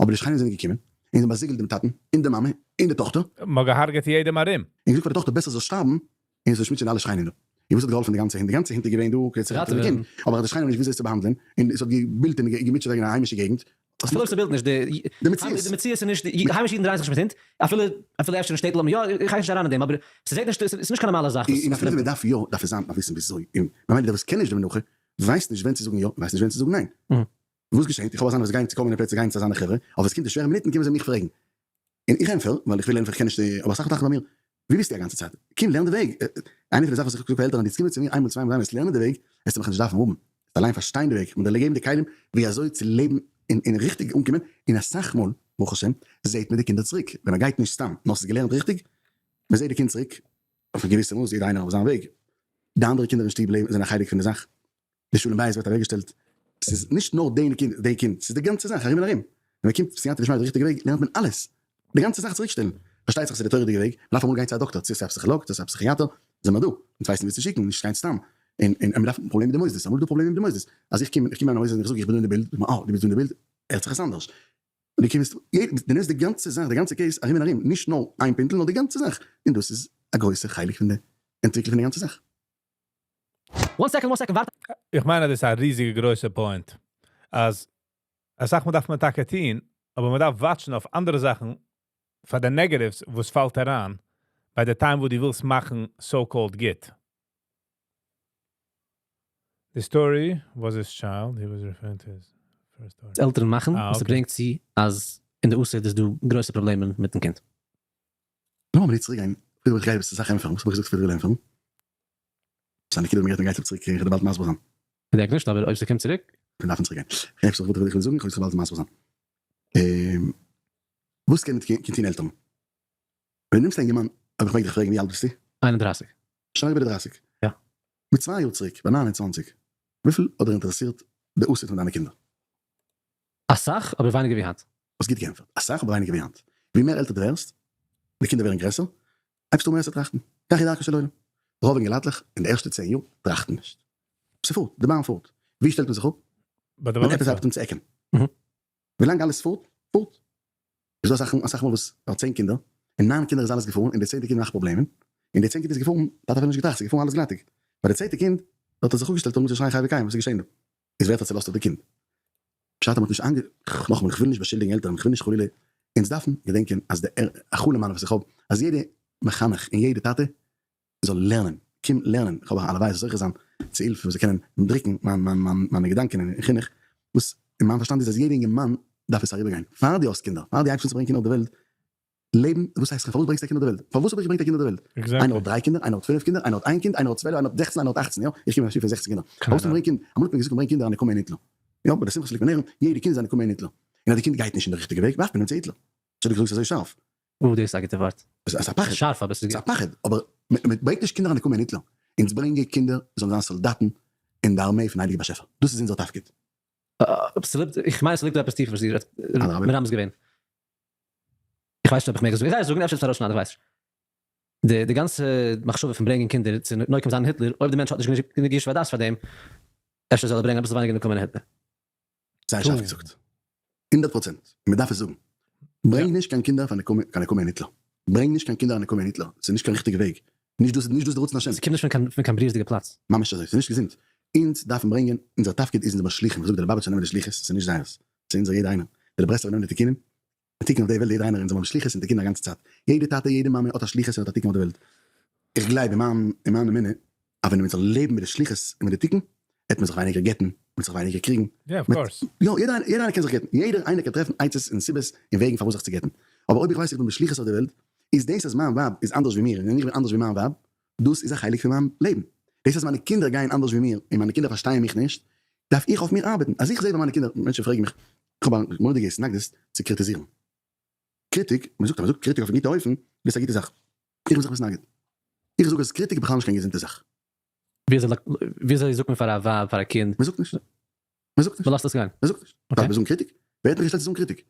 אבער די שכנים זענען געקומען, און זיי האבן באזיגלט דעם טאטן, און די מאמע, און די טאכטער. מען האט געהארגעט יעדעם ארום. און געזאגט פאר די טאכטער בעסער זאל שטארבן, און עס שמוצען אלע שכנים דא. און וואס האט געהאלפן די גאנצע הינט? די גאנצע הינט איז געווען דא כדי צו ראטעווען די קינד, אבער די שכנים האבן נישט געוואוסט ווי עס צו באהאנדלען, און עס האט געבילט און געמוטשעט וועגן א היימישע געגנט. אפילו אויב ס'בילט נישט, די מציאות. די מציאות איז נישט, היימישע אידן דרייען זיך נישט מיט הינט, אפילו אפילו אפשר אין שטעטל האט מען יא, איך גיי נישט אריין אין דעם, אבער ס'זעט נישט, ס'איז נישט קיין נארמאלע זאך. און אפילו ווען מ'דארף יא, דארף עס זיין, מ'דארף וויסן וויאזוי, און ממילא דער וואס קען נישט די מנוחה. ווייסט נישט ווען צו זאגן יא, ווייסט נישט ווען צו זאגן ניין. וואס געשענט? איך האב אזאנע וואס גייען צו כל מיני פלעצער גייען צו אזאנע חברה, אבער עס קומט די שווערע מינוטן קומען זיי מיך פרעגן. און איך ענטפער, ווייל איך וויל ענטפערן, איך קען נישט, אבער אסאך מאל טראכט איך ביי מיר, ווי ביסטו א גאנצע צייט? קום לערן די וועג! איינע פון די זאכן וואס איך האב געזאגט פאר עלטערן, אז דו קומסט צו מיר איינמאל צוויי מאל דריי מאל וועסט לערנען די וועג, וועסטו מיך נישט דארפן האבן, וועסט אליין פארשטיין די וועג, איך וועל דיר געבן די כלים ווי אזוי צו לעבן און ריכטיג אנקומען, און אסאך מאל, ברוך השם, זעט מען די קינדער צוריק, ווען מען גייט נישט סתם, נאר ס'איז געלערנט ריכטיג, מען זעט די קינד צוריק, אויף א געוויסע מאס, יעדער איינער אויף זיין וועג, די אנדערע קינדער אין שטוב לעבן זענען א חלק פון די זאך, די שלום בית ווערט אוועקגעשטעלט, ס'איז נישט נאר די קינד, די קינד, ס'איז די גאנצע זאך ארום און ארום, ווען מען קומט סייעתא דשמיא די ריכטיגע וועג לערנט מען אלעס, די גאנצע זאך צוריקשטעלן, פארשטייט זיך ס'איז די תורה'דיגע וועג, מען דארף אמאל גיין צו א דאקטער, צו ס'איז א פסיכילאג, צו ס'איז א פסיכיאטער, זעמער דא, אונז ווייסן ווי צו שיקן, נישט גיין סתם, און און מען דארף פראבלעם מיט די מוסדות, אמאל איז דא פראבלעמען מיט די מוסדות, אז איך קום איך קום אין א מוסד און איך זאג איך בין דא אין די בילד, זאגט מען אה דו ביסט דא אין די בילד, הערט זיך עס אנדערש, און דו קומסט, דו נעמסט די גאנצע זאך, די גאנצע case ארום און ארום, נישט נאר איין פינטל נאר די גאנצע זאך, און דאס איז א גרויסע חלק פון די אנטוויקלונג פון די גאנצע זאך. One second, one second, ווארט. איך מיין אז דאס איז א ריזיגע גרויסע point, אז אסאך מאל דארף מען טאקע טון, אבער מען דארף watch ן אויף אנדערע זאכן פאר די negatives וואס פאלט אריין ביי די time וואו דו ווילסט מאכן so called גוט. The story was his child, he was referring to his first daughter. עלטערן מאכן, וואס ס'ברענגט צו אז אין די עתיד איז דא גרויסע פראבלעמען מיטן קינד. לאמיר מיר צוריק גיין, פריער איך גיי עפעס אסאך ענטפערן, וואס האב איך געזאגט פריער ענטפערן? ס'איז א נקודה וואס מ'גייט אויף צוריק, איך וועל דיר באלד מסביר זיין. געדענק נישט, אבער אויב ס'קומט צוריק. מיר דארפן צוריק גיין. איך עפעס וואס איך וויל זאגן, איך וועל דיך באלד מסביר זיין. וואס קען טון עלטערן? ווען דו נעמסט א אינגערמאן, אויב איך מעג דיך פרעגן ווי אלט ביסטו? 31. שוין אריבער די דרייסיג? יא. מיט 2 יאר צוריק, ביי 29, וויפיל האט דיר אינטערעסירט די עתיד פון דיינע קינדער? אסאך, אבער ווייניגער ווי היינט. האסט גוט געענטפערט. אסאך אבער ווייניגער ווי היינט. ווי מער עלטער דו ווערסט, די קינדער ווערן גרעסער, הייבסטו אן מער צו טראכטן. כך היא דרכו של עולם. רוב אינגעלייטלעך אין די ערשטע 10 יאר טראכטן נישט. ס'פארט, די באן פארט. ווי שטעלט מען זיך אפ? ווען עפעס הייבט אן צו עקן. ווילאנג אלעס פארט, פארט. איז דא אסאך אסאך מאל וואס ער האט 10 קינדער, און ניין קינדער איז אלעס געפארן, און די צענטע קינד מאכט פראבלעמען, און די צענטע קינד איז געפארן, טאטע האט אפילו נישט געטראכט, ס'איז געפארן אלעס גלאטיג. ביי די צענטע קינד האט ער זיך אפגעשטעלט און אנגעהויבן צו שרייען חי וקיים, וואס איז געשען דא? איז ווערט א צעלאזט אויף די קינד. פשט אז מ'האט נישט איינגע. נאכאמאל איך וויל נישט באשולדיגן עלטערן, איך וויל נישט חלילה, אונז דארפן געדענקען אז די א חלום מיינע וואס איך האב, אז יעדע מחנך און יעדע טאטע זאל לערנען, קום לערנען, איך האב א הלוואי זאל זוכה זיין צו הילף וואס זיי קענען דרוקן מיין מיין מיין מיינע געדאנקען אין חינוך, וואס אין מיין פארשטאנד איז אז יעדע אינגערמאן דארף עס אריבערגיין, פאר דו האסט קינדער, פאר דו הייבסט אן צו ברענגען קינדער אויף די וועלט, לעבן, וואס הייסט פארוואס ברענגסטו א קינד אויף די וועלט? פארוואס האב איך געברענגט א קינד אויף די וועלט? איינער האט דריי קינדער, איינער האט פינף קינדער, איינער האט איין קינד, איינער האט 12, איינער האט 16, איינער האט 18, יא? איך קום פון א שטוב פון 16 קינדער. פארוואס ברענגען קינד? אמאל האט מען געזאגט מען ברענגט קינדער א נקמה אין היטלער. יא, ביי די שמחה פלעגט מען הערן, יעדע קינד איז א נקמה אין היטלער. און אז די קינד גייט נישט אין די ריכטיגע וועג, ווארפט מען אים צו היטלער. אנטשולדיגט זאגסט אזוי שארף. אוי, דאס איז א גוטע ווארט. עס איז א פחד. שארף אבער עס איז גוט. עס איז א פחד, אבער מען ברענגט נישט קינדער א נקמה אין היטלער. אונז ברענגען קינדער זאלן זיין סאלדאטן אין די ארמעי פון הייליגע באשעפער. דאס איז אונזער תפקיד. איך מיין ס'ליגט דא עפעס טיפער וואס איר האט מרמז געווען. איך ווייס נישט אויב איך מעג עס זאגן, איך גיי עס זאגן, אפשר וועט עס ארויסשניידן, איך ווייס נישט. די גאנצע מחשבה פון ברענגען קינדער צו נוקם זיין אין היטלער, אויב די מענטש האט נישט גענוג ישוב הדעת פאר דעם, אפשר זאל ער ברענגען אביסל ווייניגער נקמה אין היטלער. זייער שארף געזאגט. 100%. מען דארף עס זאגן. ברענג נישט קיין קינדער פאר נקמה, קיין נקמה אין היטלער. ברענג נישט קיין קינדער א נקמה אין היטלער. ס'איז נישט קיין ריכטיגע וועג. נישט דאס נישט דאס די רצון השם. ס'קומט נישט פון קיין בריאות'דיגע פלאץ. ממש אזוי. ס'איז נישט געזונט. אונז דארפן ברענגען, אונזער תפקיד איז אונזער משליחים. איך זאג די ליובאוויטשער נעמען די שליחות, ס'איז נישט זייערס. ס'איז אונזער יעדער איינער. די ברסלב'ער נעמען די תיקונים. א תיקון אויף די וועלט יעדער איינער אונז האבן שליחות און תיקון א גאנצע צייט יעדע טאטע יעדע מאמע האט א שליחות און האט א תיקון אויף די וועלט איך גלייב אין מיין אין מיין אמונה אז ווען מען זאל לעבן מיט די שליחות און מיט די תיקון העט מען זיך ווייניגער גט'ן מען וועט זיך ווייניגער קריגן יא of course. יא יעדער איינער יעדער איינער קען זיך גט'ן יעדער איינער קען טרעפן עצות און סיבות און וועגן פארוואס זיך צו גט'ן אבער אויב איך ווייס איך בין בשליחות אויף די וועלט איז דאס אז מיין ווייב איז אנדערש ווי מיר און איך בין אנדערש ווי מיין ווייב דאס איז א חלק פון מיין לעבן. דאס אז מיינע קינדער גייען אנדערש ווי מיר און מיינע קינדער פארשטייען מיך נישט, דארף איך אויף מיר ארבעטן. אז איך זע ביי מיינע קינדער, מענטשן פרעגן מיך, איך האב א מורא'דיגע התנגדות צו קריטיזירן. קריטיק, מען זאגט אז מען זאגט קריטיק אויף א גוטע אופן, דאס איז א גוטע זאך. איך בין זיך מתנגד. איך זאג אז קריטיק איז בכלל נישט קיין געזונטע זאך. וויאזוי זאגט מען פאר א ווייב, פאר א קינד? מען זאגט נישט. מען זאגט נישט. מען לאזט עס גיין. מען זאגט נישט. דארף מען זאגן קריטיק? ווער האט מיך געשטעלט צו זאגן קריטיק?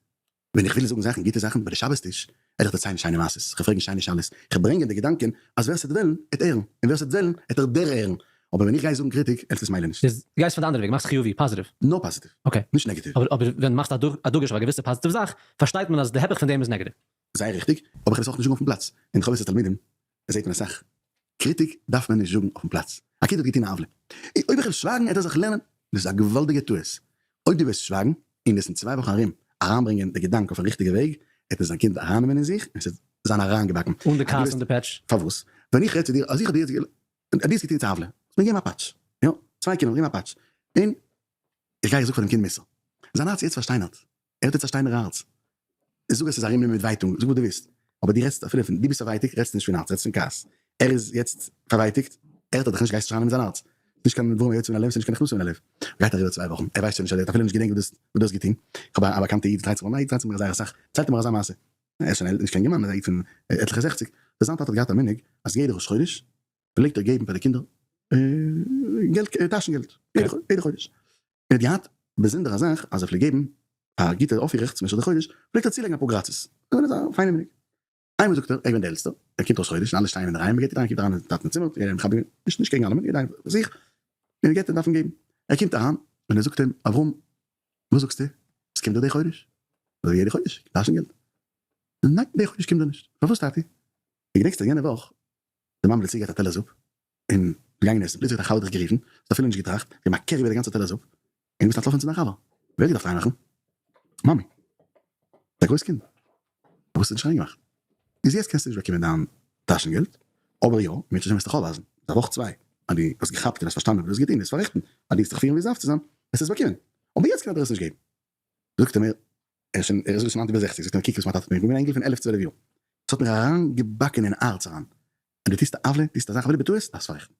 ווען איך וויל זאגן זאכן, גוטע זאכן, ביי די שבת טיש, וועל איך דערציילן שיינע מעשות, כ'וועל פרעגן שיינע שאלות, כ'וועל ברענגען די געדאנקען אז ווער ס'וועט וועלן, עט הערן, און ווער ס'וועט וועלן, עט ער דערהערן. אבער ווען איך גיי זאגן קריטיק, העלפט עס מילא נישט. איז גייסט פון די אנדערע וועג, מאכסט חיובי, פאזיטיוו. נאר פאזיטיוו. Okay. נישט נעגאטיוו. אבער ווען מאכסט א דגוש אויף א געוויסע פאזיטיוו זאך, פארשטייט מען אז די היפך פון דעם איז נעגאטיוו. זייער ריכטיג, אבער כ'וועל עס אויך נישט זאגן אויפן פלאץ. אין חובת התלמידים זעט מען אסאך קריטיק דארף מען נישט זאגן אויפן פלאץ. א קינד האט געטון א עוולה. אויב איך וועל שווייגן עט ער זיך לערנען. דאס איז א געוואלדיגע טעות. אויב דו וועסט שווייגן און עס אין 2 וואכן ארום אריינברענגען די געדאנק אויפן ריכטיגע וועג, עט עס זיין קינד ארייננעמען אין זיך און עס וועט זיין אריינגעבאקן. אן די כעס און די פעטש. פארוואס? ווען איך רעד צו דיר אז איך האב דיר יעצט געטון א עוולה, האסט מיר געגעבן א פאטש. יא, צוויי קינדער, געגעבן א פאטש. און איך גיי איך זאג פאר דעם קינד מוסר. זיין הארץ איז יעצט פארשטיינערט. ער האט יעצט א שטיינערע הארץ. זאג אז ס'איז ארומנעמען מיט ווייטאג, זאג וואס דו ווילסט. אבער דו רעדסט אפילו פון, דו ביסט פארווייטיגט, רעדסטו נישט פון הארץ, רעדסט פון כעס. ער איז יעצט פארווייטיגט, ער האט דיך נישט, גייסט נישט ארייננעמען אין זיין הארץ. נישט קיין דברים היוצאים מן הלב, ס'איז נישט קיין נכנסים מן הלב. גייט אריבער 2 וואכן, ער ווייסט שוין נישט, ער האט אפילו נישט געדענקט וואס דו האסט געטון. איך האב א באקאנטע איד, דרייט זיך ביי מיר, א איד דרייט זיך מיט מיר זייער אסאך, דערציילט ער מיר אזא מעשה. ער איז שוין נישט קיין יונגערמאן, ער איז א איד פון עטליכע זעכציג. זיין טאטע האט געהאט א מנהג אז יעדע ראש חודש פלעגט ער געבן פאר די קינדער געלט, טאשן געלט, יעדע חודש. ער האט געהאט באזונדער א זאך אז ער פלעגט געבן פאר גוטע אויפירעכץ במשך די חודש, פלעגט ער צולייגן אפאר גראצעס. דאס איז א פיינע מנהג. איינמאל זאגט ער, ער איז געווען דער עלטסטער, ער קומט ראש חודש און אלע שטייען אין די רייע, מען געבט אריין, קומט אריין אין טאטן אין צימער, יעדער מכבד, נישט נישט קעגן אלעמען, יעדער איינער פאר זיך, און ער געבט אים דארף אים געבן. ער קומט אריין און ער זאגט אים, אברהם, וואס זאגסטו? עס קומט דיר די חודש? אזוי ווי יעדע חודש, טאשן געלט. ניין, די חודש קומט דיר נישט. פארוואס טאטי? דו געדענקסט אז יענע וואך די מאמע האט צוגעגרייט א טעלער זופ, און געגאנגען עסן, פלוצלינג האט א חבר דיך גערופן, האסט אפילו נישט געטראכט, געגעבן א קער איבער די גאנצע טעלער זופ, און דו ביסט אנטלאפן צו דיין חבר. ווער האט געדארפט ריין מאכן? מאמי. ביסט א גרויס קינד. פארוואס האסטו נישט ריין געמאכט? איז יעצט קענסטו נישט באקומען דיין טאשן געלט, אבער יא, אם ירצה השם וועסטו דיך אויפווייזן, מיט א וואך צוויי, אז דו האסט געכאפט און האסט פארשטאנען וואס דו האסט געטון, וועסט פאררעכטן, אז דו וועסט זיך פירן ווי עס דארף צו זיין, וועסטו עס באקומען. אבער יעצט קען איך דיר עס נישט געבן. זאגט ער מיר, ער איז שוין, ער איז שוין היינט איבער זעכציג, זאגט ער מיר, קוק וואס מיין טאטע האט מיר געגעבן, איך בין געווען א אינגל פון עלף צוועלף יאר, עס האט מיר אריינגעבאקן אין הארץ אריין, אז דו טוסט א עוולה, טוסט א זאך אפילו בטעות, דארפסט פאררעכטן.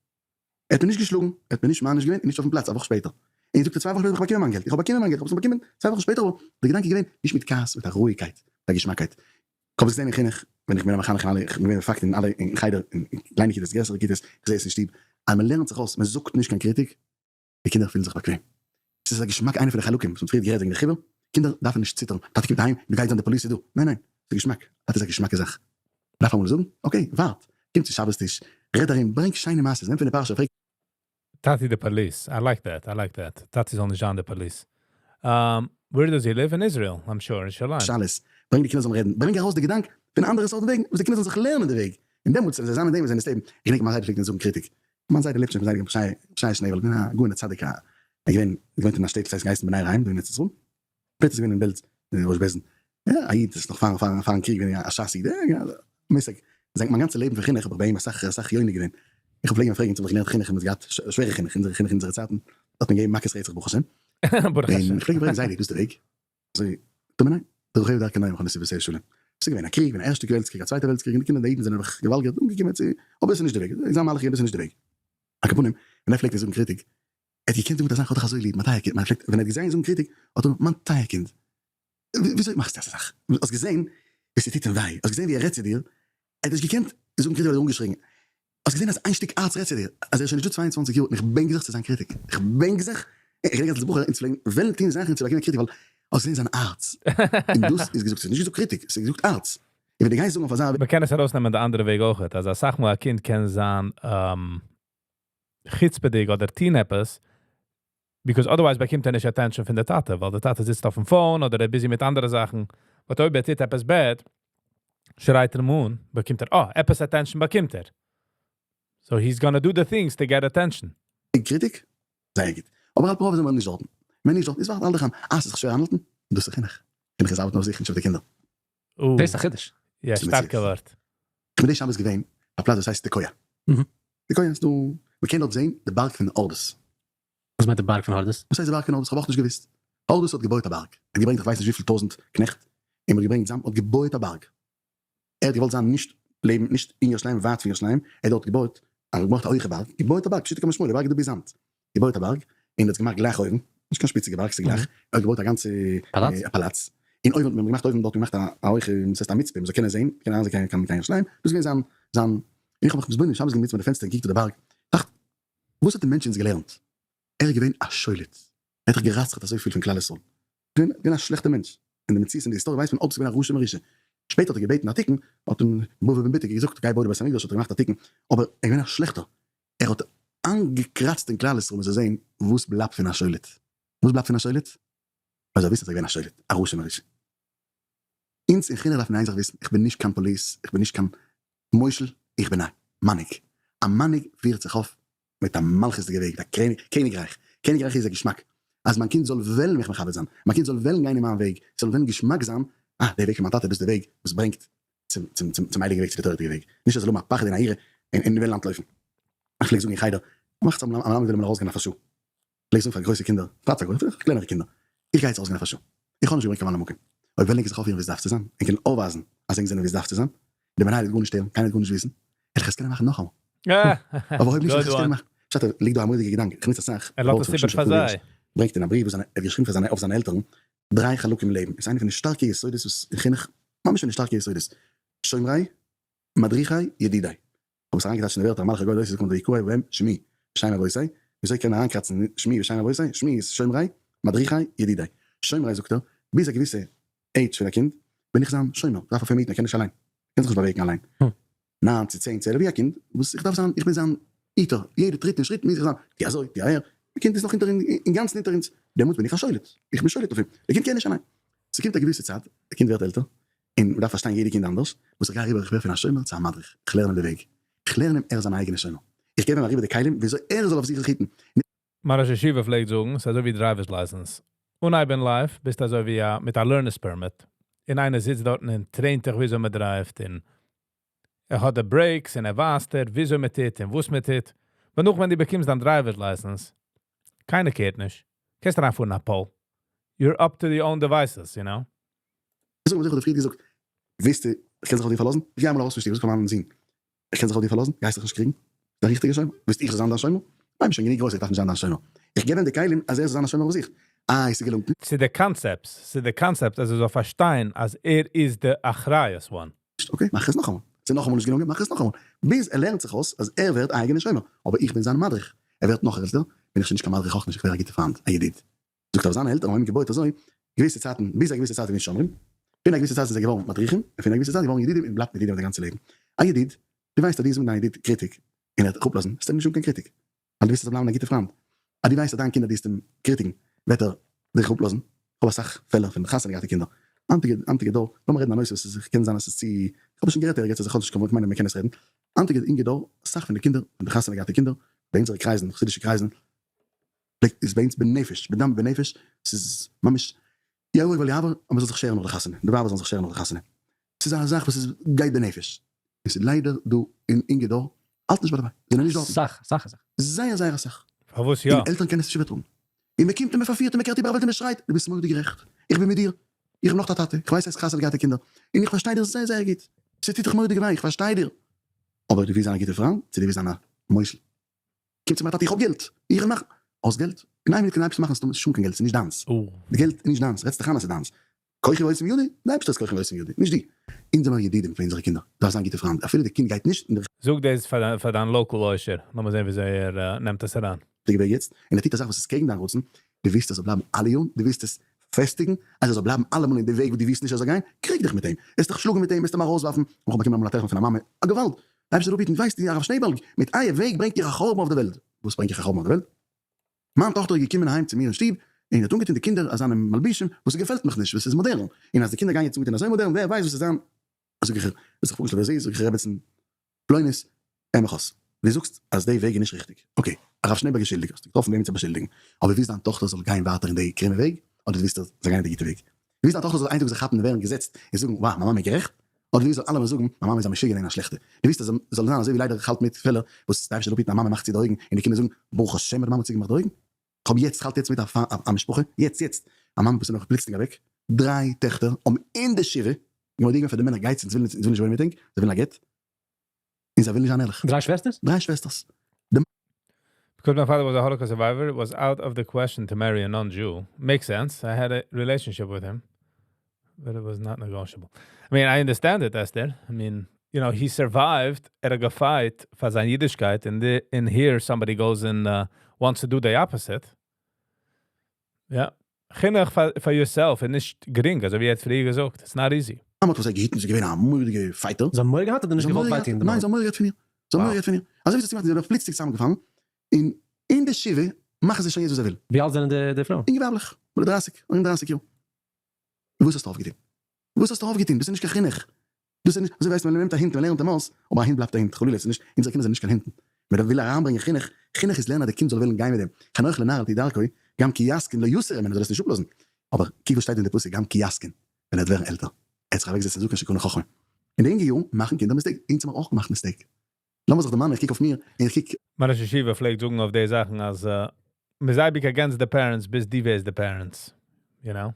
ער האט מיר נישט געשלאגן, ער האט מיר נישט מעניש געווען, און נישט אויפן פלאץ, א וואך שפעטער. און זאגט ער, 2 וואכן שפעטער האב איך באקומען מיין געלט, איך האב באקומען מיין געלט, איך האב עס באקומען 2 וואכן שפעטער, אבער דער געדאנק איז געווען, נישט מיט כעס, מיט א רואיגקייט, מיט א געשמאקייט. איך האב עס געזען אין חינוך, ווען איך בין א מחנך אין אלע, איך בין געווען פאקט אין אלע, אין חדר, אין קליינע כיתות, גרעסערע כיתות, איך זע עס אין שטוב, אז מען לערנט זיך אויס, מען זאגט נישט קיין קריטיק, די קינדער פילן זיך באקוועם. עס איז א געשמאק איינע פון די חלקים וואס מ'האט פריער גערעדט וועגן די חיבור, קינדער דארפן נישט ציטערן, טאטי קומט אהיים, מ'גייט זיין די פאליס איז דא, ניין ניין, ס'איז געשמאק, טאטי איז א געשמאקע זאך, מ'דארף אמאל זאגן, okay, ווארט, קום צו שבת טיש, רעד ארום, ברענג שיינע מעשות, נעם פון די פרשה, פרעג. טאטי די פאליס, I like that, I like that. טאטי זאל נישט זיין די פאליס. Where does he live? In Israel, I'm sure, אין ירושלים. שאלות, ברענג די קינדער זאלן רעדן, ברענג ארויס די געדאנק פון אנדערע סארטן וועגן, וואס די קינדער זאלן זיך לערנען די וועג, און דעמאלטס ווען זיי זיין אין דעם ווען זיי זענען לעבן, איך געדענק מיין זיידע פלעגט אונז זאגן קריטיק, מיין זיידע לעבט שוין, מיין זיידע רבי ישעי' שנעעבאלג געווען א גאון א צדיק א ער געווען געוואוינט אין א שטעטל ס'הייסט געהייסן בני רעים דא אין ארץ ישראל, שפעטער איז געווען אין בעלז אין ראש בית דין, יא א איד איז נאך פארן פארן פארן קריג געווען א שס איד, מושג, זיין מיין גאנצע לעבן פון חינוך האב איך ביי אים אסאך אסאך יונק געווען, איך האב פלעג אים פרעגן צו האב איך געלערנט חינוך און מ'האט געהאט שווערע חינוך, אונזערע חינוך אין אונזערע צייטן האט מען געגעבן מכות רצח ברוך השם, ברוך און השם. איך פלעג אים פרעגן זיידי דאס איז די וועג? אזוי טאר מען ניין? דורך ה' דרכי נועם וכל נתיבותיה שלום. עס איז געווען א קריג, געווען א ערשטע וועלטס קריג, א צווייטע וועלטס קריג, און די קינדער די אידן זענען נעבעך געוואלגערט אנגעקומען צו, אבער עס איז נישט די וועג, זיין מהלך איז געווען דאס איז נישט די וועג. על כל פנים, ווען ער פלעגט אונז זאגן קריטיק, ער האט געקענט זאגן מיט אזא איך האב דיך אזוי ליב, מיין טייער קינד, מען פלעגט, ווען ער האט געזען זאגן קריטיק, האט ער, מיין טייער קינד, וויאזוי מאכסטו אזא זאך? האסט געזען ווי ס'טוט אים וויי, האסט געזען ווי ער רעדט צו דיר, ער האט נישט געקענט זאגן קריטיק ווייל ער האט אנגעשריגן, האסט געזען אז איין שטיק הארץ רעדט צו דיר אז ער איז שוין נישט דא 22 יאר און איך בענק זיך צו זיין קריטיק, איך בענק זיך, איך געדענק אלס בחור אונז פלעגן וועלן טון זאכן צו באקומען קריטיק ווייל האסט געזען זיין הארץ, און דאס איז געזאגט, ס'איז נישט געזאגט קריטיק, ס'איז געזאגט הארץ, און ווען דו גייסט זאגן אויף אזא. מ'קען עס ארויסנעמען די אנדערע וועג אויכעט, אז אסאך מאל א קינד קען זיין חוצפה'דיג אדער טון עפעס, because otherwise באקומט ער נישט attention פון די טאטע, ווייל די טאטע זיצט אויפן phone אדער ער איז busy מיט אנדערע זאכן. But אויב ער טוט עפעס bad, שרייט ער אים אן, באקומט ער, אה, עפעס attention באקומט ער. So he's gonna do the things to get attention. קריטיק? זייער גוט. אבער על פי רוב איז מען נישט דארטן. מען נישט דארטן איז ווארט אלע חיים. אה, ס'איז זיך שווער איינהאלטן? דאס איז חינוך. חינוך איז ארבעטן אויף זיך, נישט אויף די קינדער. דאס איז א חידוש. יא, שטארקע ווארט. כ'בין די שבת געווען א פלאץ וואס הייסט תקוע. תקוע איז דא, מ'קען דארט זען די בארג פון הורדוס. וואס מיינט די בארג פון הורדוס? וואס הייסט די בארג פון הורדוס? כ'האב אויך נישט געוואוסט. הורדוס האט געבויעט א בארג. ער האט געברענגט איך ווייס נישט וויפיל טויזנט קנעכט, און מ'האט געברענגט זאמד, מ'האט געבויעט א בארג. ער האט געוואלט זיין נישט לעבן נישט אין ירושלים ווייט פון ירושלים, ער האט דארט געבויעט א געמאכט א הויכע בארג, געבויעט א בארג פשוטו כמשמעו, די בארג איז דא ביז היינט, געבויעט א בארג, און ער האט עס געמאכט גלייך אויבן, נישט קיין שפיציגע בארג, ס'איז גלייך, ער האט געבויט א גאנצע פאלאץ, און אויבן האט מען געמאכט אויבן דארט געמאכט א הויכע, וואס הייסט א מצפה, מ'זאל קענען זען, קענען אריינזען קיין קיין ירושלים, דאס איז געווען זיין זיין, און איך האב מיך מתבונן שבת געווען מיט די פענסטער און געקוקט אויף די בארג, טראכט, וואס האט די מענטש אונז געלערנט? ער איז געווען א שולט, ער האט דאך גערצח'ט אזויפיל פון כלל ישראל, געווען געווען א שלעכטע מענטש, אין די מציאות אין די היסטאריע ווייסט מען אויב ס'איז געווען א רשע מרושע, שפעטער האט ער געבעטן א תיקון, האט אים בבא בן בוטא געזאגט גיי בוי די בית המקדש האט ער געמאכט א תיקון, אבער ער איז געווען א שלעכטער, ער האט איינגעקראצט אין כלל ישראל מען זאל זען וואס בלייבט פון א שולט, וואס בלייבט פון א שולט? מען זאל וויסן אז ער איז געווען א שולט, א רשע מרושע. אונז אין חינוך דארף מען איין זאך וויסן, איך בין נישט קיין פאליס, איך בין נישט קיין מושל, איך בין א מנהיג, א מנהיג פירט זיך אויף מיט א מלכות'דיגע וועג, מיט א קעניגרייך, קעניגרייך איז א געשמאק, אז מיין קינד זאל וועלן מיך מכבד זיין, מיין קינד זאל וועלן גיין אין מיין וועג, ס'זאל וועלן געשמאק זיין, אה, דער וועג פון מיין טאטע, דאס איז דער וועג וואס ברענגט צום צום צום צום הייליגן וועג, צו די תורה'דיגע וועג, נישט ער זאל האבן א פחד און א יראה און וועלן אנטלויפן. איך פלעג זאגן אין חדר, מאכטס א מלמד וויל אמאל ארויסגיין אויף א שעה. פלעג זאגן פאר גרויסע קינדער, פאר פאר גרויסע, קלענערע קינדער, איך גיי יעצט ארויסגיין אויף א שעה, איך האב נישט געברענגט קיין ממלא מקום, אויב וועלן ענק זיך אויפפירן ווי עס דארף צו זיין, ענק קענען אויפווייזן אז ענק זענען ווי עס דארף צו זיין, די מנהל וועט גארנישט הערן, קיינער וועט גארנישט וויסן, וועל איך עס קענען מאכן נאכאמאל. אבער אויב נישט וועל איך עס קענען מאכן. פשט ער ליגט דא א מורא'דיגע געדאנק, איך נוץ אסאך ער לאזט ווארט עס פון איבער ר' פאר שמשון רפאל הירש, זיי. ברענגט אין א בריוו וואס ער האט געשריבן פאר זיינע אויף זיינע עלטערן, דריי חלקים אין לעבן, איז איינע פון די שטארקע יסודות וואס אין חינוך, ממש פון די שטארקע יסודות, שומרי, מדריכי, ידידי. כ'האב עס אריינגעטייטשט אין די ווערטער המלאך הגואל אותי זאגט מען ויקרא בהם שמי ושם אבותי, וויאזוי קען מען אריינקראצן שמי ושם אבותי, שמי איז שומרי, מדריכי, ידידי. שומרי זאגט ער, ביז א געוויסע עידזש פון א קינד בין איך זיין שומר, דארף אויף אים היטן, ער קען נישט אליין, ער קען זיך נישט באוועגן אליין, ניין צו צען צו עלף ווי א קינד, וואס איך דארף זיין, איך בין זיין היטער, יעדע טריט און שריט מוז איך זיין, טו אזוי, טו אהער, די קינד איז נאך אונטער אינגאנצן אונטער אונז, דעמאלטס בין איך א שולט, איך בין שולט אויף אים, די קינד קען נישט אליין. ס'קומט א געוויסע צייט, די קינד ווערט עלטער, און מ'דארף פארשטיין יעדע קינד אנדערש, וואס איך גיי אריבער, איך ווער פון א שומר צו א מדריך, איך לערן אים די וועג, איך לערן אים ער איז זיין אייגענע שומר, איך געב אים אריבער די כלים וויאזוי ער זאל אויף זיך זיך היטן. מיין ראש ישיבה פלעגט זאגן, ס'איז אזוי ווי driver's license. אנהייב אין life ביסטו אזוי ווי א מיט א learner's permit, און איינער זיצט דארטן און train ט דיך וויאזוי מ'דרייווט, און ער האט די brakes און ער ווייזט דיר וויאזוי מ'טוט און וואס מ'טוט. אבער נאך ווען דו באקומסט דיין driver's license, קיינער care ט נישט. קענסט אריינפארן א pole. You're up to your own devices, you know? זאג וואס איך האב דיר פריער געזאגט, ווילסטו איך קען זיך אויף דיר פארלאזן? איך גיי אמאל ארויס פון שטוב, איך זאג פאר מיין זון, איך קען זיך אויף דיר פארלאזן? גייסט זיך נישט קריגן? ביסט א ריכטיגער שומר? ווילסט איך זאל זיין דיין שומר? ניין, ביסט שוין גענוג גרויס, איך דארף נישט זיין דיין שומר. איך געב אים די כלים אז ער זאל זיין א שומר אויף זיך. איי, ס'געלונגט נישט? ס'איז די concepts, ס'איז די concept אז ער זאל פארשטיין אז ער איז די אחריות one. Okay, מאך עס נאכאמאל. ס'איז נאכאמאל נישט געלונגען, מאך עס נאכאמאל. ביז ער לערנט זיך אויס אז ער ווערט א אייגענער שומר. אבער איך בין זיין מדריך. ער ווערט נאך עלטער, בין איך שוין נישט קיין מדריך אויך נישט, איך ווער א גוטער פריינד, א ידיד. זאגט אבער זיינע עלטערן האבן אים געבויט אזוי, געוויסע צייטן, ביז א געוויסע צייט איז געווען שומרים, פון א געוויסע צייט זענען זיי געווארן מדריכים, און פון א געוויסע צייט געווארן ידידים און בלייבט ידידים די גאנצע לעבן. א ידיד, דו ווייסט אז דו זאגסט דיין ידיד קריטיק און ער וועט דיך אפלאזן, וועסטו אים נישט זאגן קיין קריטיק, ווייל דו ווילסט ער זאל בלייבן דיין גוטער פריינד. אז דו ווייסט אז דיין קינד אז דו וועסט אים קריטיקן וועט ער דיך אפלאזן. איך האב אסאך פעלער פון חתונה געהאטע קינדער, היינטיגע היינטיגע דור, לאמיר רעדן א נושא וואס איז קען זיין אז עס איז צו, איך האב עס שוין גערעדט ערגעץ אז איך האב נישט קיין ווארט, כ'מיין אז מען קען עס רעדן, היינטיגע אינגע דור, אסאך פון די קינדער, פון די חתונה געהאטע קינדער, ביי אונזערע קרייזן, חסידישע קרייזן, פלעגט איז ביי אונז בנפש, בדם ובנפש, ס'איז ממש יהרג ואל יעבור אז מ'זאל זיך שערן נאך די חתונה, די ווייבער זאלן זיך שערן נאך די חתונה, ס'איז א זאך וואס איז גייט בנפש, און ס'איז ליידער דא אין אינגע דור האלט נישט ביי דערביי, זענען נישט דארטן. סאך, סאך אסאך. זייער זייער אסאך. פארוואס יא? און עלטערן קענען עס נישט איבערטראגן. און מ'קומט און מ'פארפירט און מ'קערט איבער א וועלט און מ'שרייט, דו ביסט מורא'דיג גערעכט, איך בין מיט דיר, איך בין נאך א טאטע, איך ווייס אז חתונה געהאטע קינדער, און איך פארשטיי דיר זייער זייער גוט, ס'טוט דיך מורא'דיג וויי, איך פארשטיי דיר, אבער דו ווילסט זיין א גוטער פריינד, צו דו ווילסט זיין א מושל? קומט צו מיין טאטע איך האב געלט, איך וועל מאכן, האסט געלט? אין איין מינוט קען די אייבערשטער מאכן אז ס'איז שוין קיין געלט, ס'איז נישט דיינס, די געלט איז נישט דיינס, רעדסט דיך איין אז ס'איז דיינס, כוחי ועוצם ידי, די אייבערשטער איז כוחי ועוצם ידי, נישט דו, אונז זעמער ידידים פון אונזערע קינדער, דארף זיין גוטע פריינד, אפילו די קינד גייט נישט אין די. זאג דאס פאר דיין local עושר, לאמיר זען וויאזוי ער נעמט עס אריין. ריכטיגע וועג יעצט, און ער טוט א זאך וואס איז קעגן דיין רצון, דו ווילסט ער זאל בלייבן אלע יארן, דו ווילסט עס פעסטיגן אז ער זאל בלייבן אלעמאל אין די וועג וואס דו ווילסט נישט ער זאל גיין, קריג דיך מיט אים, וועסט דיך שלאגן מיט אים, וועסט אים ארויסווארפן, איך האב באקומען אמאל א טעלעפאן פון א מאמע, א געוואלד, אייבערשטער אפהיטן, ווייסט איר הרב שנעעבאלג, מיט אייער וועג ברענגט איר א חורבן אויף די וועלט, וואס ברענג איך א חורבן אויף די וועלט? מיין טאכטער איז געקומען אהיים צו מיר אין שטוב, און האט אנגעטון די קינדער אזאנע מלבישים וואס עס געפעלט מיך נישט, וואס איז מאדערן, און אז די קינדער גייען יעצט אנגעטון אזוי מאדערן, ווער ווייסט וואס עס זיין, זאג איך איר, האט זיך פארגעשטעלט ווער זי איז, זאג איך רעבעצן פלונית, אמת, דו זאגסט אז די וועג איז נישט ריכטיג, okay, הרב שנעעבאלג איז שולדיג, האסטו געטראפן וועמען צו באשולדיגן, אבער ווילסט דיין טאכטער זאל גיין ווייטער אין די קרומע וועג, אדער דו ווילסט זי זאל גיין אין די גוטע וועג? דו ווילסט דיין טאכטער זאל איין טאג זיך כאפן און ווערן געזעצט און זאגן, וואו, מיין מאמע איז גערעכט? אדער דו ווילסט זאל אלעמען זאגן, מיין מאמע איז א משוגענע און א שלעכטע? דו ווילסט אז זאל זיין אזוי ווי ליידער איך האלט מיט פעלער וואס די אייבערשטער זאל אפהיטן א מאמע מאכט צו די אויגן און די קינדער זאגן, ברוך השם אז די מאמע האט צוגעמאכט די אויגן, כ'האב יעצט, כ'האלט יעצט מיט א משפחה, יעצט יעצט, א מאמע וואס איז נאך פלוצלינג אוועק, דריי טעכטער האבן אין די שבעה מודיע געווען פאר די מענער גייטס אונז ווילן נישט וואוינען מיט ענק, זיי ווילן א גט, און זיי ווילן נישט זיין ערליך. דריי שוועסטערס? דריי שוועסטערס. די. Because my father was a Holocaust survivor, it was out of the question to marry a non-Jew. Makes sense. I had a relationship with him, but it was not negotiable. I mean, I understand it, Esther. I mean, you know, he survived, ער האט געפייט פאר זיין אידישקייט, and in here somebody goes and wants to do the opposite. יא. חינוך פאר yourself איז נישט גרינג, אזוי ווי ער האט פריער געזאגט, it's not easy. מאמע האט פאר זיי געהיטן, זי איז געווען א מורא'דיגע fighter. זיי האבן מורא געהאט אדער נישט געוואלט וויי טון די מאמע? ניין, זיי האבן מורא געהאט פון איר. זיי האבן מורא געהאט פון איר. אזוי ווי זי האט צוגעמאכט איז זי נעבעך פלוצלינג צוזאמגעפאלן, און אין די שבעה מאכן זיי שוין יעצט וואס זיי ווילן. ווי אלט זענען די פרויען? אינגע ווייבלעך, ביי די דרייסיג, ארום דרייסיג יאר. וואס האסטו אויפגעטון? וואס האסטו אויפגעטון? דאס איז נישט קיין חינוך. דאס איז נישט, אזוי ווייסט מען, מען נעמט א הונט און מען לערנט אים אויס, אבער א הונט בלייבט א הונט, חלילה, ס'איז נישט, אונזערע קינדער זענען נישט קיין הונטן. מען וויל אריינברענגען חינוך, חינוך איז לערנען אז די קינד זאל וועלן גיין מיט דעם, חנוך לנער על פי דרכו, גם כי יזקין לא יסור ממנו, זאל עס נישט אפלאזן. אבער קוק וואס שטייט אין די פסוק, גם כי יזקין, ווען ער וועט ווערן עלטער, ער וועט זיך אוועקזעצן זקן שקנה חכמה. אין די אינגע יארן מאכן קינדער mistake, אונז האמיר אויך געמאכט mistake. לאמיר זיך דערמאנען, איך קוק אויף מיר, און איך קוק. מיין ראש ישיבה פלעגט זאגן אויף די זאכן אז. מ'איז אייביג against די parents ביז דו ווערסט די parents, you know?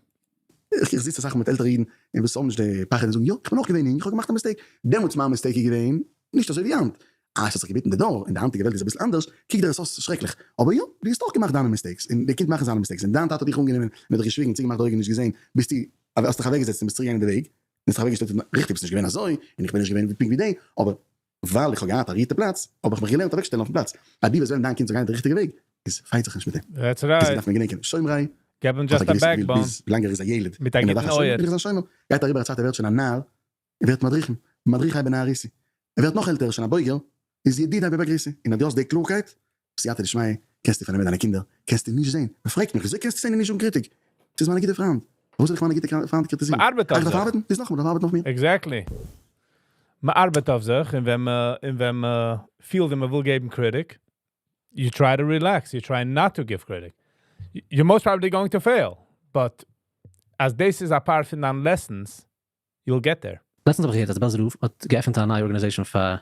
איך זיץ אסאך מיט עלטערע אידן און וואס האבן נישט די פחד און זאגן יא, איך בין אויך געווען יונג, איך האב געמאכט א mistake, דעמאלטס מיין mistake איז געווען נישט אזוי ווי היינט, אה עס האט זיך געביטן די דור און די היינטיגע וועלט איז אביסל אנדערש, קוקט דיר עס אויס שרעקליך, אבער יא, דו האסט אויך געמאכט דיינע mistakes און די קינד מאכן זיינע mistakes און דיין טאטע האט דיך אנגענומען און האט דיך געשוויגן צוגעמאכט די אויגן נישט געזען ביסטו האסט דיך אוועקגעזעצט און ביסט צוריקגעגאנגען די וועג און האסט דיך אוועקגעשטעלט און ריכטיג ביסט נישט געווען אזוי און איך בין נישט געווען פונקט ווי די אבער ווייל איך האב געהאט א ריכטיגע פלאץ האב איך מיך געלערנט אוועקשטעלן אויפן פלאץ אז דו וועסט וועלן דיין קינד זאל גיין די ריכטיגע וועג איז fight זיך נישט מיט אים. That's דאס right. דארף מען געדענקען שומרי געב אים האט א just א געוויסע גבול backbone. ביז ווילאנג ער איז א ילד מיט א און ער גוטן דארף א שומר אויער. וויל איך זיין שומר גייט אריבער א צייט ער ווערט שוין א נער ער ווערט מדריכים מדריכי בנערותי ער ווערט נאך עלטער ער איז שוין א בוגר איז ידידי בבגרותי און אז דו האסט די קלארקייט סייעתא דשמיא קענסטו פארנעמען דיינע קינדער קענסטו נישט זען מען פרעגט מיך וויאזוי קענסטו זען און נישט זאגן קריטיק ס'איז מיינע גוטע פריינד פארוואס זאל איך מיינע גוטע פריינד קריטיזירן מ'ארבעט איך אויף דארף זיך. ארבעטן איז נאכאמאל דארף ארבעטן אויף מיר. Exactly. מ'ארבעט אויף זיך און ווען מ' און ווען מ'פילט ווי מ'וויל געבן קריטיק, you try to relax, you try not to give critic. You're most probably going to fail, but אז דאס איז א part פון דיין lessons, you'll get there. לעצטנס האב איך געהערט אז בעלזער רב האט געעפנט א נייע organization פאר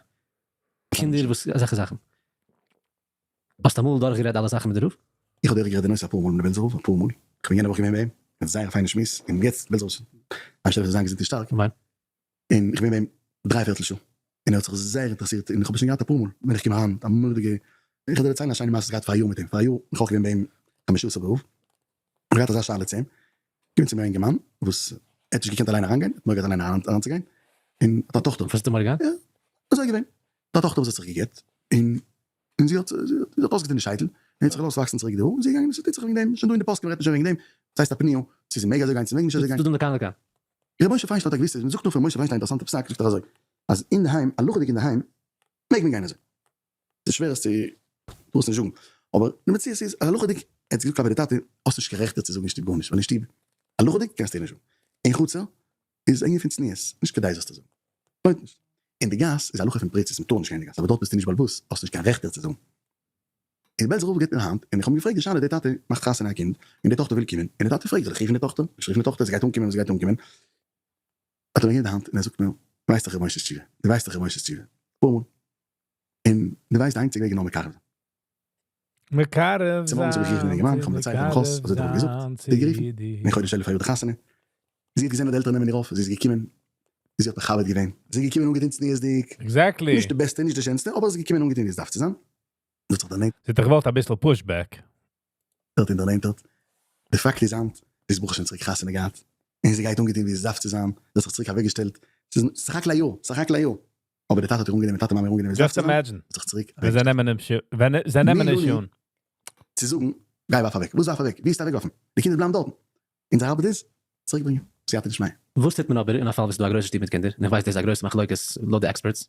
קינדער וואס אזעלכע זאכן. האסט אמאל דורכגערעדט אלע זאכן מיט די רב? איך האב דורכגערעדט די נושא אפאר מאל מיט די בעלזער רב, אפאר מאל. איך בין יענע וואך געווען ביי אים, געהאט זייער א פיינע שמועס, און יעצט בעלזער רב איז זאל זיין געזונט און שטארק. אמן. און איך בין ביי אים דריי פערטל שעה, און ער האט זיך זייער אינטערעסירט, און איך האב עס שוין געהאט אפאר מאל, ווען איך קום אריין, א מורא'דיגע, איך וועל דיר דערציילן א שיינע מעשה וואס איך געהאט פאר א יאר מיט אים, פאר א יאר בין איך אויך געווען ביי אים חמשה עשר באב, איך האב געהאט אזא שאלה צו אים, קומט צו מיר א אינגערמאן וואס ער האט נישט געקענט אליין אריינגיין, ער האט מורא געהאט אליין אריינצוגיין, און האט א טאכטער. וואס האט ער מורא געהאט? יא, אזוי איז געווען, האט א טאכטער וואס האט זיך גע'גט, און און זי האט זי האט אויסגעטון די שייטל, און האט זיך געלאזט וואקסן צוריק די האר, און זי איז געגאנגען, ס'טוט זיך וועגן דעם, שוין דא אין די פוסקים רעדט מען שוין וועגן דעם, ס'הייסט א פניה, צו זי מעג אזוי גיין צו מעג נישט אזוי גיין. ס'דא דא לכאן ולכאן. ר' משה פיינשטיין האט א געוויסע, מ'זאגט נאך פון משה פיינשטיין א אינטערעסאנטע פסק, זאגט ער אזוי, אז אינדערהיים, הלכה'דיג אינדערהיים, מעג מען גיין אזוי. ס'איז שווער עס צו, טאר עס נישט זאגן, אבער די מציאות איז אז הלכה'דיג, ער האט געזאגט כלפי די טאטע, האסט נישט קיין רעכט איר צו זאגן אין שטוב גארנישט, ווייל אין שטוב, הלכה'דיג קענסטו איר נישט זאגן. אין חצר איז ענין פון צניעות, נישט כדאי זאלסטו זאגן. לוינט נישט. אין די גאס איז הלכה פון פריצות, מ'טאר נישט גיין אין די גאס, אבער דארט ביסטו נישט בעל הבית, האסט נישט קיין רעכט איר צו זאגן. און בעלזער רב געבט מיר א האנט, און איך האב אים געפרעגט די שאלה, די טאטע מאכט חתונה א קינד, און די טאכטער וויל קומען, און די טאטע פרעגט זאל איך רופן די טאכטער, נישט רופן די טאכטער, ס'גייט אנקומען וואס ס'גייט אנקומען. האט ער מיר געגעבן די האנט און ער זאגט מיר, דו ווייסט דאך ר' משה'ס תשובה, דו ווייסט דאך ר' משה'ס תשובה, אפאר מאל, און דו ווייסט די איינציגע וועג איז נאר מקרב זיין. מקרב צומארגנס האב איך גערופן זיין דעם אינגערמאן, צו איך האב אים דערציילט מקרב דעם חוס, אזוי האט ער מיר געזאגט, זיין צו זי האט גערופן, די. אין חודש אלול פאר יאר די חתונה, זי האט געזען אז די עלטערן נעמען איר אויף, זי איז געקומען, זי האט מכבד געווען, זי איז געקומען אנגעטון צניעות'דיג, Exactly. נישט די בעסטע, נישט די שענסטע, אבער זי איז געקומען אנגעטון ווי עס דארף צו זיין, זי האט זיך דערנענטערט. זי האט דאך געוואלט אביסל pushback. און דערנענטערט, די פאקט איז היינט, זי איז ברוך השם צוריק חתונה געהאט, און זי גייט אנגעטון ווי עס דארף צו זיין, זי האט זיך צוריק אוועקגעשטעלט, ס'איז סך הכל א יאר, סך הכל א יאר, אבער די טאטע האט איר אנגענומען, טאטע מאמע איר אנגענומען ווי עס דארף Just צו זיין, imagine. האט זיך צוריק ווען זיי אוועקגעשטעלט. נעמען אים שוין, ווען זיי נעמען מי נישט לנו אן. צו זאגן, גיי ווארף אוועק, וואס ווארף אוועק, ווי האסטו אוועקגעווארפן, די קינדער בלייבן דארטן, אונזער ארבעט איז, צוריקברענגען, סייעתא דשמיא. וואס טוט מען אבער אין א פאל וואס ס'איז דא א גרויסע שטוב מיט קינדער, און איך ווייס דאס איז א גרויסע מחלוקת לויט די experts,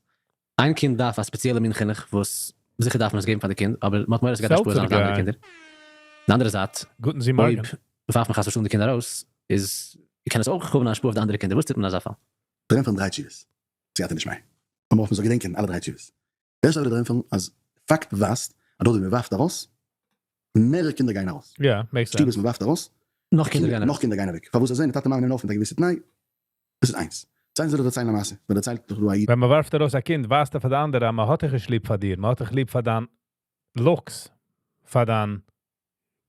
איין קינד דארף א ספעציעלע מין חינוך וואס זיכער דארף מען עס געבן פאר די קינד, אבער מ'האט מורא ס'גייט השפעה זיין אויף די אנדערע קינדער. די אנדערע זייט, גוטן זי אויב מארגן. ווארפט מען חס ושלום די קינד ארויס, איז קען עס אויך האבן א השפעה אויף די אנדערע קינדער, וואס טוט מען אין אזא פאל? דערענטפערן דריי תשובות, סייעתא דשמיא. אבער אויף מ'זאל געדענקען אלע דריי תשובות. די ערשטע וועל איך דערענטפערן אז פאקט ווייזט אז דארט ווי מ'ווארפט ארויס, מערערע קינדער גייען ארויס. יא, makes שטוב sense. וואס מ'ווארפט ארויס, נאך קינדער גייען נאך קינדער גייען אוועק. פארוואס? אזוי טאטע מאמע נעמען אויף מיט א געוויסע תנאי. דאס איז איינס. צווייטנס וויל איך דערציילן א מעשה. מען דערציילט דאך דא א איד. ווען מען ווארפט ארויס א קינד ווייזט ער פאר די אנדערע אז מען האט דיך נישט ליב פאר דיר, מען האט דיך ליב פאר דיין looks, פאר דיין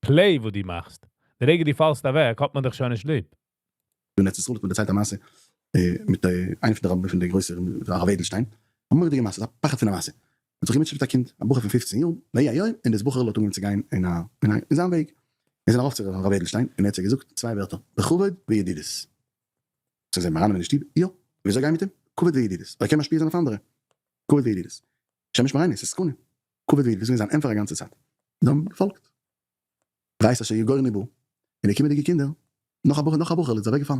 play וואס דו מאכסט. די רגע דו פאלסט אוועק האט מען דיך שוין נישט ליב. דא אין ארץ ישראל האט מען דערציילט א מעשה מיט איינער פון די רבנים פון די גרויסע הרב עדלשטיין, א מורא'דיגע מעשה, ס'איז א פחד פון א מעשה, מען האט זיך געמוטשעט מיט א קינד, א בחור פון 15 יאר, ויהי היום, און דאס בחור'ל האט אנגעהויבן צו גיין אין א אין זיין וועג, ער איז ארויף צו הרב עדלשטיין און ער האט זיי געזאגט צוויי ווערטער, בכבוד וידידות. זיי זענען אריין אין די שטוב, יא, וויאזוי גיין מיט אים? כבוד וידידות, אבער ער קען משפיע זיין אויף אנדערע, כבוד וידידות. השם ישמרינו, ס'איז סכנה, כבוד וידידות איז געווען זיין ענטפער א גאנצע צייט. זיי האבן געפאלגט. ווייסט אשר יגורני בא, און די קומענדיגע קינדער, נאך א בחור נאך א בחור'ל איז אוועק געפאלן.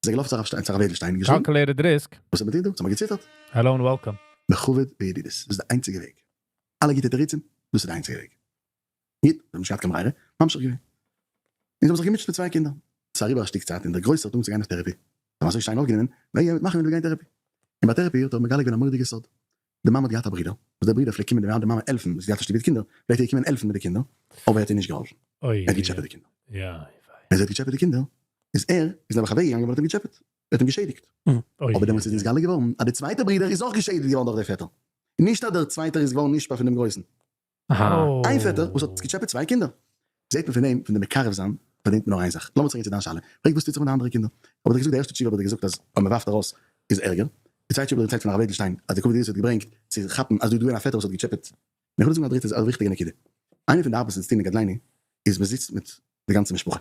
איז ער געלאפן צו הרב שטיין צו הרב עדלשטיין און געשריגן. Calculated risk. וואס האט מען טון דא? זיי האבן געציטערט. Hello and welcome. בכבוד וידידות, דאס איז די איינציגע וועג. אלע גוטע תירוצים, דאס איז די איינציגע וועג. גוט, זיי האבן נישט געהאט קיין ברירה, ממשיך געווען. און זיי האבן זיך געמוטשעט מיט צוויי קינדער. ס'איז אריבער א שטיק צייט און דער גרויסער האט אנגעהויבן צו גיין אויף therapy. זיי האבן אזוי שיין אויפגענומען, ווער וועט מאכן ווען דו וועסט גיין therapy? און ביי therapy האט ער מגלה געווען א מורא'דיגע סוד. די מאמע האט געהאט א ברודער, וואס דער ברודער פלעגט קומען די מאמע העלפן, זי האט געהאט א שטוב מיט קינדער, פלעגט ער קומען העלפן מיט די קינדער, אבער ער האט איר נישט געהאלפן, ער האט געטשעפעט די קינדער. ווען זי האט געטשעפעט די קינדער, איז ער איז נעבעך אוועק געגאנגען ווייל ער האט אים געטשעפעט, ער האט אים געשעדיגט. אבער דעמאלטס איז נתגלה געווארן אז דער צווייטער ברודער איז אויך געשעדיגט געווארן דורך דער פעטער, נישט אז דער צווייטער איז געווארן נשפע פון דעם גרויסן. איין פעטער וואס האט געטשעפעט צוויי קינדער. זעט מען פון דעם, פון די מקרב זיין פארדינט מען נאר איין זאך. לאמיר צוריק גיין צו דיין שאלה. פרעג וואס טוט זיך מיט די אנדערע קינדער. האב איך דיר געזאגט די ערשטע תשובה האב איך דיר געזאגט אז אויב מען ווארפט ארויס איז ערגער. די צווייטע תשובה האב איך דערציילט פון הרב אדלשטיין אז די כבוד ידידות האט געברענגט צו כאפן אז דא איז געווען א פעטער וואס האט געטשעפעט. און איך וויל זאגן א דריטע א וויכטיגע נקודה. איינע פון די ארבעט וואס אונז טוען אין גדלינו איז מען זיצט מיט די גאנצע משפחה.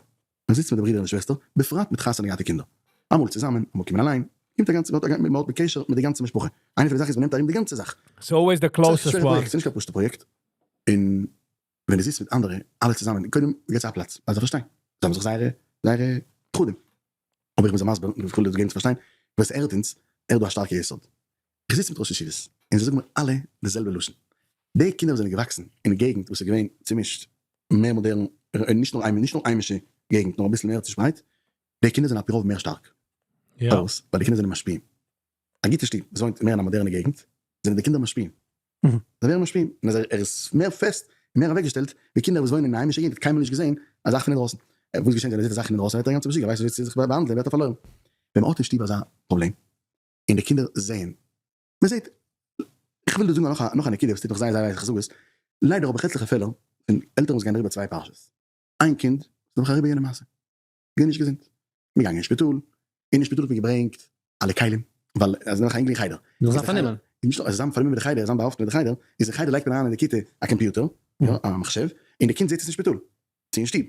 מען זיצט מיט די ברידער און די שוועסטער, בפרט מיט חתונה געהאטע קינדער. אמאל צוזאמען, אמאל קומען אליין. קומט א גאנצע, מען האט בקשר מיט די גאנצע משפחה. איינע פון די זאכן איז מען נעמט ארום די גאנצע זאך. ס'איז always the ס'איז א closest שווערע one. פראיעקט, ס'איז נישט קיין פשוטע פראיעקט. און ווען דו זיצט מיט אנדערע, אלע צוזאמען, קודם געבט זיי א פלאץ, לאז זיי פארשטיין. זיי האבן זיך זייערע, זייערע פחדים. אבער איך בין זיי מסביר, און איך וויל דיר געבן צו פארשטיין, וואס ער האט אונז, ער האט דא א שטארקע יסוד. איך זיץ מיט ראשי ישיבות, און זיי זאגן מיר אלע די זעלבע לשון. די קינדער וואס זענען געוואקסן אין געגנט וואס איז געווען צומישט, מער מאדערן, נישט נאר נישט נאר היימישע געגנט, נאר אביסל מער צושפרייט, די קינדער זענען על פי רוב מער שטארק. פארוואס? ווייל די קינדער זענען משפיעים. א גוטע שטוב וואס וואוינט מער אין א מאדערנע געגנט, זענען די קינדער משפיעים. זיי ווערן משפיעים, און אז ער איז מער פעסט און מער אוועקגעשטעלט ווי קינדער וואס וואוינען אין א היימישע געגנט האט קיינמאל נישט געזען א זאך פון אינדרויסן. וואס געשענט ווען ער זעט א זאך פון אינדרויסן ווערט ער אינגאנצן משוגע, ווייסט נישט ווי צו זיך באהאנדלען ווערט ער פארלוירן. ווען מ'האט אין שטוב אזא פראבלעם און די קינדער זעען, מ'זעט, איך וויל דא זאגן נאך א נאך א נקודה וואס טוט מיך זייער זייער וויי אז איך זאג עס, ליידער האב איך עטליכע פעלער פון עלטערן וואס גייען אריבער צוויי פרשות, איין קינד איז נעבעך אריבער יענע מעשה, געווען נישט געזונט, מ'איז געגאנגען אין שפיטאל, אין שפיטאל האט מען געברענגט אלע כלים, ווייל אז נעבעך א אינגל אין חדר, זאל זיין פארנומען. נישט נאר עס איז זיין פארנומען מיט די חדר, זיין באהאפטן מיט די חדר, איז אין חדר לייגט מען אריין אין די כיתה א קאמפיוטער, יא, א מחשב, און די קינד זעט עס אין שפיטאל, צו אין שטוב,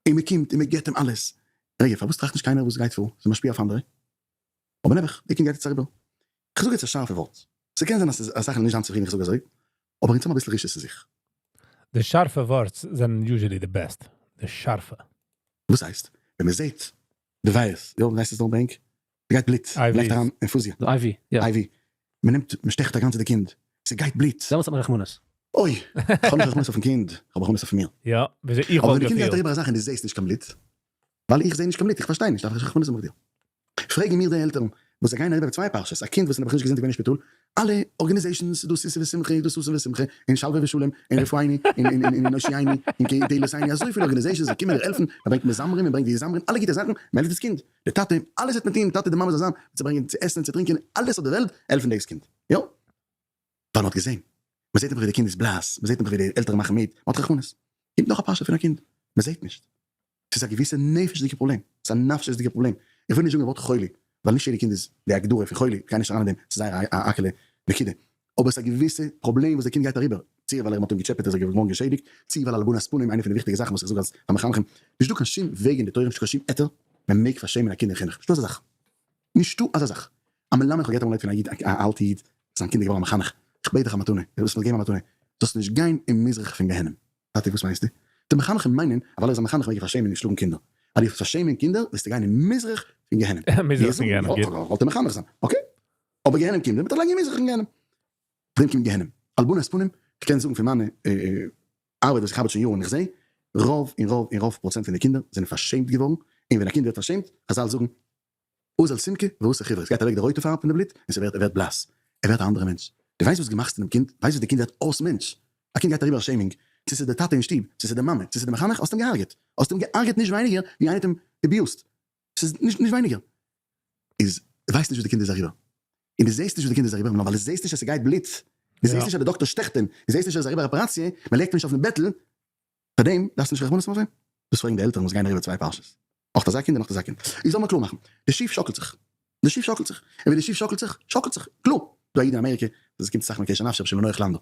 און מען קומט און מען געבט אים אלעס, רגע פארוואס טראכט נישט קיינער וואס גייט פאר, ס'איז משפיע אויף אנדערע, אבער נעבעך, די קינד גייט יעצט אריבער, כ'זאג יעצט א שארפע ווארט, ס'קען זיין אז ס'איז אסאך נישט זיין צופרידן איך זאג אזוי, אבער אונז האבן אביסל רשעות אין זיך. די שארפע ווארטס זענען usually די best, די שארפע. וואס הייסט? ווען מען זעט די ווייערס, יא ווי הייסט עס דארט ביי ענק? ס'גייט בלוט, מ'לייגט אריין אינפוזיע, די IV, יא. IV, מ'נעמט מ'שטעכט א גאנצע די קינד, ס'גייט בלוט. דעמאלטס האט מען רחמנות. אוי! כ'האב נישט רחמנות אויפן קינד, כ'האב רחמנות אויף מיר. יא, וויאזוי איך אבער וואלט ווען די קינד גייט געפילט. אריבער א זאך און דו זעסט נישט קיין בלוט, ווייל איך זע נישט קיין בלוט, איך פארשטיי נישט, דארף איך נישט רחמנות האבן אויף דיר. פרעגן מיר די עלטערן וואס זיי גייען אריבער צוויי פרשות, א קינד וואס איז נעבעך נישט געזונט געווען אין שפיטאל, אלע organizations, דאס איז ושמחה, דאס ששון ושמחה, און שלווה ושלום, און רפאיני, און הושיעני, און קהילותיני, אזויפיל organizations זיי קומען דיר העלפן, מען ברענגט מזמרים, מען ברענגט די זמרים, אלע גוטע זאכן, מען העלפט דאס קינד, די טאטע, אלעס וועט מען טון, טאטע די מאמע זאל זיין, צו ברענגען צו עסן און צו טרינקען, אלעס אויף די וועלט, העלפן דאס קינד, יא, ווייל מען האט געזען, מען זעט נעבעך ווי די קינד איז בלאס, מען זעט נעבעך ווי די עלטערן מאכן מיט, מען האט רחמנות, קומט נאך א פרשה פון א קינד, מען זעט נישט. ס'איז א געוויסע נפש'דיגע פראבלעם, ס'איז א נפשיות'דיגע פראבלעם, איך וויל נישט זאגן די ווארט חולי, ווייל נישט יעדע קינד איז די הגדרה פון חולי, כ'גיי נישט אריין אין דעם, ס'איז זייער א האקעלע נקודה, אבער ס'איז א געוויסע פראבלעם וואס די קינד גייט אריבער, צו ווייל ער מ'האט אים געטשעפעט איז ער געווארן געשעדיגט, צו ווייל הלבנת פנים, איינע פון די וויכטיגע זאכן וואס איך זאג אלס פאר מחנכים, נישטא קיין שום וועג אין די תורה, נישטא קיין שום היתר, מען מעג פארשעמען א קינד אין חינוך, נישטא אזא זאך, נישטא אזא זאך, א מלמד, כ'האב געהערט אמאל פון א איד, א אלטע איד, זיין קינד איז געווארן א מחנך, כ'בעט דיך א מתנה, דו ווילסט מיר געבן א מתנה, זאלסט נישט גיין אין מזרח פון גיהנום. טאטי וואס מיינסטו? די מחנכים מיינען אז ווייל ער איז א מחנך מעג ער פארשעמען און שלאגן קינדער. אז דו וועסט פארשעמען קינדער וועסטו גיין אין מזרח פון גיהנום. מזרח פון גיהנום, גוט. וואלט ער מחנך זיין. okay. אבער גיהנום קומט, ווען מ'טאר לייגן אין מזרח פון גיהנום. פון דעם קומט גיהנום. הלבנת פנים, כ'קען זאגן פון מיינע ארבעט וואס איך ארבעט שוין יארן און איך זע, רוב און רוב און רוב פראצענט פון די קינדער זענען פארשעמט געווארן, און ווען א קינד ווערט פארשעמט, חזל זאגן, אזל סומקא ואתא חיורא, עס גייט אוועק די רויטע פארב פון די בלוט און ס'ווערט ער ווערט בלאס, ער ווערט א אנדערע מענטש, דו ווייסט וואס דו מאכסט אינעם קינד, ווייסט וואס די קינד ווערט אויס מענטש, א קינד גייט אריבער א shaming, צו ס'איז די טאטע אין שטוב, צו ס'איז די מאמע, צו ס'איז די מחנך, האסט אים געהארגעט, האסט אים געהארגעט נישט ווייניגער ווי איינער האט אים abused, ס'איז נישט נישט ווייניגער, איז דו ווייסט נישט וואס די קינד איז אריבער, און דו זעסט נישט וואס די קינד איז אריבער, נאר ווייל דו זעסט נישט אז ס'גייט בלוט, דו זעסט נישט אז די דאקטער שטעכט אים, דו זעסט נישט אז ער איז אריבער אפעראציע, מ'לייגט אים נישט אויפן בעטל, פאר דעם דארפסטו נישט רחמנות האבן אויף אים? דאס פרעגן די עלטערן וואס גייען אריבער צוויי פרשות. אויך אזא קינד און אויך אזא קינד. איך זאל מיר קלאר מאכן, די שיף שאקלט זיך. די שיף שאקלט זיך. און ווען די שיף שאקלט זיך, שאקלט זיך. קלאר. דא א איד אין אמעריקע, וואס קומט אסאך מיט קשר נפשי, ר' שלום נח לאנדא.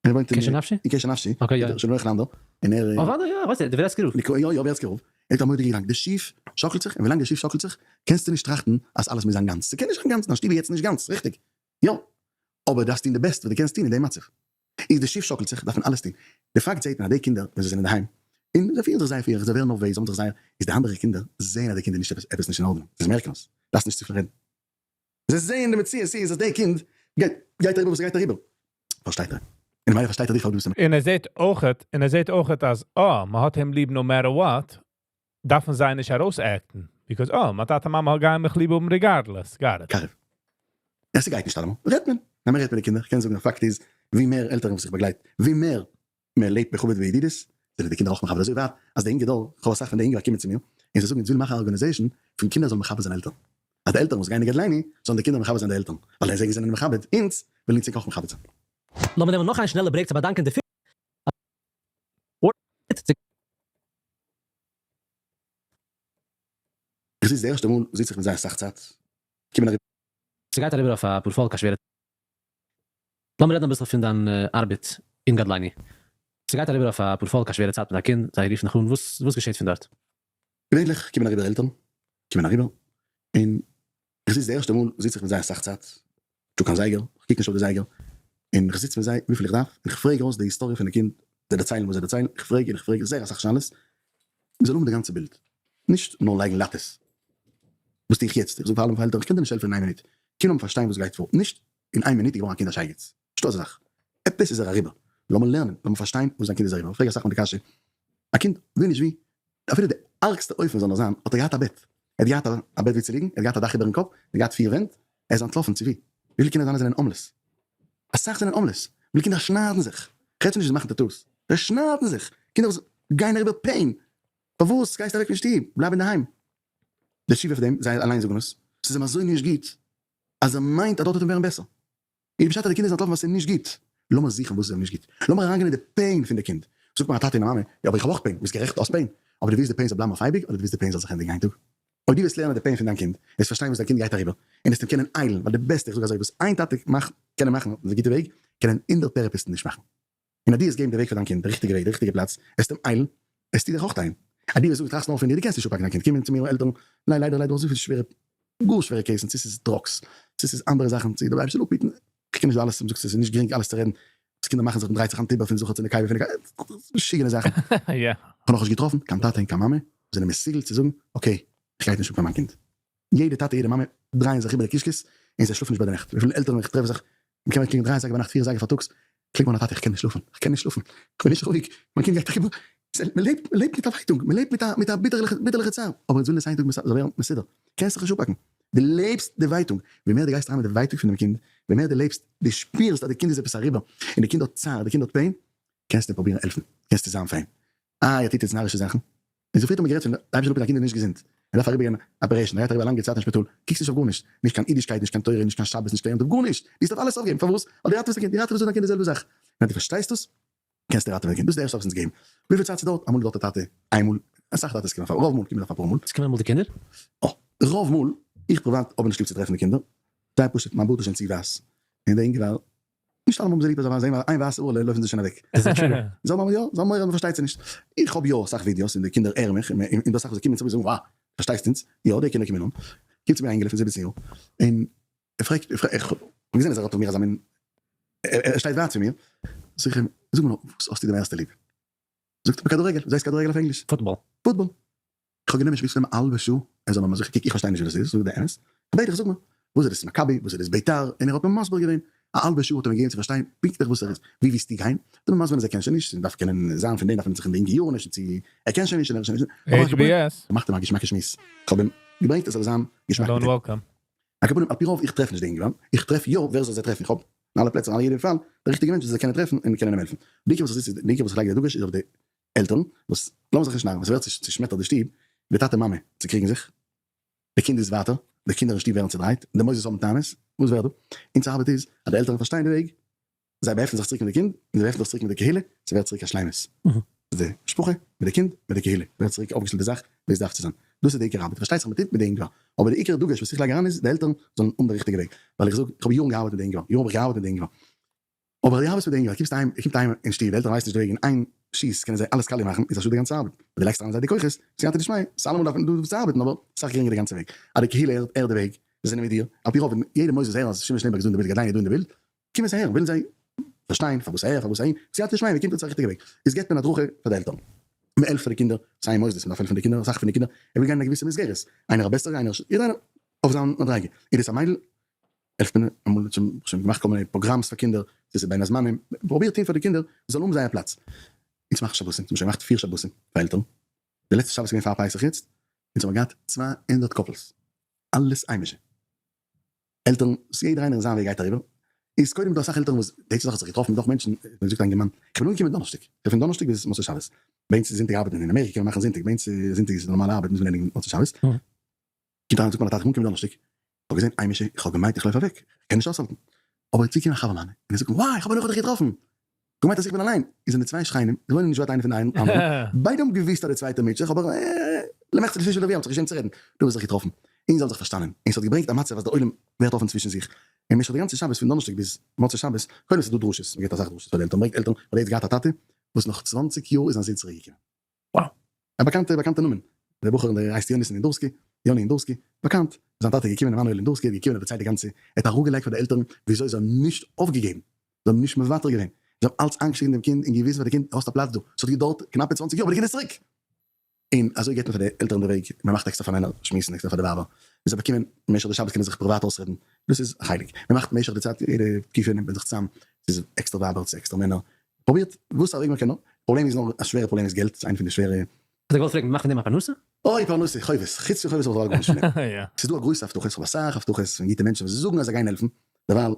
ער וואוינט אין. קשר נפשי? אין קשר נפשי. okay יא. ר' שלום נח לאנדא. און ער. אוודאי יא, ווייסט די ווערעצקער רב. יא יא ווערעצקער רב. ער האט א מורא'דיגע געדאנק. די שיף שאקלט זיך, און ווילאנג די שיף שאקלט זיך, קענסטו נישט טראכטן אז אלעס מוז זיין גאנץ. ס'קען נישט זיין גאנץ, דיין שטוב איז יעצט נישט גאנץ, ריכטיג? יא. אבער דארפסט טון די best וואס דו קענסט טון אין דעם מצב. איז די שיף שאקלט זיך דארף מען אלעס טון, די פאקט זעהט מען אז די קינדער ווען זיי זענען אינדערהיים און זיי פירן זיך זייער פירעך זיי ווערן נערוועז זיי האבן זיך זייער איז די אנדערע קינדער זעהן אז די קינד איז נישט עפעס עפעס נישט אין ארדענונג זיי מערקן עס דארפסט נישט צופיל רעדן זיי זעהן די מציאות איז אז די קינד גייט גייט אריבער וואס ער גייט אריבער פארשטייט ער און ממילא פארשטייט ער דיך פארוואס דו ביסט און ער זעהט אויכעט און ער זעהט אויכעט אז אה מען האט אים ליב no matter what דארפן זיי נישט ארויס act ן, because אה, מיין טאטע מאמע גייען מיך ליב האבן regardless, got it. קרוב. יא ס'גייט נישט אלעמאל, רעדט מען. ווען מ'רעדט מיט די קינדער, כ'קען זאגן א פאקט איז, ווי מער עלטערן וואס איך באגלייט, ווי מער מען לעבט בכבוד וידידות, זענען די קינדער אויך מכבד אזוי ווייט, אז די אינגע דור, כ'האב אסאך פון די אינגעלייט קומען צו מיר, און זיי זאגן אונז ווילן מאכן א organization פון קינדער זאלן מכבד זיין עלטערן. אז די עלטערן וואס גייען אין גדליני, זאלן די קינדער מכבד זיין די עלטערן, ווייל זיי זענען מכבד אונז, ווילן אונז ענק אויך מכבד זיין. לאמיר נעמען נאך איין שנעלע break צו באדאנקען די. זיץ די ערשטע מאל זיץ איך מיט זיי אסאך צייט, קומען אריבער. ס'גייט אריבער אויף א פארפאלק א שווערע. לאמיר רעדן אביסל פון דיין ארבעט אין גדליני. ס'גייט אריבער אויף א פארפאלק א שווערע צייט מיט א קינד, זיי רופן דיך אן, וואס וואס געשעט פון דארט? געווענליך קומען אריבער עלטערן קומען אריבער, און איך זיץ די ערשטע מאל זיץ איך מיט זיי אסאך צייט, נישטא קיין זייגער, איך קוק נישט אויף די זייגער, און איך זיץ מיט זיי וויפיל איך דארף, און איך פרעג אויס די היסטאריע פון די קינד, זיי דערציילן וואס זיי דערציילן, איך פרעג און איך פרעג זייער אסאך שאלות, מען זאל האבן די גאנצע בילד, נישט נאר לייגן לאטעס. וואס טו איך יעצט? איך זאג פאר אלע מיינע עלטערן, איך קען דיר נישט העלפן אין איין מינוט, קום לאמיר פארשטיין וואס גייט פאר, נישט אין איין מינוט איז געווארן א קינד א שייגעץ, נישטא אזא זאך, עפעס איז ער אריבער, לאמיר לערנען, לאמיר פארשטיין וואס זיין קינד איז אריבער, איך פרעג אסאך מאל די קשיא, א קינד ווי נישט ווי, אפילו די ארגסטע אופן זאל נאר זיין, האט ער געהאט א בעט, ער האט געהאט א בעט ווי צו ליגן, ער האט געהאט א דאך איבערן קאפ, ער האט געהאט פיר ווענט, ער איז אנטלאפן צו ווי? וויפיל קינדער זיינע זענען homeless? אסאך זענען homeless, וויפיל קינדער שניידן זיך, כ'רעד שוין נישט וואס מאכן tattoos, זיי שניידן זיך, קינדער וואס גייען אריבער pain, פארוואס גייסטו אוועק פון שטוב, בלייב אינדערהיים. די תשובה אויף דעם, זיי אליין זאגן עס, ס'איז אים אזוי נישט גוט, אז ער מיינט אז דארט וועט אים ווערן בעסער. און בשעת אז די קינד איז אנטלאפן ווייל ס'איז נישט גוט, לאמיר זוכן וואס איז אים נישט גוט, לאמיר אריינגיין אין די pain פון די קינד. זאגט מיר א טאטע און א מאמע, יא אבער איך האב אויך pain, ביסט גערעכט האסט pain, אבער דו ווילסט די pain זאל בלייבן אויף אייביג אדער דו ווילסט די pain זאל זיך ענדיגן איין טאג? אויב דו וועסט לערנען די pain פון דיין קינד, וועסט פארשטיין וואס דיין קינד גייט אריבער, און וועסט אים קענען היילן, ווייל די בעסטע, איך זאג אזוי, וואס איין טאטע מאכט, קען ער מאכן אויף די גוטע וועג, קענען הונדערט טערעפיסטן נישט מאכן. און אז דו וועסט געבן די וועג פאר דיין קינד, די ריכטיגע וועג, די ריכטיגע פלאץ, וועסטו אים היילן, וועסטו דיך אויך היילן. אז דו וועסט זאגן טראכסט נאר פון דיר, דו קענסט נישט אפהאקן דיין קינד, קומען צו מיר עלטערן, ניין ליידער ליידער אזויפיל שווערע, גאר שווערע cases, צו ס'איז drugs, צו ס'איז אנדערע זאכן, צו דער אייבערשטער זאל אפהיטן, איך קען נישט דא אלעס, מ'זאגט ס'איז נישט גרינג אלעס צו רעדן, וואס קינדער מאכן זיך, מ'דרייט זיך היינט איבער פון זכר צו נקבה פון נקבה, משוגענע זאכן. יא. כ'האב נאכנישט געטראפן קיין טאטע און קיין מאמע וואס זענען מסוגל צו זאגן okay, איך גיי נישט אפהאקן מיין קינד. יעדע טאטע יעדע מאמע דרייען זיך איבער די קישקעס און זיי שלאפן נישט ביי די נעכט, וויפיל עלטערן איך טרעף זיך מ'קען מיר קוקן דריי אזייגער ביינאכט פיר אזייגער פארטאגס, קלינגט מיר א טאטע איך קען נישט שלאפן, איך קען נישט שלאפן, איך בין נישט רואיג, מיין קינד גייט אריבער, מ'לעבט מ'לעבט מיט א ווייטאג, מ'לעבט מיט א מיט א ביטערליכע ביטערליכע צער, אבער אונז ווילן עס איין טאג זאל ווערן מסודר, קענסט זיך נישט אפהאקן, דו לעבסט די ווייטאג, ווי מער דו גייסט אריין מיט די ווייטאג פונעם קינד, ווי מער דו לעבסט, דו שפירסט אז די קינד איז עפעס אריבער, און די קינד האט צער, די קינד האט pain, קענסטו אים פרובירן העלפן, קענסטו זיין פאר אים, איי ער טוט יעצט נארישע זאכן, און צופרי האט מען גערעדט פון די אייבערשטער זאל אפהיטן א קינד איז נישט געזונט, ער דארף אריבערגיין operation, ער גייט אריבער א לאנגע צייט אין שפיטאל, קוקסט נישט אויף גארנישט, נישט קיין אידישקייט, נישט קיין תורה, נישט קיין שבת, נישט קיין יום טוב, גארנישט, דו האסט אויף אלעס אויפגעגעבן, פארוואס? ווייל דו ראטעוועסט א קינד, דו ראטעוועסט דיין קינד די זעלבע זאך, ווען דו פארשטייסט דאס, קענסטו ראטעווען א קינד, דאס איז די ערשטע זאך וואס אונז געבן, וויפיל צייט ס'דויערט, אמאל דויערט א טאטע איינמאל, אסאך טאטעס קומען פאר, רוב מאל קומען אויף אפאר מאל. ס'קומען אמאל די קינדער? אה, רוב מאל, איך פריוואט האב נישט ליב צו טרעפן די קינדער, זייער פשוט, מיין בארד איז שוין צו ווייס, און די אינגעלע נישט אלעמאל האבן זיי ליב אז זיי זעהן איין ווייסע הארעלע לויפן זיי שוין אוועק. זיי האבן יא, זיי האבן מורא אז מ'פארשטייט זיי נישט. איך האב יא אסאך ווידיאוס און די קינדער הערן מיך און דא אסאך וואס זיי קומען צו מיר זאגן וואו פארשטייסט אונז? יא די קינדער קומען אן. קומט צו מיר א אינגעלע פון זיבעצן יאר און ער פרעגט איך האב געזען אז ער האט אויף מיר אזא מין ער שטייט ווייט פון מיר זאג איך אים זאג מיר נאר וואס האסטו די מערסטע ליב? זאגט ער מיר כדורגל, וואס הייסט כדורגל אויף ענגליש? פוטבאל. פוטבאל. איך האב גענומען שמועס פון אים א האלבע שעה, ער זאל מיר מסביר, קוק איך פארשטיי נישט ווי דאס איז, זאג די אמת, כ'בעט דיך זאג מיר, וואס איז דאס מכבי, וואס איז דאס ביתר, און ער האט מיר מסביר געווען, א האלבע שעה האט ער מיר געגעבן צו פארשטיין פונקטליך וואס ער איז, ווי ווילסטו גיין, האט ער מיר מסביר אז ער קען שוין נישט, דארף קענען זיין פון דעם דארף מען זיך אין די אינגע יארן נישט צו, ער קען שוין נישט און ער איז שוין נישט, אבער על כל פנים, HBS. מאכט אים א געשמאקע שמועס, כ'האב אים געברענגט עס זאל זיין געשמאק מיט אים. על כל פנים על פי רוב איך טרעף נישט די אינגערמאן, איך טרעף יא ווער זאל זיי טרעפן, איך האב אין אלע פלעצער אין יעדע פאל די ריכטיגע מענטש וואס זיי קענען טרעפן און קענען אים העלפן, די עיקר וואס איך זיץ איז די עיקר וואס איך לייג די דגוש איז אויף די עלטערן וואס לאמיר זיך נישט נארן, עס ווערט צושמעטערט די שטוב, די טאטע מאמע צוקריגן זיך, די קינד איז ווייטער, די קינדער אין שטוב ווערן צודרייט, די מוסדות האבן טענות, וואס ווערט דא? אונזער ארבעט איז אז די עלטערן פארשטייען די וועג, זיי באהעפטן זיך צוריק מיט די קינד, און זיי באהעפטן זיך צוריק מיט די קהילה, ס'ווערט צוריק א שלימות. די משפחה, מיט די קינד, מיט די קהילה, ווערט צוריק אויפגעשטעלט די זאך ווי עס דארף צו זיין. דאס איז די עיקר ארבעט. פארשטייט זיך מ'טוט מיט די אינגלעך, אבער די עיקר דגוש וואס איך לייג אריין איז די עלטערן זאלן האבן די ריכטיגע וועג. ווייל איך זאג, איך האב יארן געארבעט מיט די אינגלעך, יארן האב איך געארבעט מיט די אינגלעך, אבער די ארבעטסט מיט די אינגלעך, קומסט אהיים, ער קומט אהיים אין שטוב, די עלטערן ווייסן נישט די וועג, אין איין שיס קענען זיי אלעס קאליע מאכן, איז א שאד די גאנצע ארבעט. אבער די לייגסט אריין זיי די כוחות, סייעתא דשמיא, ס'איז אלעמאל דארף מען דא צו ארבעטן, אבער אסאך גרינגער די גאנצע וועג. אז די קהילה הערט די וועג, זיי זענען מיט דיר, על פי רוב ווען יעדע מוסד הערן אז שמעון שלענבערג איז דא אין די בילד, גדלי' איז דא אין די בילד, קומען זיי הערן, ווילן זיי פארשטיין פארוואס אהער פארוואס אהין, סייעתא דשמיא, מען קומט אונז א ריכטיגע וועג, איז געבט מען הדרכה פאר די עלטערן, מען העלפט פאר די קינדער, סיי אין מוסדות, מען דארף העלפן די קינדער, אסאך פון די קינדער, ער וויל גיין אין א געוויסע מסגרת, איינער א בעסערע, איינער א, יעדער איינער אויף זיין מדריגה, איז דאס א מיידל, העלפט מען, אמאל האט שוין שוין געמאכט כל מיני programs פאר קינדער, צו ס'איז בין הזמנים, מען פרובירט טון פאר די קינדער זאלן האבן זייער פלאץ, אונז מאכן שבתים, אונז האבן שוין געמאכט פיר שבתים פאר עלטערן, די לעצטע שבת איז געווען פאר פסח יעצט, אונז האבן געהאט 200 couples, אלעס היימישע. עלטערן, וואס יעדער איינער אין זיין וועג גייט אריבער, איז קודם דא אסאך עלטערן וואס די זאך האט זיך געטראפן מיט נאך מענטשן, ווען זאגט א אינגערמאן, איך בין אנגעקומען דאנערשטאג, איך בין פון דאנערשטאג ביז מוצאי שבת, ביי אונז איז זונטאג ארבעט מען, אין אמעריקע קען מען מאכן זונטאג, ביי אונז זונטאג איז נארמאלע ארבעט מוז מען ענדיגן מוצאי שבת, קומט אריין זאגט מיר א טאטע איך בין אנגעקומען דאנערשטאג, איך האב געזען היימישע, איך האב געמיינט איך לויף אוועק, איך קען נישט אויסהאלטן, אבער איז צוגעקומען א חבר מיינע, און ער זאגט מיר, וואו איך האב נאך דיך געטראפן, איך האב געמיינט אז איך בין אליין, איז זענען די צוויי שכנים, זיי וואוינען נישט ווייט איינער פון די אנדערע, ביידע האבן געוואוסט אז די צווייטע מוטשעט זיך, אבער. למחצה לשליש ולרביע האבן זיך געשעמט צו רעדן, דא האבן זיי זיך געטראפן, און זיי האבן זיך פארשטאנען, און ס'האט געברענגט א מצב אז דער עולם ווערט אפען צווישן זיך, און משך די גאנצע שבת פון דאנערשטאג ביז מוצאי שבת, קודם ס'איז דא דרשות, מ'געבט אסאך דרשות פאר די עלטערן, מ'ברענגט עלטערן, ווייל ער האט געהאט א טאטע וואס נאך 20 יאר איז זיין זון צוריק געקומען. Wow. א באקאנטע באקאנטע נאמען, דער בחור דער הייסט יונתן אינדורסקי, יוני אינדורסקי, באקאנט, זיין טאטע איז געקומען עמנואל אינדורסקי איז געקומען און דערציילט די גאנצע, ער האט אראפגעלייגט פאר די עלטערן וויאזוי זיי האבן נישט אויפגעגעבן, זיי האבן נישט מוותר געווען, זיי האבן אלץ איינגעשריגן דעם קינד און געוויזן פאר די קינד האסט א פלאץ דא, ס'האט געדויערט קנאפע 20 יאר אבער די קינד איז צוריק! און אזוי געבט מען פאר די עלטערן די וועג, מען מאכט עקסטער פאר מענער שמועסן עקסטער פאר די ווייבער, און זיי באקומען משך די שבת קענען זיך פריוואט אויסרעדן, דאס איז א חלק, מען מאכט משך די צייט יעדע תקופה נעמט מען זיך צוזאם, ס'איז עקסטער ווייבער צו עקסטער מענער, פרובירט וואס א וועג מען קען נאר, פראבלעם איז נאר א שווערע פראבלעם איז געלט, ס'איז איינע פון די שווערע. כ'האב געוואלט פרעגן, מ'מאכט פון דעם א פרנסה? אוי פרנסה, חובות, חוץ פון חובות האב איך דערווייל גארנישט פון דעם, ס'איז דא א גרויסע הבטחות, כ'האב אסאך הבטחות פון גוטע מענטשן וואס זאגן אז זיי גייען העלפן, דערווייל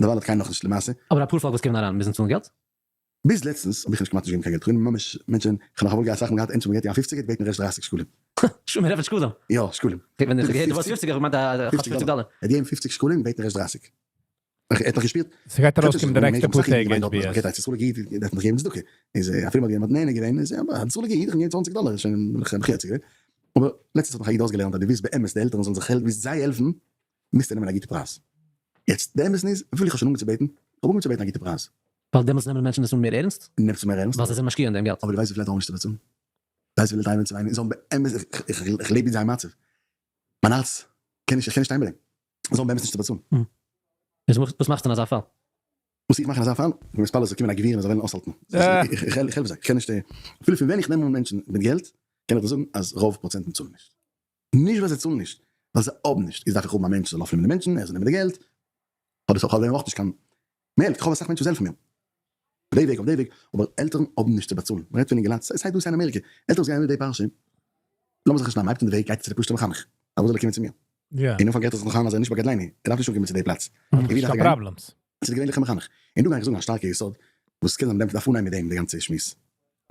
דערווייל האט קיינער נאכנישט למעשה. אבער אפאר פאלק וואס קומען אריין מוזן צאלן געלט? ביז לעצטנס האב איך נישט כמעט נישט געגעבן קיין געלט, כ'בין ממש מענטשען, כ'האב נאך אמאל געהאט אסאך מאל געהאט ענטשען מ'געט יא א פופציגער געבעטן ערשט 30 שקלים. שוין מ'רעדט פון שקלים. יא שקלים. ווען איך האב געהערט די ווארט פופציגער האב איך געמיינט א כאטש 50 דאלער. ער האט געגעבן 50 שקלים געבעטן ערשט 30. ער האט נאך געשפירט. ס'גייט ארויסקומען די נעקסטע פאר טעג HBS. צאל איך דארף נאך געבן צדקה. איז אפילו מ'האט געווען נהנה געווען איז אבער צאל איך געבן 20 דאלער איז שוין מחיה צו געווען. אבער לעצטנס האט מיך א איד אויסגעלערנט אז דו ווילסט באמת די עלטערן זאלן זיך העלפן ווילסט זיי העלפן מוזטו נעמען א גוטע פרייז. יעצט די אמת איז אפילו איך האב שוין אנגעהויבן צו בעטן, איך האב אנגעהויבן צו בעטן א גוטע פרייז. ווייל דעמאלטס נעמען מענטשן עס אן מער ערנסט. נעמט עס מער ערנסט. ווייל זיי זענען משקיע אין דעם געלט. אבער דו ווייסט וויפיל עלטערן האבן נישט צו באצאלן? ווייסט וויפיל עלטערן הייבן צו וויינען און זאגן באמת איך לעב מיט זייער מצב. מיין הארץ קען נישט איך קען נישט שטיין ביי דעם. זיי האבן באמת נישט צו באצאלן. וואס מאכסטו אין אזא פאל? וואס איך מאך אין אזא פאל? איך בין מתפלל עס זאל קומען א גביר און זיי וועלן אויסהאלטן. איך העלף זיי. איך קען נישט אפילו פון ווען איך נעם אן מענטשן מיט געלט קען איך דיר זאגן אז רוב פראצענטן צאלן נישט. נישט ווייל זיי צאלן נישט, ווייל זיי האבן נישט. איז דארף איך האבן א מענטש זאל אויפנעמען די מענטשן, ער זאל נעמען די געלט. האב איך אויך נישט קיין מעלק, איך האב אסאך מענטשן וואס העלפן מיר. אויף די וועג, אויף די וועג, אבער עלטערן האבן נישט צו באצאלן. מ'רעדט פון אינגעלייט, סיי דא סיי אין אמעריקע, עלטערן וואס גייען אריבער די פרשה, לאמיר זיך נישט נארן, מ'הייבט אן די וועג, גייט צו די פשוט'ע מחנך, פארוואס זאל ער קומען צו מיר? אין אנפאנג גייט ער זיך נאך איין אז ער איז נישט בגדליני, ער דארף נישט אנקומען צו די פלאץ. און ווי דארף ער גיין? צו די געווענליכע מחנך. און דא גיי איך זאגן א שטארקע יסוד, וואס קען זיין מ'דארף אנהייבן מיט דעם די גאנצע שמועס.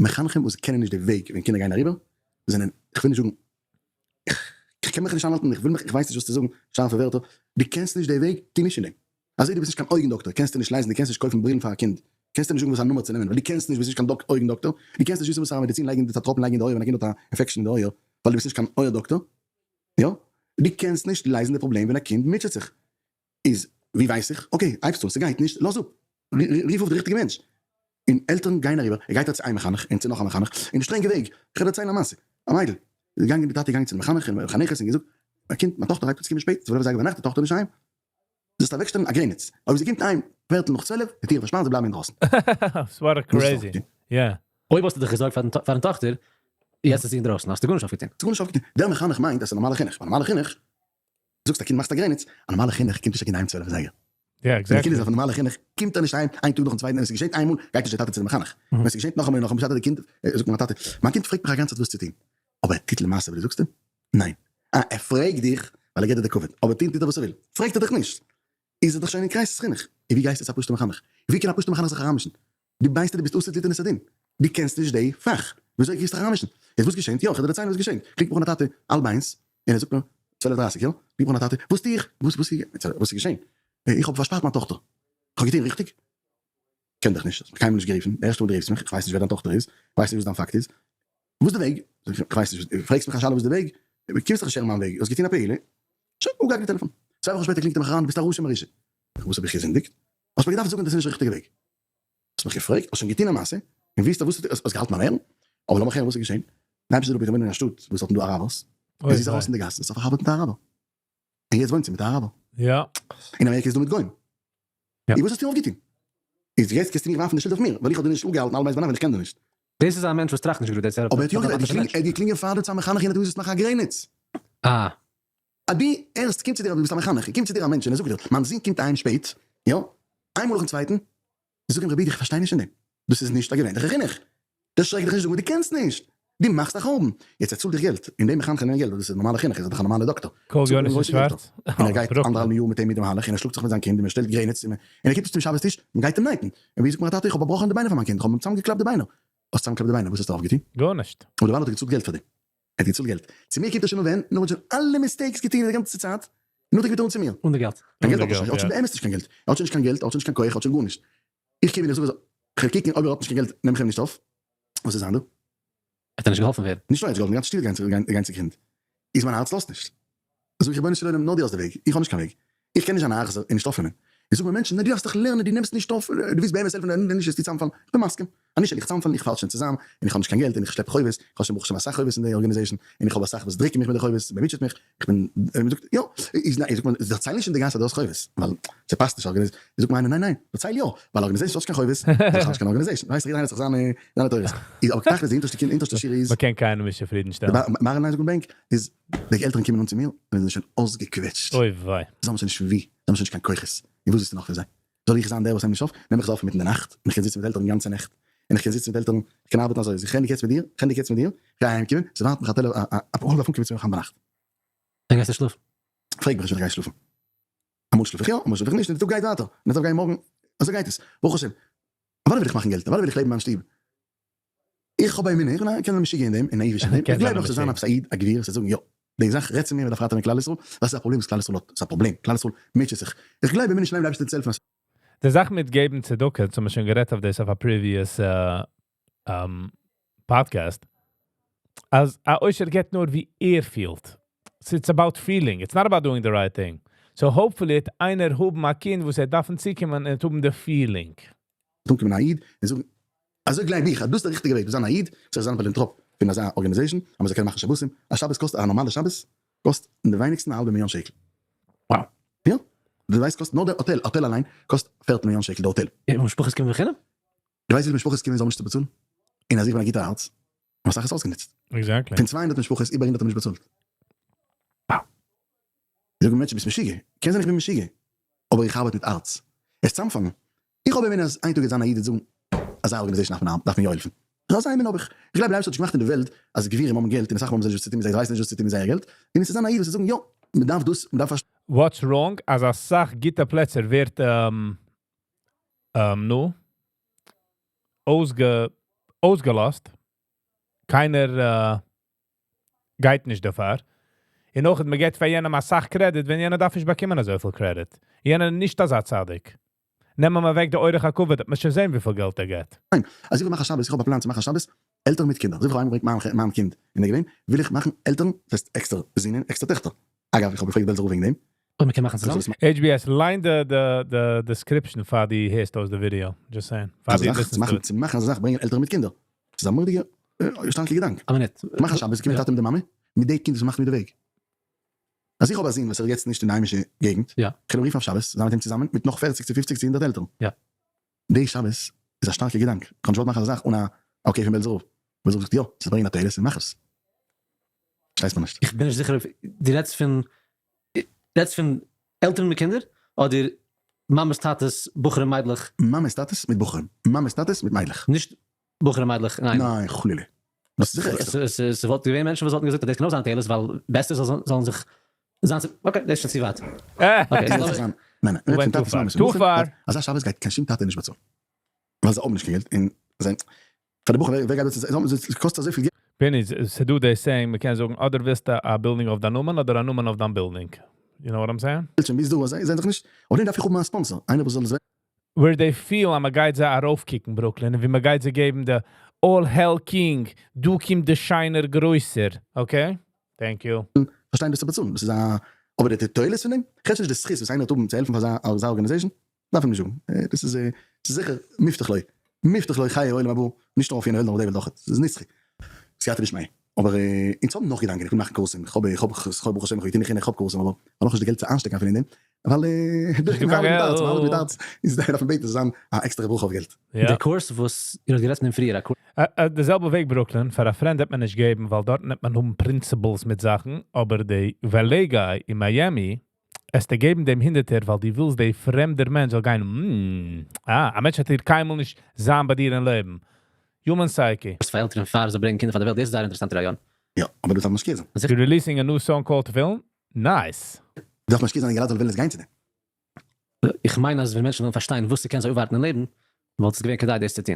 מחנכים וואס קענען נישט די וועג ווען קינדער גייען אריבער, זענען, כ'וויל נישט זאגן, איך קען מיך נישט איינהאלטן, איך וויל מיך, איך ווייס נישט וואס צו זאגן, שארפע ווערטער, דו קענסט נישט די וועג, טו נישט אין דעם. אזוי דו ביסט נישט קיין אויגן דאקטער, קענסטו נישט לייזן, דו קענסט נישט קויפן ברילן פאר א קינד, קענסטו נישט זאגן וואס א נומער צו נעמען, ווייל דו קענסט נישט, ביסט נישט קיין אויגן דאקטער, דו קענסט נישט וויסן וואס פאר א מעדיצין לייגן, די טראפן לייגן אין די אויער ווען א קינד האט א infection אין די אויער, ווייל דו ביסט נישט קיין אויער דאקטער, יא? דו קענסט נישט לייזן די פראבלעם ווען א קינד מוטשעט זיך. איז ווי ווייס איך? Okay, הייבסט אן, ס'גייט נישט, לאז אפ, רוף אויף די ריכטיגע מענטש. און עלטערן גייען אריבער, ער גייט צו איין מחנך און צו נאך א מחנך, און די שטרענגע וועג, איך וועל דערציילן א מעשה, א מיידל איז געגאנגען, די טאטע איז געגאנגען צו די מחנך און מחנכת און געזאגט, מיין קינד, מיין טאכטער הייבט אן צו קומען שפעט, 12 אזייגער ביינאכט, די טאכטער איז נישט אהיים, זאלסט אוועקשטעלן א גרעניץ, אויב זי קומט אהיים פערטל נאך 12, די טיר פארשפארן, זיי בלייבן אינדרויסן. Crazy, יא. אויב האסטו דיך געזארגט פארן טאכטער, יעצט איז זי אינדרויסן, האסטו גארנישט אויפגעטון. האסטו גארנישט אויפגעטון. דער מחנך מיינט אז ס'איז נארמאלע חינוך, ווייל נארמאלע חינוך, זאגסט א קינד מאכסט א גרעניץ, א נארמאלע חינוך קומט נישט א קינד אהיים 12 אזייגער. ווען די קינד איז אויף א נארמאלע חינוך קומט ער נישט אהיים איין טאג נאכן צווייטן, ווען עס געשעט איינמאל גייט נישט דער טאטע צו די מחנך, ווען עס געשעט נאכאמאל און נאכאמאל בשעת די קינד זאגט מיין טאטע, מיין קינד פרעגט מיך א גאנצע צייט וואס צו טון, אבער ער טוט למעשה וואס דו זאגסט אים? ניין. אה, ער פרעגט דיך ווייל ער געבט דיר די כבוד, אבער טון טוט ער וואס ער וויל, פרעגט ער דיך נישט, איז ער דאך שוין אין crisis חינוך, און ווי גייסטו צו א פשוטע מחנך? ווי קען א פשוטע מחנך זיך אריינמישן? דו ווייסט אז דו ביסט אסור ליתן את הדין, דו קענסט נישט די פאך, וויאזוי גייסטו דיך אריינמישן? יעצט וואס געשענט? יא, איך וועל דיר דערציילן וואס געשענט, קלינגט מיך אן א טאטע האלב איינס, און ער זאגט מיר, 12 דרייסיג, יא? קלינגט מיך אן א טאטע, וואס טו איך? וואס וואס איז געשען? איך האב פארשפארט מיין טאכטער, איך האב געטון ריכטיג? קען דיך נישט, האסט מיך קיינמאל נישט גערופן, די ערשטע מאל דו רופסט מיך, איך ווייס נישט ווער דיין טאכטער איז, איך ווייס נישט וואס דיין פאקט איז, וואס די וועג? זאג איך, איך ווייס נישט, פרעגסט מיך א שאלה וואס די וועג? קומסט דאך נישט הערן מיין וועג, האסט געטון א פעולה, שוין, אפגעהאקט די טעלעפאן. צוויי וואכן שפעטער קלינגט ער מיך אריין, דו ביסט א רשע מרושע. וואס האב איך געזינדיגט? האסט מיר געדארפט זאגן דאס איז נישט די ריכטיגע וועג. האסט מיך געפרעגט, האסט שוין געטון א מעשה, און וויסט וואס האסט געהאלטן ביים הערן, אבער לאמיך הערן וואס איז געשען. ניין פשוט איך בין אין א שטאט וואס האט דא אראבערס, און זי איז ארויס אין די גאס און זיך פארחבר'ט מיט א אראבער, און יעצט וואוינט זי מיט א אראבער. יא. אין אמעריקע איז דא מיט גוים. און וואס האסטו אויפגעטון? איז יעצט קענסטו מיך ווארפן די שולד אויף מיר, ווייל איך האב דיר נישט אפגעהאלטן אלע מייז ביינאכט ווייל איך קען דיר נישט. דאס איז א מענטש וואס טראכט נישט גראד, דאס איז אבער ער האט יא גערעדט, ער האט געקלינגען פאר דיר צו א מחנך און ער האט געזאגט זאלסט מאכן א גרעניץ. אה. אז דו הערסט קומט צו דיר אז דו ביסט א מחנך, קומט צו דיר א מענטש און ער זאגט דיר, מיין זון קומט אהיים שפעט, יא, איינמאל נאכן צווייטן, זאג אים רבי איך פארשטיי נישט אין דעם, דאס איז נישט א געווענליכע חינוך, דערשרעק דיך נישט זאג מיר דו קענסט נישט, דו מאכסט א חורבן, יעצט ער צאלט דיך געלט, און דעם מחנך נעמען געלט ווייל דאס איז נארמאלע חינוך, ער איז דאך א נארמאלע דאקטאר, קאל צאלט אים יונתן גרויסע געלטער, שווארץ, און ער גייט אנדערהאלבן יאר מיט אים מיט דעם מהלך, און ער שלאגט זיך מיט זיין קינד, און מען שטעלט גרעניץ, און ער קומט נישט צום שבת טיש, מען גייט אים נייטן, און ווי זאגט מיר א טאטע איך האב באבראכן די ביינער פאר מיין קינד, איך האב אים צוזאמגעקלאפט די ביינער, האסט צוזאמגעקלאפט די ביינער, וואס האסטו אויפגעטון? גארנישט. אבער דערווייל האט ער געצאלט געלט פאר דעם. ער האט געצאלט געלט. צו מיר קומט ער שוין אן ווען? נאר האט שוין אלע mistakes געטון די גאנצע צייט, און נאכדעם קומט ער אן צו מיר. אן די געלט. קיין געלט האט ער שוין נישט, ער האט שוין באמת נישט קיין געלט. ער האט שוין נישט קיין געלט, ער האט שוין נישט קיין כח, ער האט שוין גארנישט. איך קום און איך זאג אזוי, כ'וועל קוקן אויב ער האט נישט קיין געלט נעם איך אים נישט אויף. וואס איז זיין דא? וועט ער נישט געהאלפן ווערן. נישט נאר ער האט געהאלפן, די גאנצע שטוב איז געגאנגען צוגרונד. איז מיין הארץ לאזט נישט. זאג איך רבונו של עולם נאר דו האסט די וועג, איך האב נישט קיין וועג. איך קען נישט זיין א אכזר און נישט אויפנעמען. איז זאגן מיר מענטשן, ניין דו דארפסט דיך לערנען, דו נעמסט נישט אויף, דו ווילסט באמת העלפן, ווען נישט וועסטו צוזאמפאלן. איך בין מסכים. אז נישט וועל איך צוזאמפאלן, איך פאל שוין צוזאם, און איך האב נישט קיין געלט, און איך שלעפ חובות, איך האב שוין ברוך השם אסאך חובות אין די organization, און איך האב אסאך וואס דריקן מיך מיט די חובות, מען מוטשעט מיך, איך בין, און מען זאגט, יא, איז ניין, זאגט מען, דערצייל נישט אין די גאס אז דו האסט חובות, ווייל ס'פאסט נישט organization, זאגט מיר איינער, ניין ניין, דערצייל יא, ווייל organization האט נישט קיין חובות, איז דאך נישט קיין organization, ווייסט יעדער איינער האט זיך זיינע זיינע תורות, איז אבער תכלית די אונטערשטע קינד אונטערשטע שורה איז, מען קען קיינעם נישט צופרידן שטעלן. bottom line זאגן בענק, איז די עלטערן קומען אן צו מיר און זענען שוין אויסגעקוועטשט, אוי וויי. זיי האבן שוין נישט פון ווי, זיי האבן שוין נישט קיין כוחות, און וואס ווילסטו נאך פון זיי? זאל איך זיין דער וואס נעמט נישט אויף? נעם איך זיי אויף אינמיטן די נאכט, און איך קען זיצן מיט עלטערן גאנצע נעכט, און איך קען זיצן מיט עלטערן, איך קען ארבעטן אזוי, אז איך ענדיג יעצט מיט דיר, איך ענדיג יעצט מיט דיר, איך גיי אהיים קומען, ס'ווארט מיך א טעלער, א א בחור דארף אנקומען צו מיר היינט ביינאכט. ווען גייסטו שלאפן? פרעג מיך נישט ווען איך גיי שלאפן. אמאל שלאף איך יא, אמאל שלאף איך נישט, און די טאג גייט ווייטער, און די טאג גייט מארגן, אזוי גייט עס, ברוך השם. אוודאי וויל איך מאכן געלט, אוודאי וויל איך לעבן אין מיין שטוב. איך האב א אמונה, איך בין א קען זיין משוגע אין דעם, און נאיוויש אין דעם, איך גלייב נאך ס'זאל זיין עפעס א איד, א גביר, וואס וועט זאגן יא, די זאך רעדט צו מיר, מ'דארף ראטעווען כלל ישראל, ווייל ס'איז א פראבלעם וואס כלל ישראל האט, ס'איז א פראבלעם, כלל ישראל מוטשעט זיך, איך גלייב באמונה שלימה די אייבערשטער וועט העלפן אז. די זאך מיט געבן צדקה, אונז האבן שוין גערעדט אויף דאס אויף א previous podcast, אז א עושר געבט נאר ווי ער פילט, so it's about feeling, it's not about doing the right thing, so hopefully וועט איינער האבן א קינד וואס ער דארפן צוקומען און וועט האבן די feeling. וועט אנקומען א איד און זאגן, אזוי גלייב איך אז דאס איז דער ריכטיגער וועג, זיין א איד, זיך זיין א פילאנטראפ פון אזא organization, אז מען זאל קענען מאכן שבתים, א שבת קאסט, א נארמאלע שבת קאסט אין די ווייניגסטן א האלבע מיליאן שקל. Wow. יא. דו ווייסט קאסט נאר דער האטעל, האטעל אליין קאסט פערטל מיליאן שקל די האטעל. און משפחות קומען בחינם? דו ווייסט וויפיל משפחות קומען זיי האבן נישט צו באצאלן? און אז איך בין א גוטער הארץ, האבן אסאך עס אויסגענוצט. Exactly. פון 200 משפחות איבער 100 האבן נישט באצאלט. Wow. זאגן מענטשן ביסט משוגע. קען זיין איך בין משוגע. אבער איך ארבעט מיט הארץ. עס צאמפאלן. איך האב אמונה אז איין טאג וועט זיין א איד וועט זאגן אזא organization דארף מען דארף מען יא העלפן. אזא אמונה האב איך. איך גלייב די אייבערשטער האט נישט געמאכט אין די וועלט אז גבירים האבן געלט און אסאך מאל האבן זיי נישט וואס צו טון מיט זייער זיי ווייסן נישט וואס צו טון מיט זייער געלט. און עס וועט זיין א איד וואס וועט זאגן יא מען דארף דאס מען דארף פארשטיין. What's wrong אז אסאך גוטע פלעצער ווערט נו אויסגעלאזט, קיינער גייט נישט דערפאר, און אויך מען געבט פאר יענעם אסאך credit ווען יענער דארף נישט באקומען אזויפיל credit, יענער איז נישט אזא צדיק, נעם אים אוועק די אורח הכבוד, וועט מען שוין זען וויפיל געלט ער געבט. ניין, אז איך וויל מאכן שבת, איך האב א פלאן צו מאכן שבת, עלטערן מיט קינדער, אזוי ווי איך האב אהיימגעברענגט מיין קינד און ער געווען, וויל איך מאכן עלטערן, דאס הייסט עקסטער זינען, עקסטער טעכטער. אגב, איך האב געפרעגט בעלזער רב וועגן דעם. אויב מ'קען מאכן צוזאמען. HBS, ליין די די description פאר די הערסט אויס די ווידיאו, just saying. פאר די listen סט צו מאכן אזא זאך ברענגען עלטערן מיט קינדער, ס'איז א מורא'דיגע שטארקע געדאנק. א מינוט. מאך א שבת, קומט די טאטע מיט די מאמע, מיט די קינד וואס מאכט מיט די וועג. אז איך האב א זון וואס ער איז יעצט נישט אין די היימישע געגנט, איך וועל אים רופן אויף שבת, זיין מיט אים צוזאמען, מיט נאך פערציג צו פופציג צו הונדערט עלטערן. די שבת איז א שטארקע געדאנק, איך האב נישט געוואלט מאכן אזא זאך אן א okay פון בעלזער רב, בעלזער רב זאגט יא, ס'איז ברענגען א תועלת און מאך עס. פארשטייסט מיר נישט. איך בין נישט זיכער אויב דו רעדסט פון רעדסט פון עלטערן מיט קינדער אדער מאמעס טאטעס בחורים מיידלעך. מאמעס טאטעס מיט בחורים, מאמעס טאטעס מיט מיידלעך. נישט בחורים מיידלעך אינאיינעם. ניין חלילה. דאס איז זיכער עקסטער. ס'וואלט געווען מענטשן וואס וואלטן געזאגט אז דאס קען אויך זיין תועלת ווייל בעסער זאלן זיך זיין צו okay דאס איז שוין צו ווייט. אקעי ניין ניין, מ'רעדט פון טאטעס מאמעס און בחורים, אזא שבת גייט קיין שום טאטע נישט באצאלן. ווייל זיי האבן נישט קיין געלט און זיי פאר די בחור ווער גייט באצאלן זיי קאסט אזויפיל געלט. פיני, ס'דא די saying מ'קען זאגן אדער ווילסטו א בילדינג אויף דיין נאמען אדער א נאמען אויף דיין בילדינג. You know what I'm saying? שוין ביז דא אז זיי זענען זיך נישט, אויף דעם דארף איך האבן א sponsor, איינער וואס זאל עס. Where they feel אז מ'גייט זיי ארויפקוקן ברוקלין און ווי מ'גייט זיי געבן די all hail king, דא קומט די שיינער גרויסער, okay? Thank you. פארשטיין דאס צו באצאלן, דאס איז א, אבער די תועלת פון דעם, כ'רעד שוין נישט די זכות וואס איינער האט האבן צו העלפן פאר אזא organization, דארף מען נישט זאגן, דאס איז ס'איז זיכער מובטח לו, מובטח לו חיי עולם הבא, נישט נאר אויף יענע וועלט נאר אויף די וועלט אויך, ס'איז נצחי, סייעתא דשמיא, אבער אונז האבן נאך געדאנקען, איך וויל מאכן קורסים, איך האב איך האב איך האב ברוך השם איך האב געטון איך האב קורסים אבער כ'האב נאכנישט די געלט צו איינשטעקן אפילו אין דעם, ווייל דורך דעם ארבעט מיט הארץ, מ'ארבעט מיט הארץ, איז דארף מען בעטן ס'זאל זיין א עקסטערע ברכה אויף געלט. די קורס וואס איר האט גערעדט פון דעם פריער, א קורס. די זעלבע וועג ברוקלין, פאר א friend וועט מען נישט געבן ווייל דארטן וועט מען האבן principles מיט זאכן, אבער די valet guy אין מיאמי עסטו געבן דעם הונדערטער ווייל דו ווילסט די פרעמדער מענטש זאל גיין מ אה, א מענטש וועט דיר קיינמאל נישט זיין ביי דיר אין לעבן. Human psyche. פאר עלטערן פאר זיי ברענגען קינדער פאר די וועלט, דאס איז זייער אינטערעסאנטע רעיון. יא, אבער דאס דארף משקיע זיין. You're releasing a new song called תפילין? Nice! דארף משקיע זיין אינגעלייט זאלן ווילן עס גיין צו דעם. איך מיין אז ווען מענטשן ווילן פארשטיין וואס ס'קען זיי אפווארטן אין לעבן, וואלט עס געווען כדאי דאס צו טון.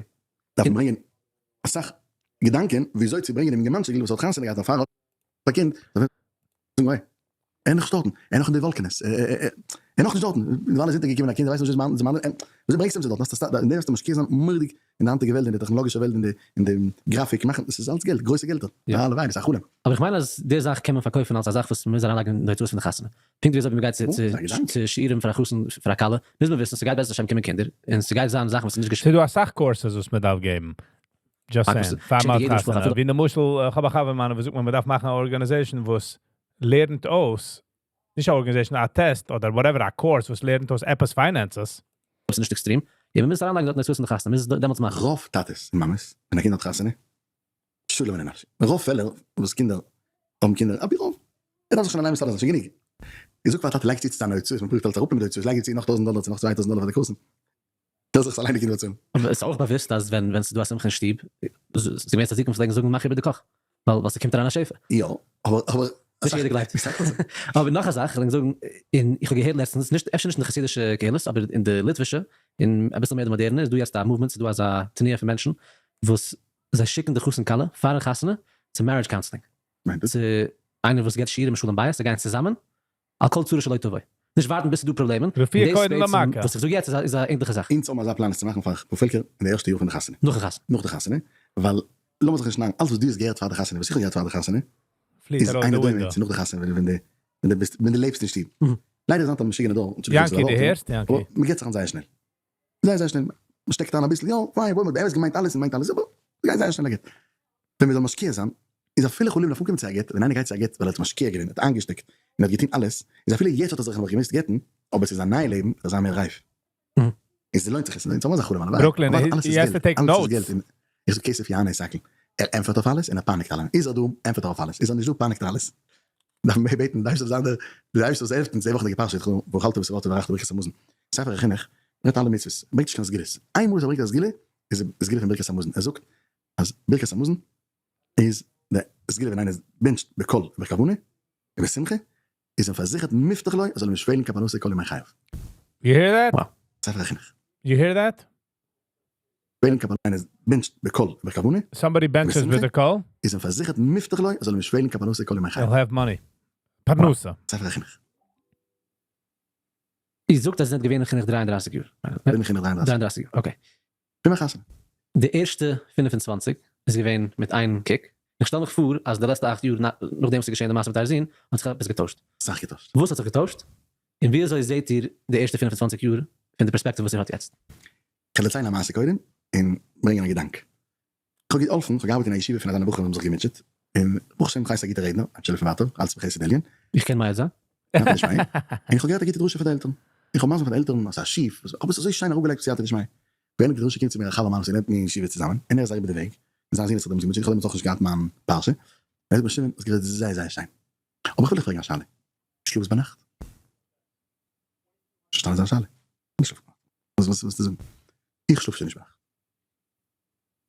דארף מען ברענגען אסאך געדאנקען וויאזוי צו ברענגען דעם אינגערמאנטשיק וואס האט חתונה געהאט און פאר האט א קינד, זאל ווערן זאגן אוי, ער איז נאך דארטן, ער איז נאך אין די וואלקענעס, ער ער נאכנישט דארטן, דערווייל איז אונטערגעקומען א קינד, ער ווייסט נישט וואס זיין מאן, וויאזוי ברענגסטו אים צו דארטן, האסט אין דעם וועסטו משקיע זיין מורא'דיג אין די היינטיגע וועלט, אין די טעכנאלאגישע וועלט, אין די אין די גראפיק מאכן, עס איז אלץ געלט, גרויסע געלטער, הלוואי, דאס איז א חלום. אבער איך מיין אז די זאך קען מען פארקויפן אלס א זאך וואס מ'מוז אריינלייגן אין די הוצאות פון די חתונה. פונקט ווי אזוי ווען מ'גייט צו צו שיעורים פאר א חתן פאר א כלה, מוז מען וויסן ס'גייט בעזרת השם קומען קינדער, און ס'גייט זיין זאכן וואס איז נישט געשמאק. ס'איז דא אסאך courses וואס מ'דארף געבן. Just saying. פאר מ'האט חתונה. ווי למשל, איך האב א חבר מיינער וואס זאגט מיר מ'דארף מאכן א organization וואס לערנט אויס, נישט א organization, א test אדער whatever, א course וואס לערנט אויס עפעס finances. וואס איז נישט עקסטרים. יא, מ'מוז עס אריינלייגן דארט אין די הוצאות פון די חתונה, מ'מוז עס דעמאלטס מאכן. רוב טאטעס און מאמעס ווען א קינד האט חתונה, שלום על נפשי. רוב פעלער וואס קינדער האבן קינדער, על פי רוב, ער דארף זיך שוין אליין מסדר זיין, שוין גענוג. געזאגט פאר א טאטע לייג צו צו זיינע הוצאות, מען פרובירט אלץ אראפנעמען די הוצאות, לייג צו נאך טויזנט דאלער צו נאך 2000 דאלער פאר די קורסן, דארף זיך עס אליין די קינדער באצאלן. אבער עס איז אויך באוואוסט אז ווען ווען ס'איז דא א שמחה אין שטוב, ס'איז געווען צדיקים וואס פלעגן זאגן מאך איבער די קאך, ווייל ווייל ס'קומט אריין א שפע. יא, אבער אבער. נישט יעדער גלייבט עס. אבער נאך א זאך, איך וויל ענק זאגן, און איך האב געהערט לעצטנס, נישט אפשר נישט אין די חסידישע קהילות, אבער אין די ליטווישע, און אביסל מער די מאדערנע, איז דא יעצט א movement, ס'איז דא אזא תנועה פון מענטשן וואס זיי שיקן די חתן כלה פארן חתונה צו marriage counseling, צו איינער וואס געבט שיעורים אין שלום בית, זיי גייען צוזאמען על כל צרה שלא תבוא, נישט ווארטן ביז ס'איז דא פראבלעמען, און רפואה דאס קודם בעצם למכה. וואס איך זאג יעצט איז א ענדליכע זאך. אונז האבן אזא פלאן עס צו מאכן פאר פארפעלקער אין די ערשטע יאר פון די חתונה. נאכן חתונה. נאך די חתונה, ווייל לאמיר זיך נישט נארן, אלעס וואס דו האסט געהערט פאר די חתונה, וואס איך האב געהערט פאר די חתונה, פליעט איז ארויס אינו די דומה window. צו נאך די חתונה ווען ווען דו ביסט ווען דו לעבסט אין שטוב. ליידער איז היינט א משוגענע דור, אנטשולדיגט יענקי אויב דו ס'איז א ווארט, הערסט? יענקי. אבער מ'געט זיך אן זייער שנעל. זייער זייער שנעל, מ'שטעקט אריין אביסל, יא, פיין, וואויל, מ'האט באמת געמיינט אלעס און מיינט אלעס, אבער ס'גייט זייער שנעל א גט. ווען מ'זאל משקיע זיין, איז אפילו חלילה מ'דארף אנקומען צו א גט, ווען איינער גייט צו א גט ווייל ער האט משקיע געווען, האט איינגעשטעקט, און האט געטון אלעס, איז אפילו יעצט האט ער זיך נאך געמוזט גט'ן, אבער ס'איז א נייע לעבן, זאל זיין מער רייף. און ס'לוינט זיך עס, אונז האבן אזא חלום הלוואי, ברוקלין, אבער אלעס he איז has to געלט, take אלעס איז notes. געלט, און איך זאג כסף יענה את הכל, ער ענטפערט אויף אלעס און ער פייניגט אלעמען, איז ער דא ענטפערט ער אויף אלעס, איז ער נישט דא פייניגט ער אלעס. דארף מען בעטן די אייבערשטער זאל זיין דער די אייבערשטער זאל העלפן אונז די וואכעדיגע פרשה ואכלת ושבעת וברכת ברכת המזון, ספר החינוך רעדט אלע מצוות, ברענגט נישט קיין סגולות, איינמאל וואס ער ברענגט א סגולה איז די סגולה פון ברכת המזון, ער זאגט אז ברכת המזון איז די סגולה ווען איינער בענטשט בקול ובכוונה ובשמחה איז אים פארזיכערט מובטח לו ער זאל אים נישט פעלן קיין פרנסה כל ימי חייו. You hear that? ספר החינוך. You hear that? פעלן קיין פרנסה איינער בענטשט בקול ובכוונה Somebody benches ובשמחה with a קול? איז אים פארזיכערט מובטח לו ער זאל אים נישט פעלן קיין פרנסה כל ימי חייו. He'll have money. פרנסה. ספר החינוך. איר זאגט אז איר זענט געווען אין חינוך 33 יאר. בין אין חינוך 33. 33 יאר, okay. פון מיין חתונה. די ערשטע 25 איז געווען מיט איין קוק. איך שטעל מיך פאר אז די לעצטע 8 יאר נאכדעם וואס איז געשען די מעשה מיט אייער זון האט זיך עפעס געטוישט. סאך געטוישט. וואס האט זיך געטוישט? און ווי אזוי זעט איר די ערשטע 25 יאר פון די פערספעקטיוו וואס איר האט יעצט? כ'וועל דערציילן א מעשה קודם און ברענגען א געדאנק. כ'האב געהאלפן, כ'האב געארבעט אין א ישיבה פון אזאנע בחורים וואס האבן זיך געמוטשעט, און ברוך השם כ'הייס א גוטער רעדנער, אנטשולדיגט פון ווייטער, אלץ בחסד עליון. איך קען מעיד זיין. סייעתא דשמיא. און כ'האב געהערט א גוטע דרשה פאר די עלטערן. איך האב מסביר פאר די עלטערן אז ס'איז א שיף, כ'האב עס אזוי שיין אראפגעלייגט בסייעתא דשמיא. ווען די דרשה קומט צו מיר א חבר מיינער וואס לערנט מיר אין ישיבה צוזאמען, און ער איז אריבער די וועג, און זיין זון האט זיך דעמאלטס געמוטשעט, איך האב דעמאלטס נאכנישט געהאט מיין פרשה, ער זאגט מיר שמעון האסט גערעדט זייער זייער שיין, אבער איך וויל דיך פרעגן א שאלה, שלאפסט ביינאכט? נישט פארשטאנען זיין שאלה, נישט שלאפן ביינאכט, וואס וואס ווילסטו זאגן? איך שלאף שוין נישט ביינאכט.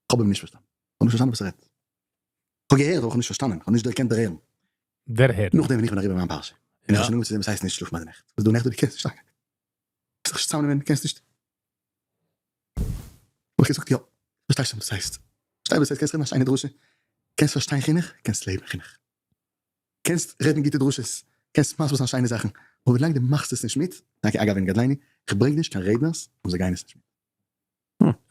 איך האב אים נישט פארשטאנען, איך האב נישט פארשטאנען וואס ער רעדט, איך האב געהערט אבער איך האב נישט פארשטאנען, איך האב נישט דערקענט דערהערן. דערהערן. נאכדעם ווען איך בין אריבער מיין פרשה, און איך האב שוין אנגעהויבן צו זען וואס הייסט נישט שלאפן ביי די נעכט, וואס דא נעכט וואס דו קענסט נישט שלאפן, קענסט זיך נישט צוזאמנעמען, קענסט נישט. האב איך געזאגט יא, פארשטיי שוין וואס הייסט, פארשטיי וואס הייסט, קענסט רעדן א שיינע דרשה, קענסט פארשטיין חינוך, קענסט לעבן חינוך, קענסט רעדן גוטע דרשות, קענסט מסביר זיין שיינע זאכן, אבער ווילאנג דו מאכסט עס נישט מיט, טאקע אגב אין גדליני, איך ברענג נישט קיין רעדנערס און זיי גייען עס נישט מיט.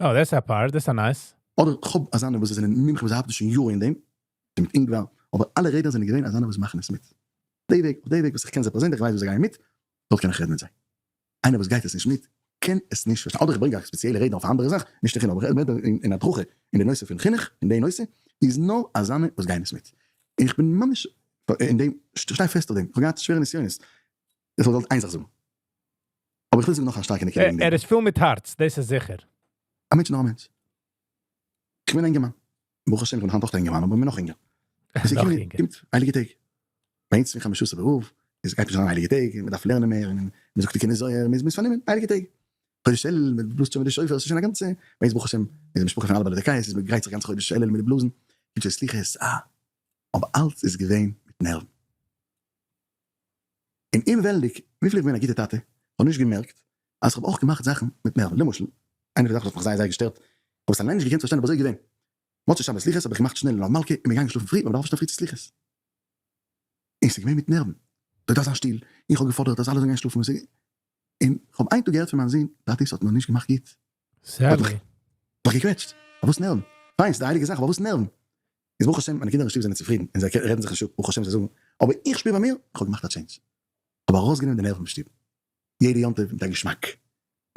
אה, דאס איז א פארט, דאס איז א nice. אדער כ'האב אזאנע וואס זיי זענען מומחים וואס זיי האלטן שוין יארן אין דעם, מיט אינגוואר, אבער אלע רעדנער זענען געווען אזאנע וואס מאכן עס מיט. די וועג, אויף די וועג וואס איך קען זיי פערזענליך, איך ווייס וואס זיי גייען מיט, דארט קען איך רעדן מיט זיי. איינער וואס גייט עס נישט מיט, קען עס נישט פארשטיין. אדער איך ברענג א ספעציעלע רעדנער אויף א אנדערע זאך, נישט אין חינוך, אבער איך רעד אין הדרכה אין די נושא פון חינוך, אין די נושא, איז נאר אזאנע וואס גייען עס מיט. און איך בין ממש אין דעם, שטיי פעסט אויף דעם, איך האב געהאט שווערע נסיונות, איך וואלט געוואלט איין זאך זאגן. אבער איך וויל זאגן נאך א שטארקע נקודה וועגן דעם. ער איז פול מיט הארץ, דאס איז זיכער. א מענטש איז נאר א מענטש. איך בין א אינגערמאן. ברוך השם איך בין היינט אויך א אינגערמאן אבער מער נאך אינגער. עס איז געקומען קומט הייליגע טעג. ביי אונז פון חמשה עשר באב איז גייט נישט אריין הייליגע טעג, מען דארף לערנען מער און מען זאגט תיקוני זוהר, מען איז פארנומען הייליגע טעג. חודש אלול מען בלאזט שוין מיט די שופר, עס איז שוין א גאנצע, ביי אונז ברוך השם איז די משפחה פון אלע בעלי תקיעות, איז מען גרייט זיך גאנץ חודש אלול מיט די בלאזן, קומט שוין סליחות, אה. אבער אלץ איז געווען מיט נערוון. און אומוועלנדיג וויפיל איך בין א גוטע טאטע, האב נישט געמערקט אז כ'האב אויך געמאכט זאכן מיט נערוון. למשל, איינע פון די זאכן וואס האט מיך זייער זייער געשטערט, כ'האב עס אליין נישט געקענט פארשטיין אבער אזוי איז געווען. מוצאי שבת סליחות האב איך געמאכט שנעל מלוה מלכה און מיר געגאנגען שלאפן פרי ווייל מ'דארף אויפשטיין פרי צו סליחות. און ס'איז געווען מיט נערוון. דארף זיין שטיל. איך האב געפאדערט אז אלע זאלן גיין שלאפן. און כ'האב איין טאג געהערט פון מיין זון, טאטי ס'האט מיר נישט געמאכט גוט. האט מיך Sadly. מיך געקוועטשט. פארוואס נערוון? פיין, ס'איז די הייליגע זאך, אבער פארוואס נערוון? איז ברוך השם מיינע קינדער אין שטוב זענען צופרידן און זיי רעדן זיך נישט אפ, ברוך השם זיי זאגן, אבער איך שפיר ביי מיר, כ'האב געמאכט א change. כ'האב ארויסגענומען די נערוון פון שטוב. יעדע יום טוב מיט א געשמאק.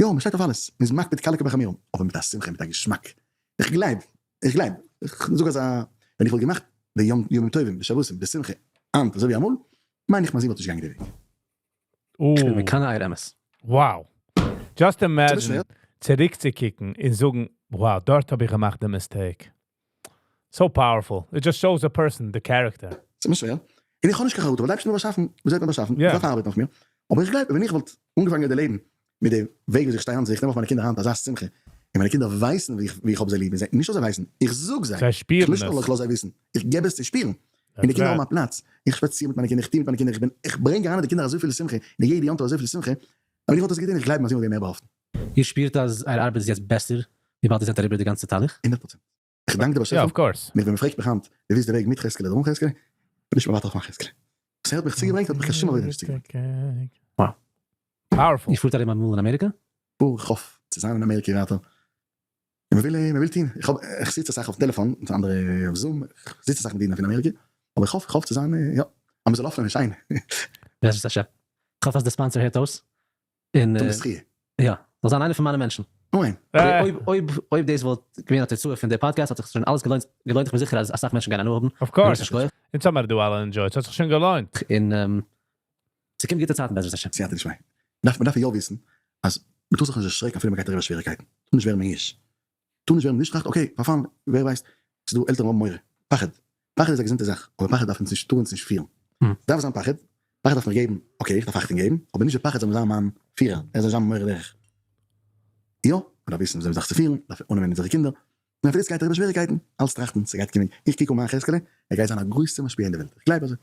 יא, מ'שטייט אויף אלעס, מ'איז מקפיד קלה כבחמורה, אבער מיט א שמחה, מיט א געשמאק. איך גלייב, איך גלייב, איך זאג אז א, ווען איך וואלט געמאכט די יום ימים טובים, די שבתים, די שמחה, היינט אזוי ווי אמאל, מיין איך מיין זון וואלט נישט געגאנגען די וועג. איך בין מקנא אייער אמת. Wow. Just imagine צוריקצוקוקן און זאגן, wow, דארט האב איך געמאכט די mistake. So powerful. It just shows a person, the character. ס'איז מיר שווער, און איך האב נישט קיין חרטה, ווייל די אייבערשטער האט מיר באשאפן, ווי אזוי האט מיר באשאפן, איך דארף ארבעטן אויף מיר, אבער איך גלייב ווען איך וואלט אנגעפאנגען די לעבן מיט די וועג ווי איך שטיי היינט, זיי איך נעם אויף מיינע קינדער היינט אזא שמחה, און מיינע קינדער ווייסן ווי איך האב זיי ליב, און זיי, נישט נאר זיי ווייסן, איך זאג זיי, זיי שפירן נישט נאר עס. איך לאז זיי וויסן, איך געב עס צו שפירן, און די קינדער האבן א פלאץ, איך שפאציר מיט מיינע קינדער, איך טו מיט מיינע קינדער, איך בין, איך ברענג אריין אין די קינדער אזויפיל שמחה, און יעדע יום טוב אזויפיל שמחה, אבער איך וואלט עס געטון, איך גלייב אז איך וואלט געווען מער באהאפטן. איר שפירט אז אייער ארבעט איז יעצט בעסער וויבאלד איר זענט אריבער די גאנצע תהליך? 100%. איך דאנק די באשעפער. יא, of course. מיך ווען מ'פרעגט מיך היינט, דו ווילסט די וועג מיט חזקאל אדער אן חזקאל? בין נישט מוותר אויף מיין חזקאל. וואס ער האט מיך צוגעברענגט האט מיך קיין שום עבודה נישט צוגעברענגט. Wow. Powerful. איר פארט ארום אמאל אין אמעריקע? פאר איך האף צו זיין אין אמעריקע ווייטער. און מ'וויל מ'וויל טון. איך האב איך זיץ אסאך אויפן טעלעפאן מיט אנדערע אויף Zoom. איך זיץ אסאך מיט אידן פון אמעריקע. אבער איך האף איך האף צו זיין יא. אז מ'זאל אויפנעמען שיין. בעזרת השם. איך האף אז די sponsor הערט אויס. און טון בזכיה. יא. זאל זיין איינער פון מיינע מענטשן. אמן. אויב אויב אויב דאס וואלט געווען א תוצאה פון די פאדקעסט האט זיך שוין אלעס געלוינט געלוינט איך בין זיכער אז אסאך מענטשן גייען הנאה האבן. Of course. אונז האמער דא אלע enjoyed ס'האט זיך שוין געלוינט. און ס'קומט גוטע צייטן בעזרת השם. סייעתא דשמיא. דארף מ'דארף יא וויסן אז מ'טאר זיך נישט דערשרעקן אפילו מ'גייט אריבער שוועריקייטן. טאר נישט ווערן מיואש. טאר נישט ווערן נישט טראכט okay פארפאלן ווער ווייסט ס'איז דא עלטערן האבן מורא. פחד. פחד איז א געזונטע זאך אבער פחד דארף אונז נישט טאר אונז נישט פירן. ס'דארף זיין פחד. פחד דארף מיר געבן okay איך דארף אכטונג געבן אבער נישט די פחד זאל זיין מיין פירער ער זאל זיין מיין מורה דרך. יא מ'דארף וויסן וויאזוי זיך צו פירן מ'דארף אננעמען אונזערע קינדער און אפילו ס'גייט אריבער שוועריקייטן, אלץ טראכטן ס'גייט קומען, איך קוק אן מיין חזקאלע, ער גייט זיין א גרויסע משפיע אין די וועלט, איך גלייב אזוי,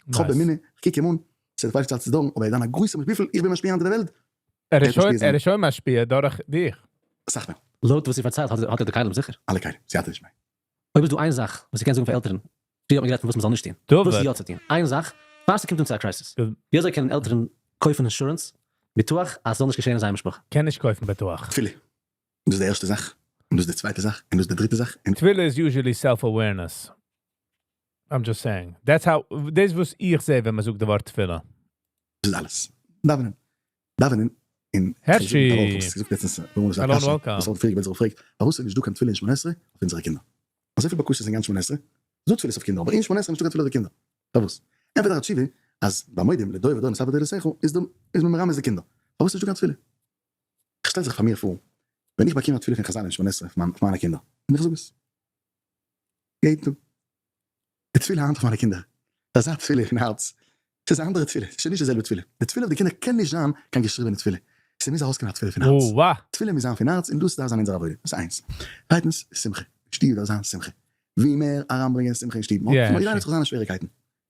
איך האב אמונה, איך קוק אים אן, ס'וועט פארשט צייט צו דויערן, אבער ער וועט זיין א גרויסע משפיע, וויפיל איך בין משפיע היינט אין די וועלט, ער איז שוין, ער איז שוין משפיע דורך דיך. אסאך מער. לויט וואס איר פארציילט האט ער די כלים זיכער. אלע כלים, סייעתא דשמיא. אויב איז דא איין זאך וואס איר קענט זאגן פאר עלטערן, פריער האט מען גערעדט פון וואס מ'זאל נישט טון, וואס יא צו טון, איין זאך, פאר ס'קומט אן צו א crisis, ווי אזוי קענען עלטערן קויפן אינשורענס, ביטוח, אז ס'זאל נישט געשען אין זייער משפחה? קען נישט קויפן ביטוח. תפילה. דאס איז די ערשטע זאך, און דאס איז די צווייטע זאך, און דאס איז די דריטע זאך, און. תפילה איז usually self awareness. I'm just saying. That's how, דאס וואס איך זעה ווען מען זאגט די ווארט תפילה. דאס איז אלעס. דאווענען. דאווענען און הערשי! Hello and welcome. וואס האט פריער געווען זיך געפרעגט פארוואס איז נישט דא קיין תפילה אין שמונה עשרה אויף אונזערע קינדער? אזויפיל בקשות אין גאנץ שמונה עשרה, איז דא תפילות אויף קינדער אבער אין שמונה עשרה איז נישטא קיין תפילה אויף די קינדער. פארוואס? ענטפערט דער תשובה אז ביי מודים לדור ודור נספר תורתך איז דא איז מען מרמז די קינדער. פארוואס איז נישטא קיין תפילה? איך שטעל זיך פאר מיר פאר ווען איך באקום א תפילה פון חז"ל אין שמונה עשרה אויף מיינע קינדער, און איך זאג עס יעדן טאג, די תפילה היינט אויף מיינע קינדער איז אזא תפילה פון הארץ, ס'איז א אנדערע תפילה, ס'איז שוין נישט די זעלבע תפילה, די תפילה אויף די קינדער קען נישט זיין קיין געשריבענע תפילה, ס'מוז ארויסקומען א תפילה פון הארץ, תפילה מוז זיין פון הארץ און דאס דארף זיין אונזער עבודה, דאס איז איינס. צווייטנס, שמחה, אין שטוב דארף זיין שמחה, ווי מער אריינברענגען שמחה אין שטוב, מ'האט, יעדער האט זיך זיינע שוועריקייטן,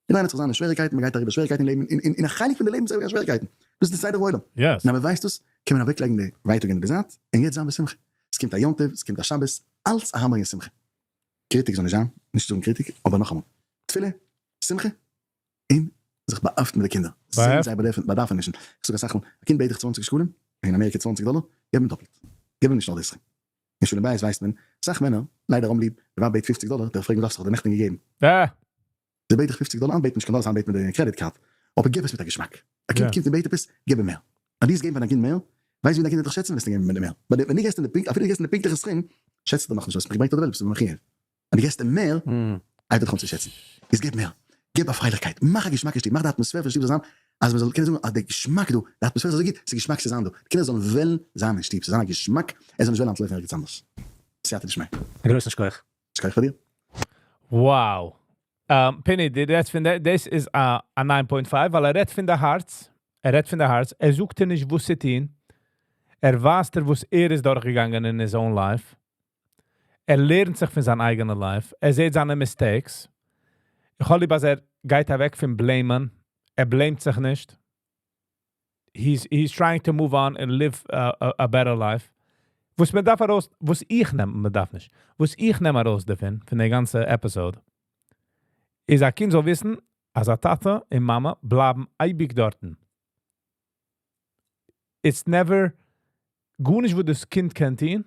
יעדער איינער האט זיך זיינע שוועריקייטן, מען גייט אריבער שוועריקייטן אין לעבן, און א חלק פון די לעבן איז אריבערגיין שוועריקייטן, דאס איז די סדר העולם, און אז מען ווייסט דאס, קען מען אוועקלייגן די ווייטאג אין די זייט, און יעצט זיין בשמחה, עס קומט א יום טוב, עס קומט א שבת, אלץ אריינברענגען שמחה, קריטיק זאל נישט זיין, נישט זאגן קריטיק, אבער נאכאמאל, תפילה, שמחה, און זיך באהעפטן מיט די קינדער, זען זייער באדערפענישן, איך זאג אסאך מאל, א קינד בעט דיך 20 שקלים, אין אמעריקע 20 דאלער, געב אים דאפלט, געב אים נישט נאר די סכום. אין שלום בית ווייסט מען, אסאך מענער, ליידער האבן ליב, די ווייב בעט 50 דאלער, דער פרעגט וואס דארפסט איך האב דיר נעכטען געגעבן. זי בעט דיך 50 דאלער, היינט בעט מען נישט קיין דאלערס היינט בעט מען די credit card, אבער געב עס מיט א געשמאק, א קינד קומט און בעט עפעס, געב אים מער, אז דו וועסט געבן פאר דיין קינד מער, ווייסט ווי דיין קינד וועט דיך שעצן וועסטו געבן מער, ווייל ווען דו געסט אים די פונקט, אפילו דו געסט אים די פונקטליכע סכום, שעצט ער נאכנישט, האסט מיך געברענגט אויף די וועלט ביסטו מיר מחויב, אז דו געסט אים מער, הייבט ער דיך אן צו שעצן. איז געב מער, געב א פרייליכקייט, מאך א געשמאקע שטוב, מאך די אטמאספער פון שטוב זאל זיין אז מען זאל קענען זאגן אז די געשמאק דא, די אטמאספער איז אזוי גוט, ס'איז געשמאק צו זיין דא, די קינדער זאלן וועלן זיין אין שטוב, ס'זאל זיין א געשמאק, ער זאל נישט וועלן אנטלויפן ערגעץ אנדערש. סייעתא דשמיא. א גרויסן שכוח. שכוח פאר דיר. Wow. פיני, דו רעדסט פון די, דאס איז א 9.5 ווייל ער רעדט פון די הארץ, ער רעדט פון די הארץ, ער זאגט דיר נישט וואס צו טון, ער ווייזט דיר וואס ער איז דורכגעגאנגען אין his own life. ער לערנט זיך פון זיין אייגענע life, ער זעט זיינע mistakes. איך האב ליב אז ער גייט אוועק פון blame ען, ער blame ט זיך נישט. He's trying to move on and live a better life. וואס מען דארף ארויס, וואס איך נעם, מען דארף נישט, וואס איך נעם ארויס דערפון, פון די גאנצע episode, איז א קינד זאל וויסן אז א טאטע און מאמע בלייבן אייביג דארטן. It's never, גארנישט וואס דאס קינד קען טון,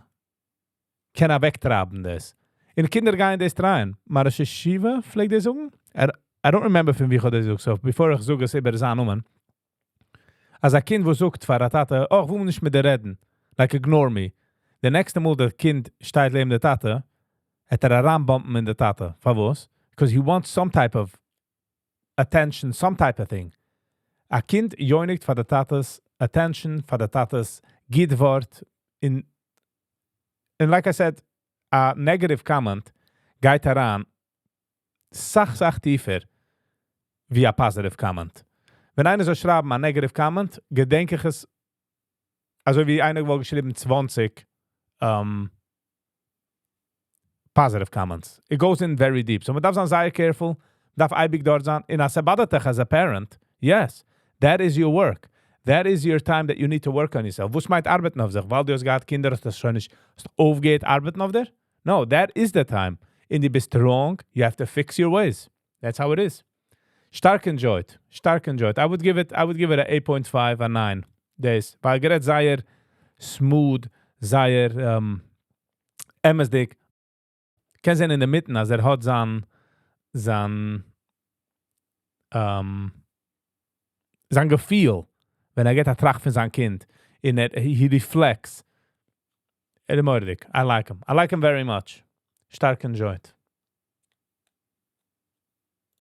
קען אוועקטרייבן דאס. און קינדער גייען דאס try ען. מיין ראש ישיבה פלעגט דאס זאגן? I don't remember פון וואו איך האב דאס געזאגט, so before איך זאג עס איבער זיין נאמען. אז א קינד וואס זאגט פאר א טאטע, "Oh, איך וויל נישט מיט דיר רעדן." Like, ignore me. די נעקסטע מאל דער קינד שטייט נעבן דער טאטע, וועט ער אריינבאמפן אין דער טאטע. פארוואס? Because he wants some type of attention, some type of thing. א קינד יאגט פאר דער טאטע'ס attention, פאר דער טאטע'ס גוט ווארט. And like I said, a negative comment גייט אריין סאך, סאך טיפער ווי א positive comment. ווען איינער זאל שרייבן א negative comment, געדענק איך עס, אזוי ווי איינער וואלט געשריבן 20 positive comments. It goes in very deep. So מען דארף זיין זייער careful, דארף אייביג דארט זיין. און אז ס'באדערט דיך as a parent, yes, that is your work. That is your time that you need to work on yourself. וואס מיינט ארבעטן אויף זיך? ווייל דו האסט געהאט קינדער, האסט דאס שוין נישט, האסט אויפגעהערט ארבעטן אויף דיר? No, that is the time. און דו ביסט wrong, you have to fix your ways. That's how it is. שטארק enjoyed. שטארק enjoyed. I would give it a 8.5, a 9. דאס. ווייל גערעדט זייער smooth, זייער אמת'דיג. קען זיין אין דער מיטן, אז ער האט זיין געפיל, ווען ער גייט א טראכט פון זיין קינד, אין ער, he reflects. ער איז מורא'דיג. I like him. I like him very much. שטארק enjoyed.